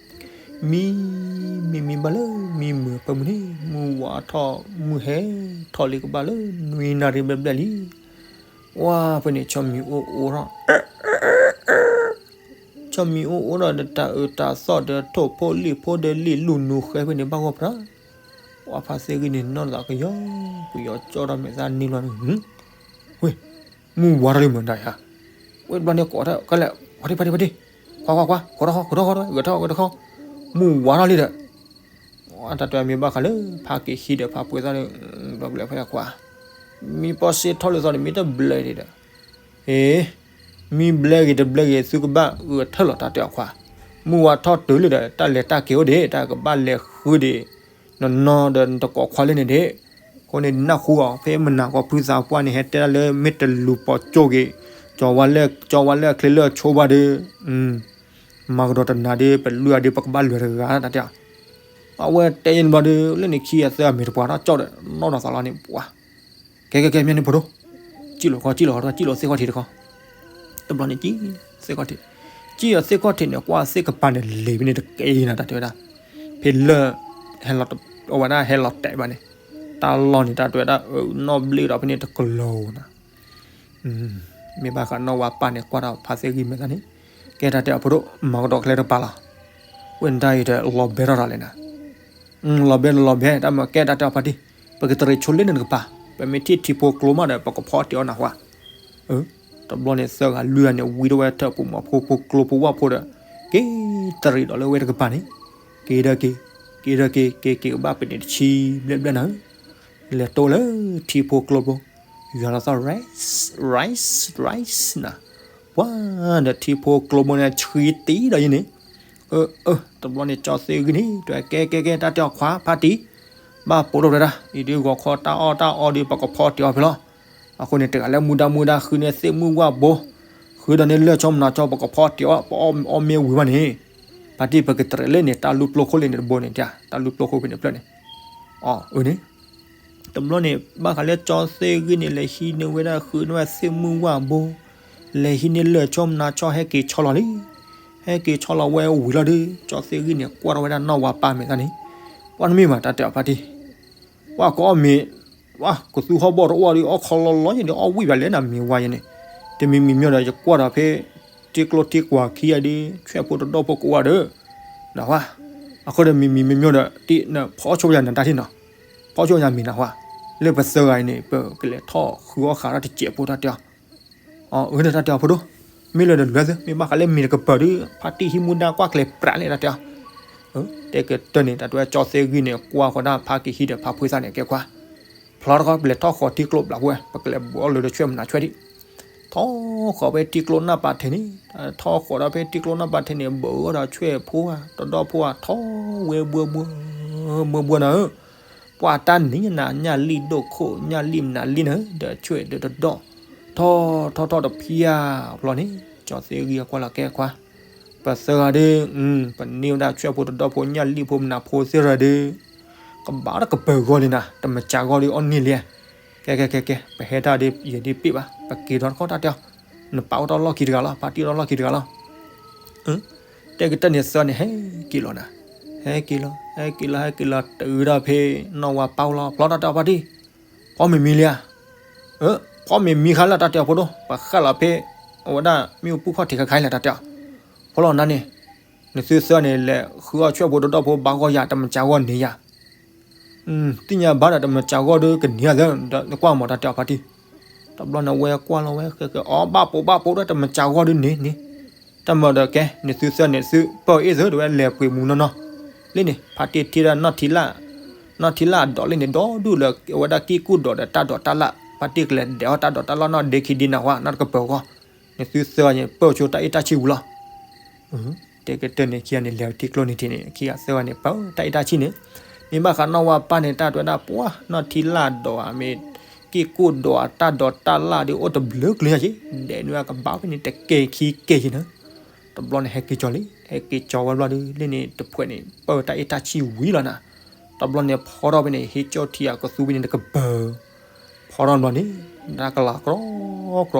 မံ, မံမံဘၣ်လၢမံမုာ်ဖၢမုၢ်န့ၣ် မုၢ်ဝါထီၣ် မုၢ်ဟဲထီၣ်လံကဘၣ်လၢနွံနၣ်ရံၣ်ဘျဲၣ်ဘျဲၣ်လံ. ဝါဖဲန့ၣ် ဆီမံၤအိၣ်အိၣ်ထီၣ် ဆီမံၤအိၣ်အိၣ်ဒီးတၢ်အၢတၢ်သီၣ်ဒီးထိၣ်ဖိလံၣ်ဖိဒီးလံာ်လူၢ်နူၤဃဲ ဖဲန့ၣ်ဘၣ်ဂီၢ်ပြၢ်, ဝါဖါသ့ၣ်ဂံၢ်န့ၣ် နီၢ်သးကယီကယီကၠီထီၣ်မဲာ်သၣ်န့ၢ်လီၤန့ၣ်, ဝ့ၢ်, မုၢ်ဝါထီၣ်လံမတၤယါ, ဝ့ၢ်တဘျီန့ၣ်ကိးထီၣ်ကလဲၣ်, ဖါတံၢ်ဖါတံၢ်ဖါတံၢ်, ခွါခွါခွါ, ခိးထီၣ်ဃီ ခိးထီၣ်ဃီ ဂဲၤထီၣ်ဂဲၤထီၣ်ဃီ, မုၢ်ဝါထီၣ်လံဒီး တၢ်တဲမ့ၢ်ဘၣ်ဃးလၢ ဖါက့ၤဟံးဒီးဖါပှ့ၤသၣ်ဒီး ဘျီဘျဲၣ်ဖဲအခွါ, မံပီစ့ထီၣ်လၢသီန့ၣ် မ့ၢ်တဘျဲဂ့ၤဒီး, အ့, မံဘျဲဂ့ၤတဘျဲဂ့ၤ သုကဘၣ်ဂဲၤထၢၣ်လီၤ တၢ်တဲအခွါ, မုၢ်ဝါထီၣ်တုၤလံဒီး တၢ်လဲၤတၢ်က့ၤအိၣ်ဒံး တၢ်ကဘၣ်လဲၤဃုဒံး, နီၢ်နီၢ်ဒီးနတကိးခွါလၢန့ၣ်ဒံး, အဃိန့ၣ် နၢ်ဟူအီၤ ဖဲမနၤကီၢ်ဖုသးပှၢ်န့ၣ် ဟဲတဲဒၣ်လၢမ့ၢ်တလူၤပိာ်ကၠိဂ့ၤ, ကၠီဝါလၢ ကၠီဝါလၢအချ့လၢအဆိဘၣ်ဒီး မၤကဒီးတနၤဒီး ပလွံၢ်အီၤဒီး ပကဘၣ်လွဲၤတဂၤတၢ်တဲအီၤ, အဝဲတဲယဲန့ၣ်ဘျီဒီး လၢန့ၣ်ခံအသၢအမ့ၢ်တပှၤထီၣ်ကၠီဒီး နီၢ်ဒီးသးလီၤန့ၣ် ပှၤ, ကဲကဲကဲ မ့ၢ်န့ၣ်ဖိဒိၣ်, စံၣ်လီၤခီ စံၣ်လီၤခီ စံၣ်လီၤသ့ၣ်ခီၣ်ထံးတခီ, တဘျီန့ၣ် စံၣ်သ့ၣ်ခီၣ်ထံး, စံၣ်လီၤသ့ၣ်ခီၣ်ထံးန့ၣ် ကွၢ်သ့ၣ်ကပၤန့ၣ် လ့ၤဖဲန့ၣ်တကဲနၤ တၢ်တဲဝဲဒၣ်, ဖဲလၢ ဟဲလီၤ အဝဲဒၣ်ဟဲလီၤတဲာ်ဘၣ်န့ၣ်, တၢ်လီၢ်န့ၣ် တၢ်တဲဝဲဒၣ် အနီၣ်ဘျ့ဒီးဖဲန့ၣ်တကလီၤနၤ မ့ၢ်ဘၣ်ဃးနီၢ်ဝါပၢ်န့ၣ် ကွၢ်ဒီးဖါသ့ၣ်ဂံၢ်မဲာ်သၣ်န့ၣ်, ကဲတၢ်တဲအီၤဖိဒိၣ် မၤကဒီးကျဲတပၤလီၤ, ဝဲၢ်နတၢ်အံၤဒီးလီၤဘဲထီၣ်တၢ်လဲၣ်နၤ, လီၤဘဲလီၤဘဲ တၢ်မၤကဲတၢ်တဲအီၤဖါတံၢ်, ပကတရံးဆိလ့န့ၣ်တကပၤ, ပမ့ၢ်ထံၣ်ထံဖိကျိမးဒီး ပကဖီအီၣ်တ့ၤအီၣ်နၤဝါ, တဘျီန့ၣ် သၢဂၤလွံၢ်ဂၤန့ၣ် ဝံထီၣ်ဝဲထၢၣ်ပူၤမီၤဖိဖိကျိဖိဝၣ်ဖိဒီး က့ၤတရံးဒီးလၢဝဲတကပၤန့ၣ်, က့ၤဒီးက့ၤ, က့ၤဒီးက့ၤ က့ၤက့ၤကဘၣ်ပန့ၣ်တဆံဘျဲၣ်ဘျဲၣ်နၤဧၢ, လဲၤတိလၢထံဖိကျိဖိ, ယွၤလီၤသီၣ် rice rice rice နၤ, ပှၤဒီးထံဖိကျိဖိန့ၣ်ဆှံတံၢ်ဒီးယဲန့ၣ်, အၢ အၢ တဘျီန့ၣ် ကၠီသ့ၣ်ဂံၢ်န့ၣ် တဲကဲကဲကဲ တၢ်တဲအီၤခွါဖါတံၢ်, ဘၣ်ပိာ်ထီၣ်ဝဲဒၣ် အံၤဒုးဂီၤခီတၢ်အီၣ်တၢ်အီဒီး ပကဖီအီၣ်တ့ၤအီၣ်ဖဲလီၤ, အဃိန့ၣ် တဂၤလၢမူဒါမူဒါ ဃုန့ၢ်သ့ၣ်မုၢ်ဝၣ်ဘိ, ဃုဒီးန့ၢ်လၢၢ်ဆီမနၤဆီ ပကဖီအီၣ်တ့ၤအီၣ် ပအီၣ်မ့ၢ်ဝံၤဘၣ်န့ၣ်, ဖါတံၢ် ပကတရံးလၢန့ၣ် တၢ်လူၢ်ပျိခိၣ်လၢန့ၣ်တဘိန့ၣ် တၢ်လူၢ်ပျိခိၣ်ဖဲန့ၣ်ဖျၢၣ်န့ၣ်, အၢ အၢန့ၣ် တဘျီန့ၣ် ဘၣ်ဃးလၢကၠီသ့ၣ်ဂံၢ်န့ၣ် လဲၤဟံးန့ၢ်ဝဲဒၣ် ဃုန့ၢ်ဝဲသ့ၣ်မုၢ်ဝၣ်ဘိ, လဲၤဟံးန့ၢ်လၢၢ်ဆီမနၤဆီ ဟဲက့ၤဆီလီၤလံ, ဟဲက့ၤဆီလီၤဝဲဝံၤလီၤဒီး ကၠီသ့ၣ်ဂံၢ်န့ၣ် ကွၢ်ထီၣ်ဝဲဒၣ်နီၢ်ဝါပၢ်မဲာ်သၣ်န့ၣ်, ပှၤတမ့ၢ်မး တၢ်တဲအီၤဖါတံၢ်, ပှၤကအီၣ်မ့ၤ, ပှၤကသူဟီၣ်ဘီၣ်တအိၣ်ဒီး အီၣ်ခီလီလီယဲန့ၣ် အီၣ်ဝံၣ်ဘၣ်လဲၣ်နၤ မ့ၢ်ဝါယဲန့ၣ်, တမံၤမံၤမ့ၢ်ဒီး ယကွၢ်ဒီးဖဲ တ့ကျိတ့ကွၢ်ခံဂၤဒီး ဆွဲၣ်ဖိတဒီၣ်ဖိကအိၣ်ဒီး, နဝါ, အဃိဒီးမံၤမံၤမ့ၢ်မ့ၢ်ဒီး တ့နဖီဆိယၤနတၢ်ထံၣ်နီၤ, ဖီဆိယၤမ့ၢ်နဝါ, လၢပသၢဂၤအံၤန့ၣ် ပကလဲၤထီၣ်ဃုအီၣ်ဃာ်ထီၣ်တစဲးဖိတၢ်တဲအီၤ, အၢ တၢ်တဲအီၤဖိဒိၣ်, မ့ၢ်လၢဒီးလွဲၢ်သ့ မ့ၢ်ဘၣ်ဃးလၢမ့ၢ်တကပၤဒီး ဖါတံၢ်ဟံးမူဒါကွၢ်ကျဲၤပြးန့ၣ်တၢ်တဲအီၤ, တဲကတၢၢ်န့ၣ် တၢ်တဲကၠီသ့ၣ်ဂံၢ်န့ၣ် ကွၢ်ဃီဒၣ်ဖါက့ၤဟံးဒီးဖါဖှ့သၣ်န့ၣ် ကဲခွါ, ပ ဖျီတခီ ပလဲၤထီၣ်ဃီၤထံကျိဘျးဖိဝဲ ပကလဲၤဘၢအီၣ်လၢတဆွဲၣ်မနၤဆွဲၣ်ဒံး, ထီၣ်ဃီၤဖဲထံကျိနီၢ်ပၤထဲန့ၣ်, ထီၣ်ဃီၤဒီးဖဲထံကျိနီၢ်ပၤထဲန့ၣ် ဘၢအီၣ်ဒီးဆွဲၣ်ဖိဧါ တဒီၣ်ဖိဧါ ထီၣ်ဝဲဘှၢဘှၢ ဘှၢဘှၢနၤဧၢ, ပှၤတၢ်နံၤနၤ ညၣ်လံၣ်ဒိၣ်ခိၣ် ညၣ်လံၣ်မနုၤလံၣ်နၤ ဒီးဆွဲၣ်ဒီးတဒီၣ်, ထီၣ်ထီၣ်ထီၣ်တဖံးဧါဖျီန့ၣ် ကၠီသ့ၣ်ဂံၢ်အကွၢ်လီၤကဲခွါ, ပသၢဂၤဒီး, ပန့ၢ်ဝဲဒၣ်ဆွဲၣ်ဖိတဒီၣ်ဖိ ညၣ်လံၣ်ဖိမနုၤဖိသ့ၣ်ရၤဒီး ကဘၣ်တကပၤဂီၢ်လံနၤ တမၤစှၤဂီၢ်ဒီးအီၣ်န့ၢ်လံ, ကဲကဲကဲကဲ ပဟဲတၢ်ဒီးယဲဒ်ပ့ၢ်ဘၣ် ပက့ၤဒီးတခီတၢ်တဲအီၤ, နပာ်အိၣ်တၢ်လီၢ်ခံတဂၤလီၤ ပာ်တံၢ်အိၣ်တၢ်လီၢ်ခံတဂၤလီၤ တဲကတၢၢ်န့ၣ်သၢန့ၣ် ဟဲက့ၤလီၤနၤ, ဟဲက့ၤလီၤ ဟဲက့ၤလီၤ ဟဲက့ၤလီၤ တုၤဒၣ်ဖဲ နီၢ်ဝါပၢ်အိၣ်လီၤ ဖျီတၢ်တဲအီၤပၢ်တံၢ်, ဖီမ့ၤမံလံဧါ, ဖီမ့ၤမံခါလၢတၢ်တဲအီၤဖိဒိၣ် ပဃၣ်လီၤဖဲ အဝဲဒၣ်မ့ၣ်အူပူၤခီၣ်ထံးခါခါလၢတၢ်တဲအီၤ, ဖီလီၤနၤန့ၣ်, နသုသၢန့ၣ် လဲၤဃုအီၣ်ဆွဲၣ်ဖိတဒီၣ်ဖိဘၣ်ဂီၢ်ယၤ တမၤစှၤဂီၢ်န့ၢ်ယၤ သ့ၣ်ညါဘၣ်ဒီးတမၤစှၤဂီၢ်ဒီးကန့ၢ်သၢ, နကွၢ်မၤတၢ်တဲအီၤပၢ်တံၢ်, တဘျီန့ၣ်ဝဲကွၢ်လီၤဝဲဃဲဃဲ အီၣ်ဘၣ်ပိာ်ဘၣ်ပိာ်ဒီးတမၤစှၤဂီၢ်ဒုးန့ၢ်န့ၣ်, တၢ်မၤဒီးကဲ နသုသၢန့ၣ် သုပၢၢ်အ့ၣ်သု တဝဲလဲၤပှ့ၤမူနီၢ်နီၢ်, လၢန့ၣ် ဖါတံၢ်ထံၣ်ဒၣ်နီၢ်ထံလၣ်, နီၢ်ထံလၣ်အဒိးလၢန့ၣ် ဒီဒူၣ်လၢအဝဲဒၣ်ကံၢ်ကူၣ်ဒိးဒီးတၢ်ဒိးတၢ်လၣ်, ဖါတံၢ်ကလဲၤဒဲးအီၣ်တၢ်ဒိးတၢ်လၣ်နီၢ်ဒ့ခံဒ့နၤဝဲ နီၢ်တကပၤဂီၢ်, နသုသၢန့ၣ် ပၢၢ်ဆိတၢ်အ့ၣ်တၢ်ဆံၣ်ဝံၤလီၤ တဲကတၢၢ်န့ၣ် ခံဂၤန့ၣ် လဲၤထံကျိန့ၣ်ထံးန့ၣ် ခံဂၤသၢဂၤန့ၣ် ပၢၢ်တၢ်အ့ၣ်တၢ်ဆံၣ်န့ၣ်, မ့ၢ်ဘၣ်ဃးနီၢ်ဝါပၢ်န့ၣ် တၢ်တဲဝဲဒၣ်ပှၢ် နီၢ်ထံလၣ်ဒိးဧါ မ့ၢ်က့ၢ်ကိၣ်ဒိးဧါ တၢ်ဒိးတၢ်လၣ်ဒီးအိၣ်တဘျုးကလုာ်ညါက့, ဒဲးန့ၢ်ဝဲကဘၣ်ဖဲန့ၣ် တကဲခံကဲက့နၤ, တဘျီန့ၣ် ဟဲက့ၤကၠီၤလံ, ဟဲက့ၤကၠီၤဝဲဘျီဒီး လၢန့ၣ်တဖှဲးန့ၣ် ပၢၢ်တၢ်အ့ၣ်တၢ်ဆံၣ်ဝံၤလီၤနၤ, တဘျီန့ၣ် ဖီထီၣ်ဖဲန့ၣ် ဟ့ၣ်ကၠီၣ်ထံအကသူဖဲန့ၣ်တကပၤ ဖီထီၣ်ဘျီန့ၣ် တၢ်ကလၤကြီကြီကြီနၤဧ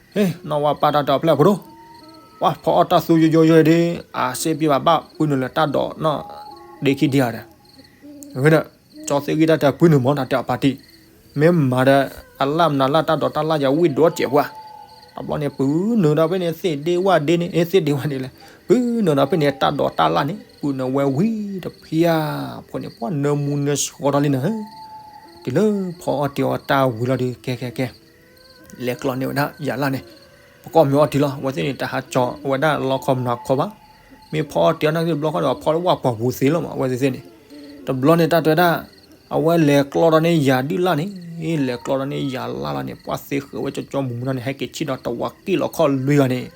ၢ, ဟ့ၣ် နီၢ်ဝါပၢ်တၢ်တဲအီၤဖျဲၣ်ဖိဒိၣ်, ပှၢ်ဖီအီၣ်တၢ်သူယိယိယိဒီး အစ့ပ့ဘၣ်ဘၣ်ပုၢ်နုာ်လၢတၢ်ဒိးနီၢ်ဒ့ခံဒ့ဧါဒီး, ဝဲဒီး ကၠီသ့ၣ်ဂံၢ်တၢ်တဲပုၢ်နုာ်မၢ်တၢ်တဲအီၤပၢ်တံၢ်, မ့ၢ်မၤဒီး အလၣ်မနုၤလၣ်တၢ်ဒိးတၢ်လၣ်ယဝံၣ်ဒိၣ်စဲးပှၢ်, တဘျီန့ၣ် ပုၢ်နုာ်ဒီးဖဲန့ၣ် သ့ၣ်ဒ့ဝၣ်ဒ့န့ၣ် သ့ၣ်ဒ့ဝၣ်ဒ့လဲၣ်, ပုၢ်နုာ်ဒီးဖဲန့ၣ် တၢ်ဒိးတၢ်လၣ်န့ၣ် ပုၢ်နုာ်ဝဲဝံၤတဖျၢၣ်ဖိန့ၣ် ပှၢ်နၢမူနၢဆှီထီၣ်လံနၤဧၢ, တုၤလၢဖီအီၣ်တ့ၤအီၣ်တၢ်ဝံၤလီၤဒီး ကဲကဲကဲ လဲၤကျီန့ၢ်ဝဲဒၣ်ယၤလၢ်န့ၣ်, ပကအီၣ်မ့ၤအီထံလီၤ, အဝဲသ့ၣ်န့ၣ် တဟးကၠီၤအဝဲဒၣ်လီခီမနၤခီဘၣ်, မ့ၢ်ဖီအီၣ်တ့ၤအီၣ်နာ်က့တဘျီဃီဒီး ဖီဝၣ်ပှၢ်ပူၤသ့လီၤမး အဝဲသ့ၣ်န့ၣ်, တဘျီန့ၣ်တၢ်တဲဝဲဒၣ်, အဝဲလဲၤကျီဒီးန့ၢ်ယၤဒုၣ်လၢ်န့ၣ်, လဲၤကျီဒီးန့ၢ်ယၤလၢ်လီၤန့ၣ် ပှၢ်သ့ဃုာ်ဝဲကၠီကၠီမူၤမူၤန့ၣ် ဟဲက့ၤဆံၣ်ဒီးတဝးက့ၣ်လီၤခီၣ်လွံၢ်ဂၤန့ၣ်,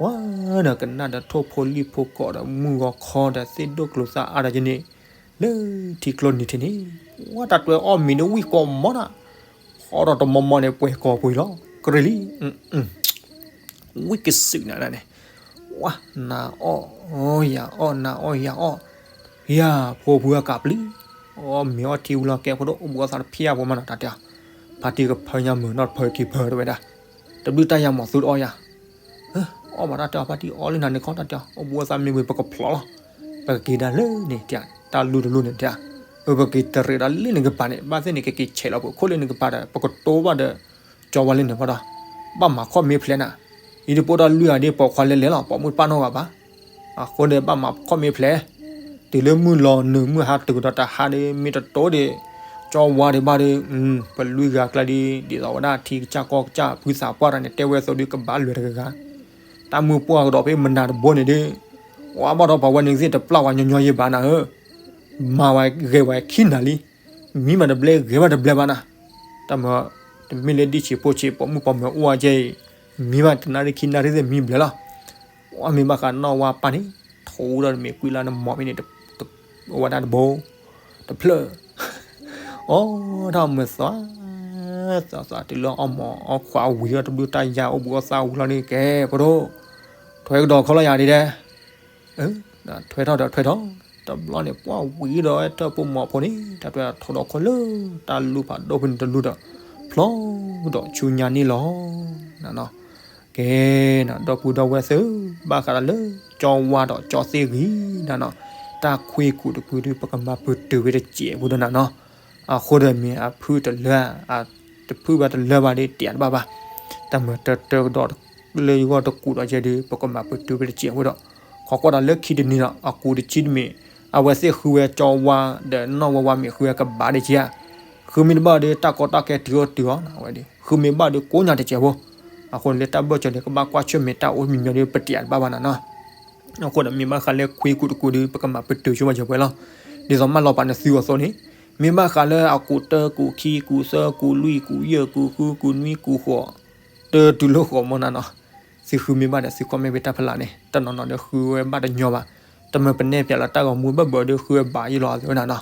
ဝဲဒီးကနၣ်ဒီးထိၣ်ဖိလံၣ်ဖိကိးဒီး မုၢ်ဂီၤခီဒီး သ့ၣ်ဒိၣ်ကျိၤသၣ်အါဒီးယန့ၣ် လၢထံကျိနံၤထံးန့ၣ်, ဝဲတၢ်တဲအီၣ်မ့ၤဒီးဝံၣ်ကိးမီၤနၤ, ဖီထီၣ်တမီၤမီၤန့ၣ် ပှဲၤကိာ်ပှ့ၤလီၤ ကရ့ၣ်လံ, ဝံၣ်ကစုာ်နၤန့ၣ်, ဝဲ နၤအီၣ် ယၤအီၣ် နၤအီၣ်ယၤအီၣ်, ယၤဖိဖုအကးပျံၤ, အီၣ်မ့ၤအီထံဝံၤလီၤ ကဲဖိဒိၣ် အိၣ်ဘှံးအိၣ်သါတဖျၢၣ်ဖိမးနီၤ တၢ်တဲအီၤ, ဖါတံၢ်ကဖၢညါမုာ်နီၢ်တဖၢက့ၤဖၢတဝဲဒၣ်, တဘျုးတၢ်ယၤမီၤသူတအီၣ်ယၤ အီၣ်ဘၣ်တၢ်တဲအီၤ ဖါတံၢ်အီၣ်လၢနၤန့ၣ်ခီ တၢ်တဲအီၤ အိၣ်ဘှံးအိၣ်သါမ့ၢ်ဝံၤ ပကဖျိးလီၤ, ပကက့ၤဒၣ်လၢန့ၣ် တၢ်လူၢ်တလူၢ်န့ၣ် တၢ်, ပက့ၤတရံးဒီးလၢနကပၤန့ၣ် ဘၣ်သ့ၣ်န့ၣ် ကက့ၤဆဲးလီၤပခိၣ်လၢနကပၤဒီး ပကတိဘၣ်ဒီး ကၠီဝါလၢန့ၣ်ဖီဒီး, ဘၣ်မၤခီၣ်မ့ၢ်ဖျဲးနၤ, အံၤတပိၢ်ဒီးလွံၢ်ဂၤဒ်ပိာ်ခွါလဲၤလဲၤလီၤ ပိာ်မုၣ်တပာ်နီၢ်ဂၤဘၣ်, အဃိန့ၣ် ဘၣ်မၤခီၣ်မ့ၢ်ဖျဲး, တုၤလၢမုၢ်လီၤနုာ်မုၢ်ဟါတုၤကဒီးတဟါဒီး မ့ၢ်တတိဒီး ကၠီဝါဒံးဘၣ်ဒီး ပလွံၢ်ဂၤကျါဒီး ဒ်သိးဝဲဒၣ်ထံကစၢ်ကီၢ်ကစၢ် ဖုသးပှၢ်တၢ်န့ၣ် တဲဝဲအသိးဒီး ကဘၣ်လွဲၢ်တဂၤဂၤ, တၢ်မုၢ်ပှၢ်ကဒီးဖဲမနၤတဘိန့ၣ်ဒီး ဝဲဘၣ်ဒီးပှၤဝဲန့ၣ်သ့ၣ်တပျၢ်ဝဲညီညီယဲၢ်ဘၣ်နၤဧၢ, မၤဝဲဂဲၤဝဲခံနၤလံ, မံဘၣ်တဘျဲဂဲၤဘၣ်တဘျဲဘၣ်နၤ, တၢ်မၤ တမ့ၢ်လၢဒံၣ်ဆံးဖိဆံး ပိာ်မုၣ်ပိာ်မၢၤအိၣ်ဝဲကဲအံၤ, မံဘၣ်တနၣ်ရံၣ်ခံနၣ်ရံၣ်သ့ၣ်မံဘျဲလီၤ, အမ့ၢ်ဘၣ်ဃးနီၢ်ဝါပၢ်န့ၣ် ထူဒီးတမ့ၢ်ကွံာ်လၢနမီၤဖဲန့ၣ် အဝဲဒၣ်တဘိ တဖျၢၣ် အိၣ်ထီၣ်မုာ်သွါ သွါသွါ တုၤလၢအီၣ်မီၤအီၣ်ခွါဝံၤဒီး တဘျုးတၢ်ယၤအိၣ်ဘှံးအိၣ်သါဝံၤလီၤန့ၣ် ကဲဖိဒိၣ် ထွဲကဒီးခီလီၤယၤဒ်ဒဲး, ထွဲထီၣ်ဒီးထွဲထီၣ်, တဘျီန့ၣ် ပှၢ်ဝံၤဒီးဝဲတၢ်ပိာ်မီၤဖိန့ၣ် တၢ်ထွဲထီၣ်ဒီးခီလၢ တၢ်လူၢ်ဖးဒိၣ်ဖဲန့ၣ်တလူၢ်ဒီး ဖျီဒီးဆူညါန့ၣ်လီၤ. ကဲနၤ ဒီပုၢ်ဒီဝဲၢ်သ့ၣ်ဧၢ, ဘၣ်ဃးဒီးလၢ ကၠီဝါဒီးကၠီသ့ၣ်ဂံၢ်နၤနီၤ, တၢ်ခွံကူာ်တကူာ်ဒီး ပကမၤပတုာ်ဝဲတစဲးဖိဒီးနၤနီၤ, အဃိဒီးမ့ၢ်အဖုၣ်တလၢ တဖုၣ်ဘၣ်တလၢဘၣ်ဒီး တၢ်တဘၣ်ဘၣ်, တၢ်မၤတၢတၢကဒီးလၢယဂီၢ်တကူာ်ဒီးကဲဒီး ပကမၤပတုာ်ဝဲတစဲးဖိဒီး, ခီကွၢ်ဒီးလၢခံတနံၤဒီး အကူာ်တဆံတမံၤ, အဝဲသ့ၣ်ဃုဝဲကၠီဝါဒီးနီၢ်ဝါဝါမ့ၢ်ဃုဝဲကဘၣ်ဒံးဧါ, ဃုမ့ၢ်တဘၣ်ဒီး တၢ်ကီတၢ်ခဲတုၤအိၣ်တုၤအီၤ, အဝဲဒၣ် ဃုမ့ၢ်ဘၣ်ဒီးကိးညါတစဲးဖိ, အဃိန့ၣ်လၢတၢ်ဘၢၣ်စၢၤန့ၣ် ကဘၣ်ကွၢ်ဆၢၣ်မဲာ်တၢ်အိၣ်မံၤမံၤဒီး ပတၢ်တဘၣ်ဘၣ်နၤနီၤ. အဃိဒီးမ့ၢ်ဘၣ်ဃးလၢခွံကူာ်တကူာ်ဒီး ပကမၤပတုာ်ဆိဝဲစဲးဖိလီၤ. ဒ်သိးမၢလီၤပာ်နသုအသိးန့ၣ်, မ့ၢ်ဘၣ်ဃးလၢအကူးတၢ ကူးခံ ကူးသၢ ကူးလွံၢ် ကူးယဲၢ် ကူးဃု ကူးနွံ ကူးဃိး, တတုၤလၢဃိးမီၢ်နၤနီၤ, သုဃုမ့ၢ်ဘၣ်ဒီးသု comment ဖဲတၢ်ဖီလာ်န့ၣ်, တနီၤနီၤဒီးဃုဝဲဘၣ်တညီဘၣ်, တမ့ၢ်ပနဲၣ်ဖျါလီၤတၢ်ဂီၤမူဘၣ်ဘၣ်ဒီးဃုဝဲဘၣ်ယံလီၤအဝဲဒၣ်နီၤ.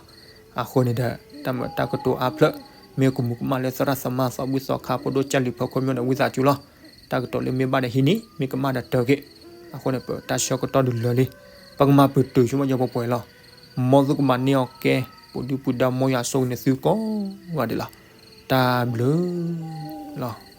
အဃိန့ၣ်ဒီး တၢ်မုာ်တၢ်ကတိၤအါဖျၢၣ်, မ့ၢ်ကမူးကမၣ်လၢသရၣ်သမါသီဘူၣ်သီခါ ဖိဒိၣ်ကၢ်လံၤဖီခိၣ်မီၢ်ဒီး ဝံသးစူၤလီၤ. တၢ်ကတိၤလၢမ့ၢ်ဘၣ်ဒီးဟံးန့ၢ်, မ့ၢ်ကမၣ်ဒီးတၢ်က့ၤ. အဃိန့ၣ် ပတၢ်ဆၢကတီၢ်ဒုးလၢာ်လံ, ပကမၤပတုာ်ဆိကမိၣ်ယပှဲၤပှဲၤလီၤ. မ်သုကမၤန့ၢ်အီၤကဲ, ပူၤဒုပူၤဒါ မ်ယွၤဆိၣ်ဂ့ၤန့ၢ်သုကိးဂၤဒဲးလီၤ. တၢ်ဘျုးလီၤ.